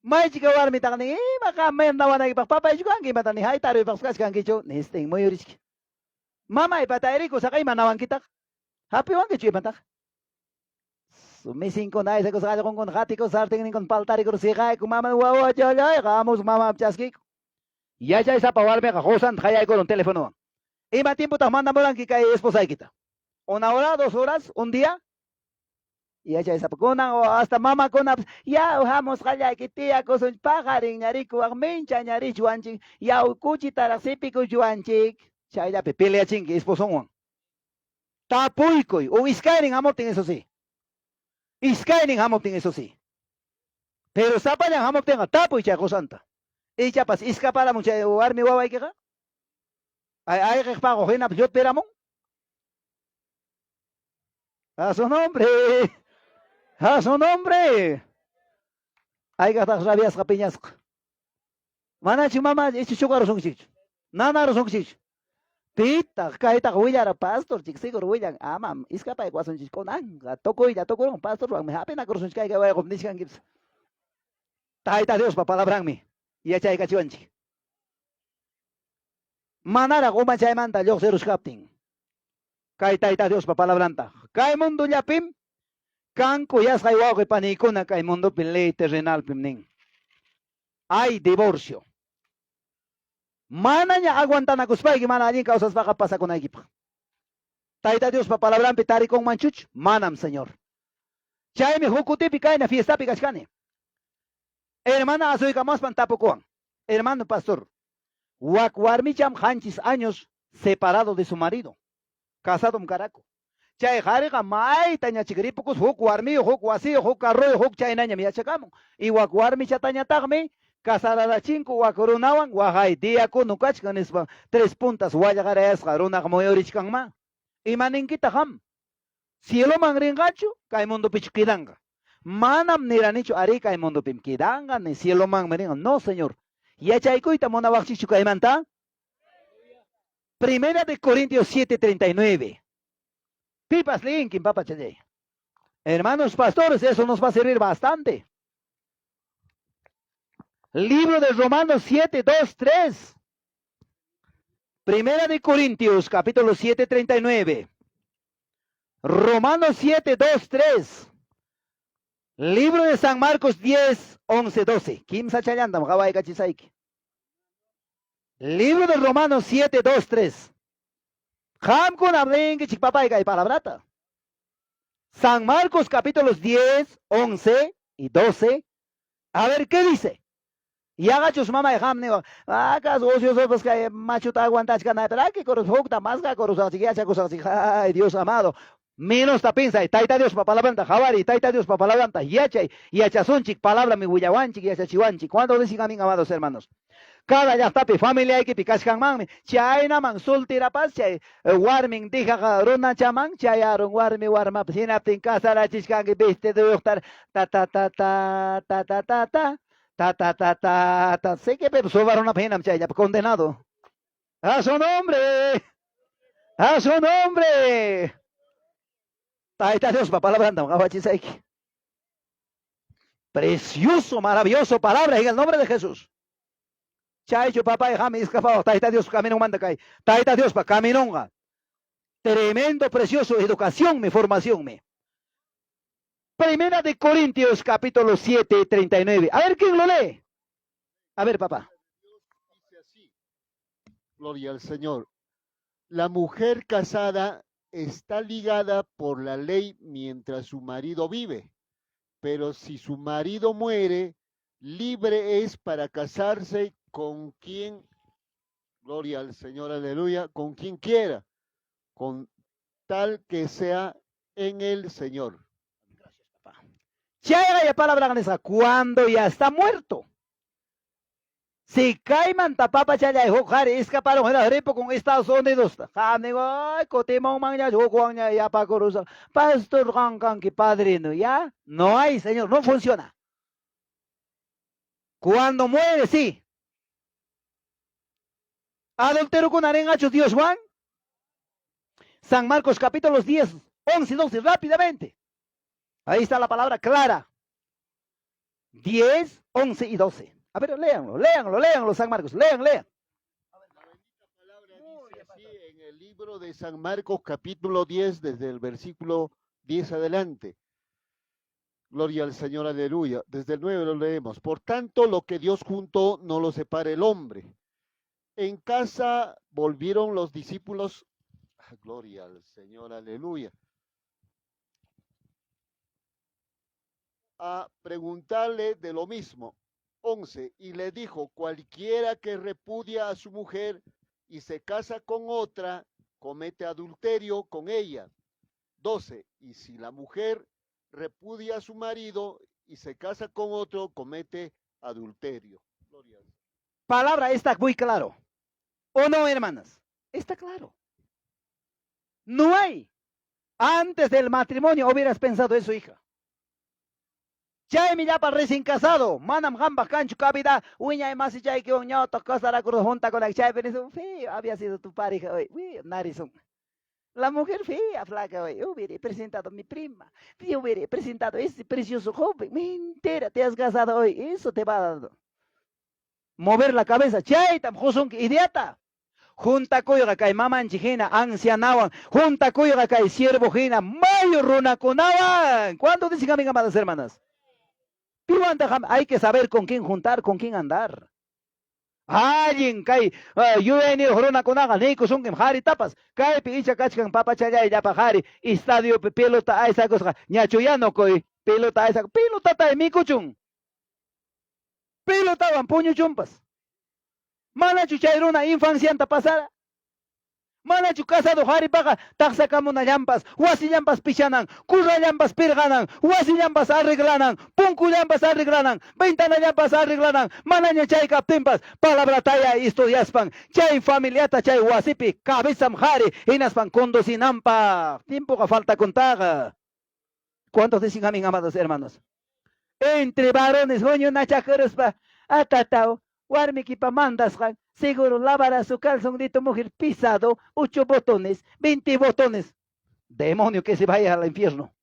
Maychika warmitaqa nin, ima qam mandawanaykipaq papaychu kanki, imata ni haytaruypaqpas kachkankichu, nistin muyurichki. Mamaypa tayriku saqa ima nawankitaq? Hapiwankichu imataq? Misinkuna aysakusqa allqunkuna qatikus sartenninkuna paltarikur siqayku mama wawachallayqa amus mama chaskiku. Yachaysapa warmiqa qusanta qayaykurun telefonowan. Ima tiempotaq mandamuranki kay esposaykita? Una hora, dos horas, un día? Yachaysapa kunan o hasta mamakunapas yaw hamusqallayki tiyakusun paqarinña rikuwaq minchaña richuwanchik yaw kuchitaraq sipikuchuwanchik. Chayllapi peleachinki esposonwan. Tapuykuy o iskaynin hamuptin eso sí. Iskaynin hamuptin eso sí. Pero sapallan hamuptinqa tapuy chay qusanta. Ichapas iskaparamun chay warmi wawaykiqa. Ay ayqiq paqo hinapas llutpiramun. A su nombre. A su nombre. Aykaqtaq rabiasqa piñasqa. Manachu mama ichu chuqarusunkichikchu. Nanarusunkichikchu. Pitaq kaytaq willara pastor chik seguro willan amam iskapaykuwasunchik kunanqa tukuylla tukurun pastorwanmi hapinakurusunchik kay wayqum nichkankipas. Tayta Diospa palabranmi yachaykachiwanchik. Manaraq umachaymanta lluqsiruchkaptin kay Tayta Diospa palabranta. Kay mundollapim kan kuyasqay wawqi paniykuna kay mundopi ley terrenalpim nin. Hay divorcio. Manaña aguantanakuspayki mana allin kawsaspaqa pasakunaykipaq. Tayta Diospa palabranpi tarikunmanchuch? Manam, Señor. Chaymi huk kutipi kayna fiestapi kachkani. Hermana asuykamuspan tapukuwan. Hermano pastor, wak warmicham qanchis años separado de su marido. Casadom karaku. Chay qhariqa maytañachik ripukus huk warmiyuq, huk wasiyuq, huk carroyuq, huk chaynañam yachakamun. Y wak warmichatañataqmi casararachinku wak runawan waqay diácono kachkan nispa tres puntas wallqarayasqa runaq muyurichkanma. Ima ninkitaq qam? Cieloman rinqachu kay mundopichu quedanqa? Manam niranichu arí kay mundopim quedanqa ni cielomanmi rinqa. No, señor. Yachaykuyta munawaqchikchu kaymanta? Primera de Corintios 7:39. Pipas leenkin, papachallay. Hermanos pastores, eso nos va a servir bastante. Libro de Romanos 7, 2, 3. Primera de Corintios, capítulo 7, 39. Romanos 7, 2, 3. Libro de San Marcos 10, 11, 12. Kimsa challantam, qawaykachisaiki. Libro de Romanos 7, 2, 3. Qamkuna leenkichik papay kay palabrata. San Marcos capítulos 10, 11 y 12. A ver, ¿qué dice? Yaqachus mamay qam niwaq, acaso ociosopas kay machuta aguantachkanay, pero hay que hukta masqa kurusaqchik, yachakusaqchik, ay Dios amado. Menosta piensay, Tayta Diospa palabranta qawariy, Tayta Diospa palabranta yachay, yachasunchik, palabrami willawanchik, yachachiwanchik. ¿Cuántos dicen amén, amados hermanos? Cada llaqtapi familiaykipi kachkanmanmi, chaynaman solterapas chay warmin dejaq runachaman chayarun warmi warmapas, hinaptin casarachichkanki vestiduyuqtar ta ta ta ta ta ta ta ta ta ta ta ta ta siquipipas suba runapa hinam chayllapi condenado. A su nombre. A su nombre. Tayta Diospa palabrantam qawachisayki. Precioso, maravilloso palabra en el nombre de Jesús. Chaychu papay qam iskapawaq Tayta Diospa caminonmanta kay. Tayta Diospa caminonqa tremendo, precioso educacionmi, formacionmi. Primera de Corintios capítulo 7, 39. A ver quién lo lee. A ver, papá. Dice así, gloria al Señor. La mujer casada está ligada por la ley mientras su marido vive, pero si su marido muere, libre es para casarse con quien, gloria al Señor, aleluya, con quien quiera, con tal que sea en el Señor. Gracias, papá. Chayqa ya palabra nisqa, cuando ya está muerto. Si kaymanta papachallay huk qhari escaparon hina ripukun Estados Unidos. Qam nigo, ay, kutimunmanña hukwanña yapakurusaq. Pastor qam kanki padrino, ¿ya? No hay, señor, no funciona. Cuando muere, sí. Adulterokuna rinqachu Dioswan? San Marcos capítulos 10, 11 y 12, rápidamente. Ahí está la palabra clara. 10, 11 y 12. A ver, léanlo, léanlo, léanlo, San Marcos, lean, lean. La bendita palabra dice así en el libro de San Marcos capítulo 10, desde el versículo 10 adelante. Gloria al Señor, aleluya. Desde el 9 lo leemos. Por tanto, lo que Dios juntó, no lo separe el hombre. En casa volvieron los discípulos. Ah, gloria al Señor, aleluya. A preguntarle de lo mismo. 11. Y le dijo, cualquiera que repudia a su mujer y se casa con otra, comete adulterio con ella. 12. Y si la mujer repudia a su marido y se casa con otro, comete adulterio. Gloria a Dios. Palabra está muy claro. ¿O no, hermanas? Está claro. No hay. Antes del matrimonio hubieras pensado eso, hija. Chaymi llapa recién casado, manam qampa kanchu cabida, wiñay masichaykiwan ñawtaq casarakurqa juntakunak chaypi nisun, feo había sido tu pareja hoy, uy, narizón. La mujer fea, flaca hoy, hubiera presentado a mi prima, yo hubiera presentado a ese precioso joven, mentira, te has casado hoy, eso te va a mover la cabeza, chaytam qusunki ideata. Juntakuyqa kay mamanchik hina ancianawan, juntakuyqa kay siervo hina mayu runakunawan. ¿Cuánto dicen amén, amadas hermanas? Piwantaq hay que saber con quién juntar, con quién andar. Allin kay yuyayniyuq runakunaqa niykusunkim qharitapas, kaypi icha kachkan papachallay llapa qhari estadiopi pelota aysakusqa, ñachu yanukuy pelota aysaku, pelotatay mikuchun. Pelotawan puñuchunpas. Manachu chay runa infancianta pasara? Manachu casado qharipaqa taqsakamunallanpas, wasillanpas pichanan, currallanpas pirqanan, wasillanpas arreglanan, punkullanpas arreglanan, ventanallanpas arreglanan, manaña chay kaptinpas palabrataya estudiaspan, chay familiata chay wasipi cabezam qhari hinaspan conducinanpaq. Tiempoqa faltakuntaqa. ¿Cuántos dicen amén, amados hermanos? Entre varones huñunachakuruspa, atatao, warmikipa mandasqan, seguro lavará su calzón de tu mujer pisado, 8 botones, 20 botones. Demonio que se vaya al infierno.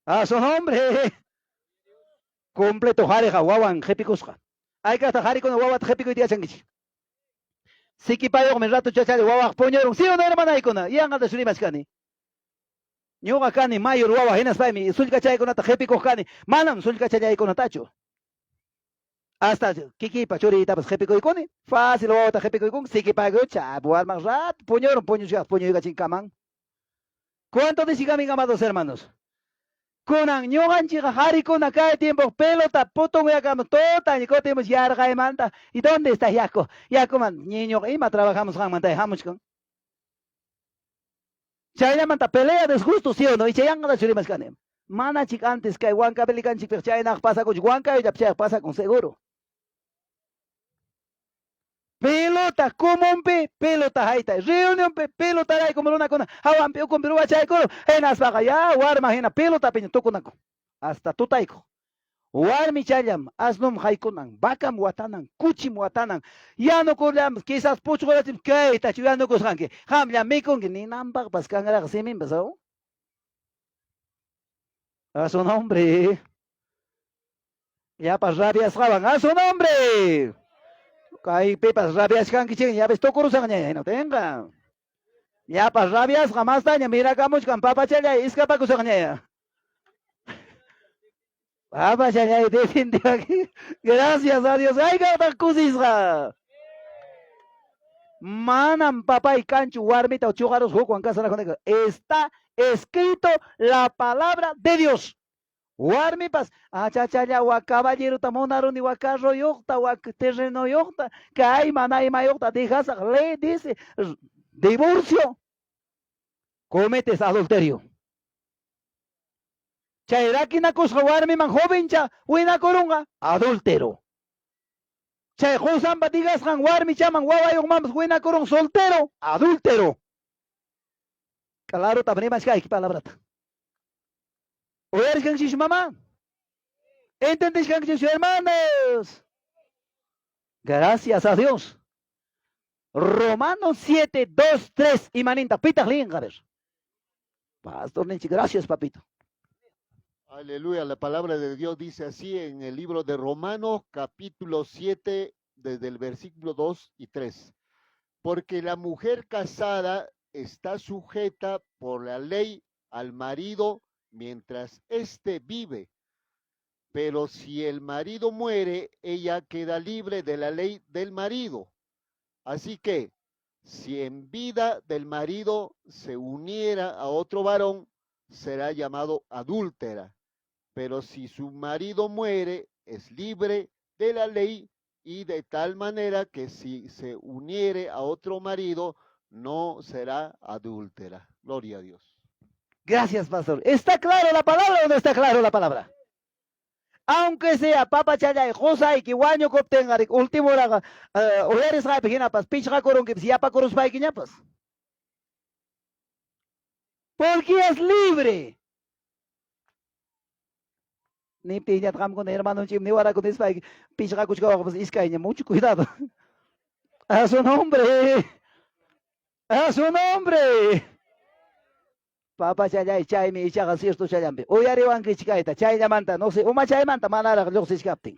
A su nombre. Completo jareja wawan jepikusqa. Aykata jarikuna wawata jepikuyta yachankichik. Sikipayuqmi rato chachalla wawaq puñurun. ¿Sí o no, hermanaykuna? Yanqata surimachkani. Ñuqa kani mayor wawa hinaspaymi sullkachaykunata qhipikuq kani, manam sullkachallaykunatachu. Hasta kikiypa churiytapas qhipikuykuni, fácil wawata qhipikuykun, sikipaykuy chapu warmaq rato puñurun, puñuchkaq puñuykachinkaman. ¿Cuánto dicen amén, amados hermanos? Kunan ñuqanchikqa qarikuna kay tiempo pelota putunyakama tuta kutimos yarqaymanta. ¿Y dónde está yaku? Yakuman ñiñuqa ima trabajamos qanmanta hamuchkan. Chayllamanta pelea, desgusto, sí o no? Icha yanqatachu rimachkani. Manachik antes kay Huancavelicanchikpiqa chaynaq pasakunchu, Huancayollapi chayqa pasakun seguro. Pelota comunpi, pelota haytay. Reunionpi pelotaraykum runakuna hawanpi ukunpi ruwachaykuru. Hinaspaqa ya warma hina pelotapiña tukunaku. Hasta tutayku. Warmichallam asnum haykunan, vacam watanan, kuchim watanan, yanukurllam quizás puchqurachim kaytachu yanukusqanki, qamllam mikunki ninanpaqpas kanraq siminpas, aw? A su nombre. Llapa rabiasqawan, a su nombre. Kaypipas rabiachkankichikña, ya ves tukurusaqña hinaptinqa. Llapa rabiasqa mastaña mirakamuchkan papachallay iskapakusaqñaya. Papachallay defendiwaki. Gracias a Dios. Hayk'aqtaq kusisqa. Manam papay kanchu warmita chuqarus hukwan casarakunayku. Está escrito la palabra de Dios. Warmipas, achachalla wak caballerota munaruni, wak carroyuqta, wak terrenoyuqta, kay mana imayuqta dejasaq, ley dice, divorcio, cometes adulterio. Chay rakinakusqa warmiman jovencha winakurunqa, adúltero. Chay qosanpa digasqan warmichaman wawayuqmanpas winakurun soltero, adúltero. Clarota rimachkayki palabrata. Uyarishkankichikchu mamá? ¿Entendishkankichikchu hermanos? Gracias a Dios. Romanos 7, 2, 3. Imaninta pitaq liinqa, a ver. Pastor ninchik, gracias, papito. Aleluya, la palabra de Dios dice así en el libro de Romanos, capítulo 7, desde el versículo 2 y 3. Porque la mujer casada está sujeta por la ley al marido mientras éste vive. Pero si el marido muere, ella queda libre de la ley del marido. Así que, si en vida del marido se uniera a otro varón, será llamado adúltera. Pero si su marido muere, es libre de la ley y de tal manera que si se uniere a otro marido, no será adúltera. Gloria a Dios. Gracias, pastor. ¿Está claro la palabra o no está claro la palabra? Aunque sea papachallay, qosayki wañukuptinqa, último horaqa uyarisqaypi hinapas pichqakurunkipas yapakuruspaykiñapas. Porque es libre. Niptiyñataq qamkuna hermanonchikmi niwaraku nispayki pichqakuchkawaqpas iskayña, mucho cuidado. A su nombre. A su nombre. Papachallay, chaymi ichaqa cierto challampi. Uyariwankichik kayta, chayllamanta, no sé, umachaymanta manaraq lluqsichkaptin.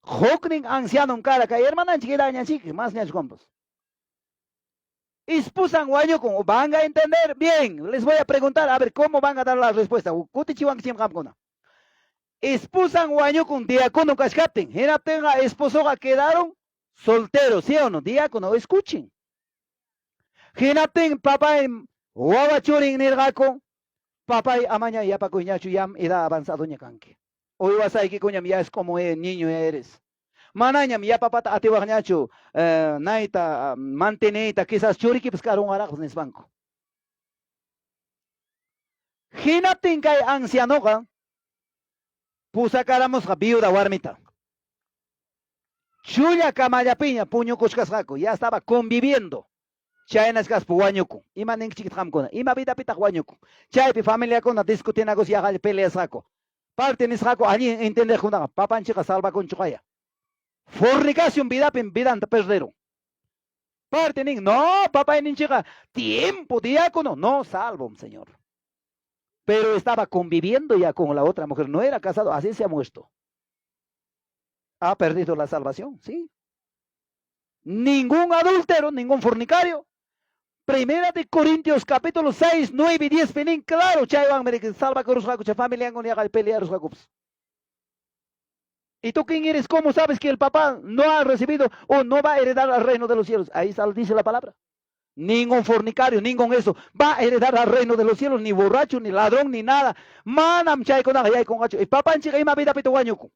Huknin ancianon kara kay hermananchik edañanchik, más ñachkompas. Esposan wañukun, van a entender bien. Les voy a preguntar, a ver, ¿cómo van a dar la respuesta? Kutichiwankichik qamkuna. Esposan wañukun diácono kachkaptin. Hinaptinqa esposoqa quedaron solteros, ¿sí o no? Diácono, escuchen. Hinaptin papay wawa churin nirqaku, papay amaña yapakuyñachu yam edad avanzadoña kanki. Uywasayki ya es como niño eres. Manañam yapapata atiwaqñachu nayta manteneyta quizás churikipas karunqaraqpas nispanku. Hinaptin kay ancianoqa pusakaramusqa viuda warmita. Chulla kamallapiña puñukuchkasqaku, ya estaba conviviendo. Chaynas kaspa wañukun. Ima ninkichik qamkuna? Ima vidapitaq wañukun? Chaypi familiakuna discutinakus yaqalla peleasqaku. Parte nisqaku allin entendeqkunaqa papanchikqa salvakunchuqaya. Fornicación vidapim vidanta perderun. Parte nin, no, papayninchikqa tiempo diácono, no salvo, señor. Pero estaba conviviendo ya con la otra mujer, no era casado, así se ha muerto. Ha perdido la salvación, sí. Ningún adúltero, ningún fornicario. Primera de Corintios capítulo 6, 9 y 10, penin claro, chaywan salva familia pelear. ¿Y tú quién eres? ¿Cómo sabes que el papá no ha recibido o no va a heredar al reino de los cielos? Ahí está, dice la palabra. Ningún fornicario, ningún eso va a heredar al reino de los cielos, ni borracho, ni ladrón, ni nada. Manam chaykunaqa yaykunqachu. Y papanchik ima vidapita wañukun.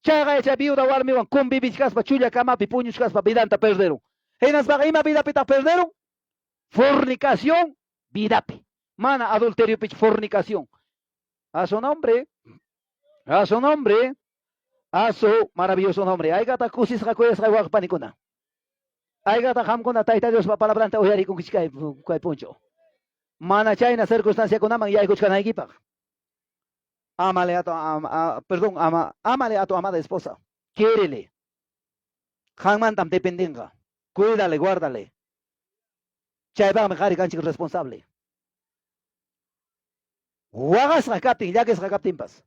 Chayqa chay viuda warmiwan convivichkaspa chulla kamapi puñuchkaspa vidanta perderun. Hinaspaqa ima vidapita perderun? Fornicación vidapi. Mana adulteriopichu fornicación. A su nombre. A su nombre. A su maravilloso nombre. Aykata kusisqa kuyasqa wawqi panikuna. Aykata qamkuna Tayta Diospa palabranta uyarikunkichik kay, kay punchaw. Mana chayna circunstanciakunaman yaykuchkanaykipaq. Ámale a tu, a, perdón, ama, ámale a tu amada esposa. Quiérele. Qanmantam dependinqa. Cuídale, guárdale. Chaypaqmi qari kanchik responsable. Waqasqa kaptin, llakisqa kaptinpas.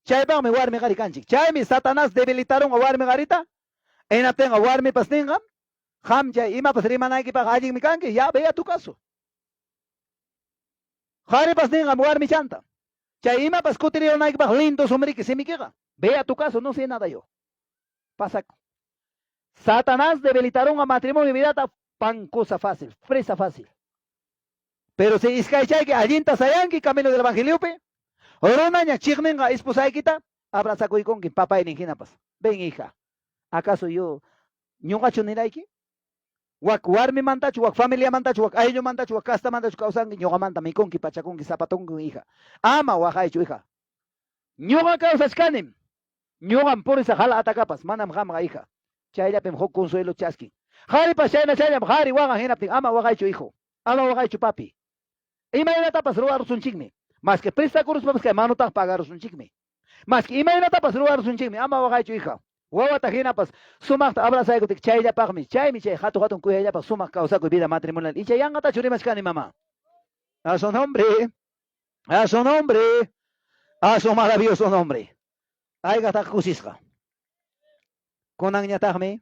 Chaypaqmi warmi qari kanchik. Chaymi Satanás debilitarunqa warmi qarita. Hinaptinqa warmipas ninqa, qam chay imapas rimanaykipaq allinmi kanki, ya ve a tu caso. Qaripas ninqam warmichanta. Chay imapas kutirirunaykipaq lindo sumriki simikiqa. Ve a tu caso, no sé nada yo. Pasakun. Satanás debilitarunqa matrimonio vidata pan cosa fácil, presa fácil. Pero si iskaychayki allinta sayanki camino del evangeliopi, runaña chiqninqa esposaykita abrazakuykunki papaynin hinapas. Ven hija, ¿acaso yo ñuqachu nirayki? Wak warmimantachu, wak familiamantachu, wak ayllumantachu, wak castamantachu kawsanki, ñuqamanta mikunki, pachakunki, zapatunki, hija. Ama waqaychu, hija. Ñuqa kawsachkanim. Ñuqam purisaq hala atakapas, manam qamqa, hija. Chayllapim huk consuelo chaskin. Qaripas chayna chayllam qari waqan hinaptin, ama waqaychu, hijo. Ama waqaychu, papi. Imaynatapas ruwarusunchikmi. Maski prestakuruspapas kay manutaqa pagarusunchikmi. Maski imaynatapas ruwarusunchikmi, ama waqaychu, hija. Wawata hinapas sumaqta abrazaykutik chayllapaqmi, chaymi chay hatu hatun kuyayllapaq sumaq kawsakuy vida matrimonial. Icha yanqatachu rimachkani, mamá? A su nombre, a su nombre, a su maravilloso nombre. Aykataq kusisqa. Kunanñataqmi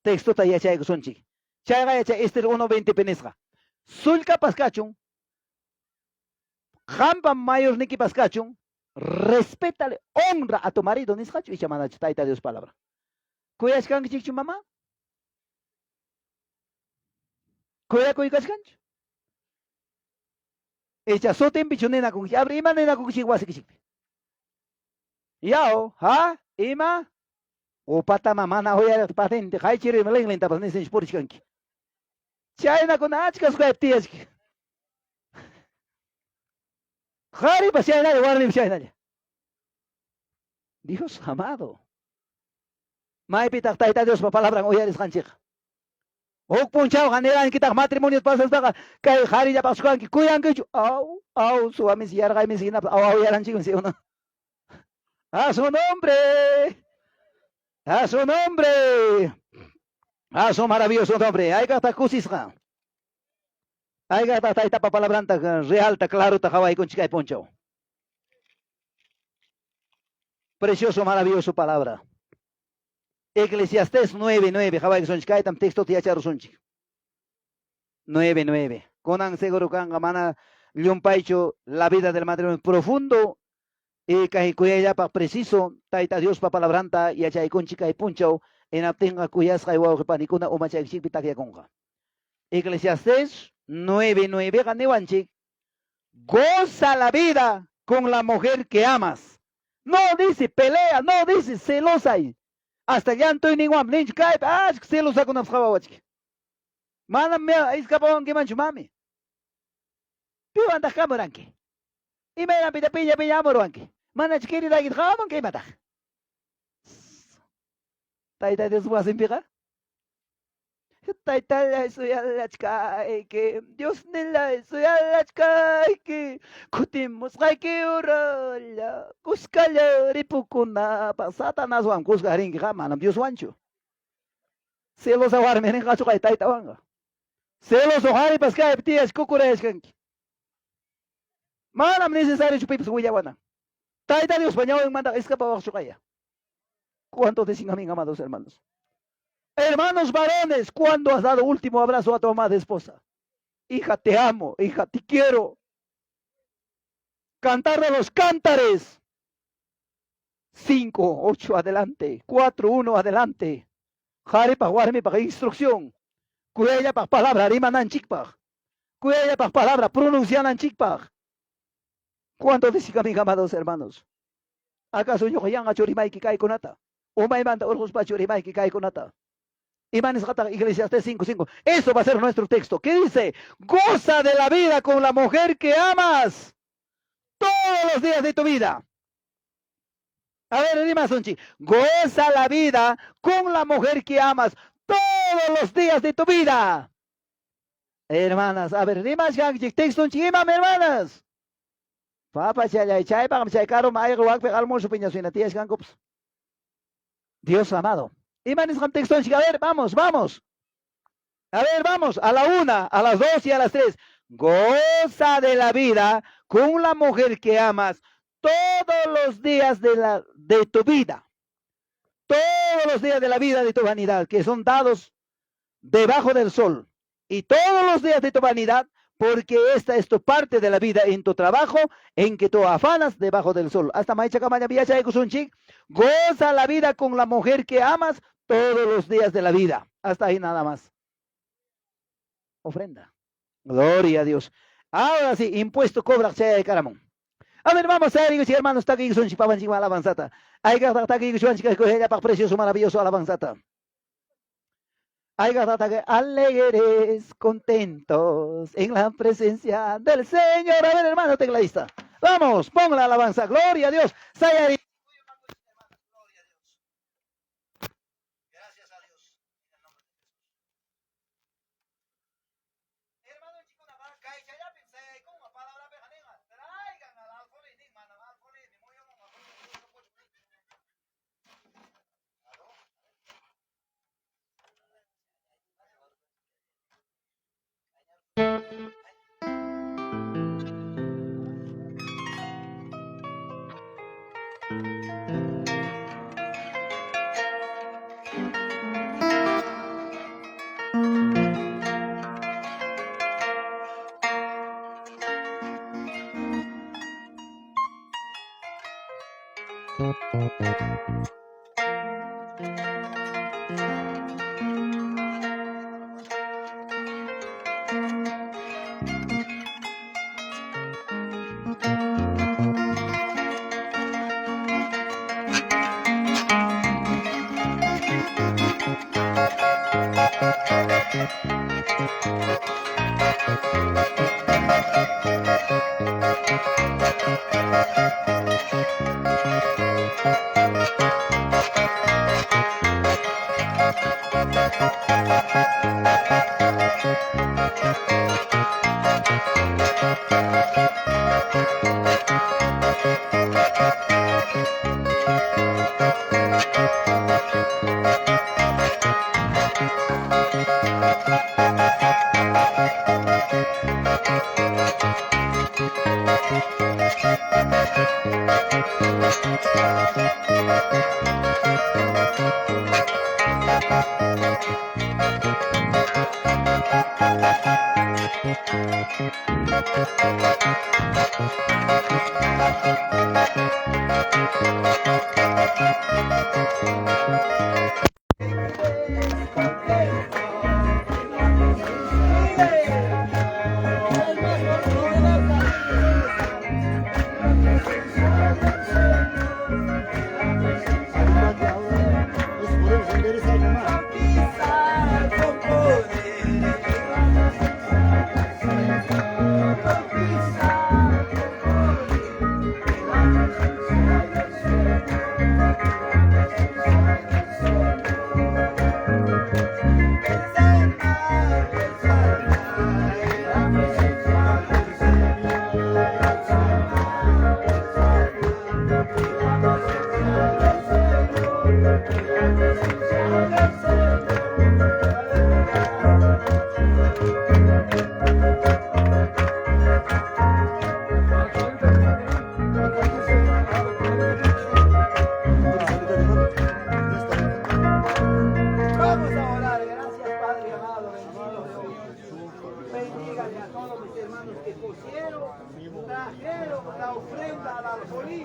textota yachaykusunchik. Chayqa yachay Ester 1:20 pi nisqa. Sullkapas kachun, qampa mayornikipas kachun, respétale, honra a tu marido nisqachu icha manachu Tayta Dios palabra. Kuyachkankichikchu mamá? Kuyakuykachkanchu? Icha sutinpichu ninakunkichik? Abre, ima ninakunkichik wasikichikpi? Yaw, ha? Ima? Upatama mana uyariq patente qaychiruymi linlintapas nisinchu purichkanki. Chaynakuna achka sukaypi tiyachkan. Qharipas chaynalla, warmipas chaynalla. Dios amado. Maypitaq Tayta Diospa palabran uyarisqanchikqa? Huk punchawqa nirankitaq matrimoniota pasaspaqa kay qharillapaqchu kanki, kuyankichu? Aw, aw, suwamis yarqaymis hinapas aw awyaranchikmi si uno. A su nombre. A su nombre. A su maravilloso nombre. Hayk'aqtaq kusisqa? Hayk'aqtaq Taytapa palabranta realta, clarota qhawaykunchik kay punchaw? Precioso, maravilloso palabra. Eclesiastés 9:9 qhawaykusunchik, kaytam textota yacharusunchik. 9:9. Kunan seguro kanqa mana llumpaychu la vida del matrimonio profundo y kay kuyayllapaq preciso Tayta Diospa palabranta yachaykunchik kay punchaw, hinaptinqa kuyasqay wawqi panikuna umachaykichikpi takyakunqa. Eclesiastés 9:9 qa niwanchik, goza la vida con la mujer que amas. No dice pelea, no dice celosay. Hasta llantuyninwanpas ninchu kaypi achka celosakunapas qhawawachik. Manam iskapawankimanchu mami. Piwantaq kamuranki? Imaynanpitaq piña piña amuruwanki? Manachu queridaykita qawamunki imataq? Tayta Dios wasinpiqa Taytallay suyallachkayki, Diosnillay suyallachkayki, kutimusqayki uralla, kuskalla ripukunapaq. Satanaswan kuska rinkiqa manam Dioswanchu. Celosa warmi rinqachu kay taytawanqa. Celoso qharipas kaypi tiyas kukurayachkanki. Manam necesariochu pipas willawanan. Tayta Diospa ñawinmantaqa escapawaqchu kaya. ¿Cuántos dicen amén, amados hermanos? Hermanos varones, ¿cuándo has dado último abrazo a tu amada esposa? Hija, te amo, hija, te quiero. Cantar de los cántares. 5, 8 adelante, 4, 1 adelante. Qharipaq, warmipaq instrucción. Kuyayllapaq palabra rimananchikpaq. Kuyayllapaq palabra pronunciananchikpaq. ¿Cuántos dicen amén, amados hermanos? ¿Acaso ñuqa yanqachu rimayki kaykunata? Umaymanta urquspachu rimayki kaykunata? Ima nisqataq Eclesiastés 5:5? Eso va a ser nuestro texto. ¿Qué dice? Goza de la vida con la mujer que amas todos los días de tu vida. A ver, rimasunchik. Goza la vida con la mujer que amas todos los días de tu vida. Hermanas, a ver, rimashkanchik textonchik imam, hermanas. Papachallay, chaypaqmi chay karum ayqa wakpi almuerzo piñasuyna tiyashkankupas. Dios amado. Ima nisqam textonchik? A ver, vamos, vamos. A ver, vamos, a la 1, a las 2 y a las 3. Goza de la vida con la mujer que amas todos los días de tu vida. Todos los días de la vida de tu vanidad, que son dados debajo del sol. Y todos los días de tu vanidad, porque esta es tu parte de la vida en tu trabajo, en que tú afanas debajo del sol. Hasta maychakamalla yachaykusunchik. Goza la vida con la mujer que amas todos los días de la vida. Hasta ahí nada más. Ofrenda. Gloria a Dios. Ahora sí, impuesto cobra chay karamon. A ver, vamos a ver, hermanos, takiykusunchik papanchik alabanzata. Aygaq takiykusunchik precioso, maravilloso alabanzata. Alegres, contentos en la presencia del Señor. A ver, hermano tecladista. Vamos, pon la alabanza. Gloria a Dios. Sayari. Gracias a Dios. En el nombre de Jesús. Hermano, traigan al alfolí, alfolí, Vamos a orar. Gracias, Padre amado, bendito Dios. Bendígale a todos mis hermanos que pusieron, trajeron la ofrenda al alfolí.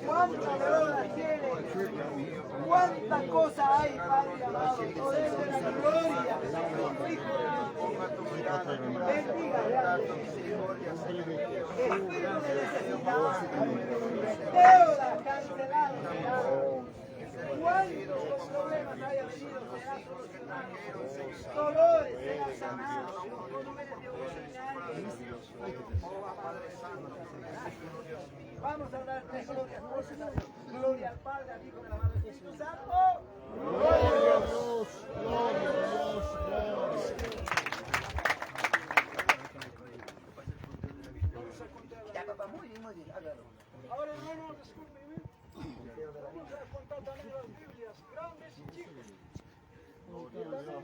Cuánta droga tiene, cuánta cosa hay, Padre amado. Todo la gloria de tu Hijo. Bendígale a Espíritu de necesidad, deuda cancelada será. Cuántos con problemas haya venido, será solucionado. Dolores será sanado. Vamos a dar tres glorias por Dios. Gloria al Padre, al Hijo, de la Madre, Espíritu Santo. Gloria a Dios, gloria a Dios, gloria. Ya, papá, muy bien, muy bien. Hágalo. Ahora, hermano, discúlpeme. Vamos a contar también las Biblias, grandes y chicas. Gloria a Dios.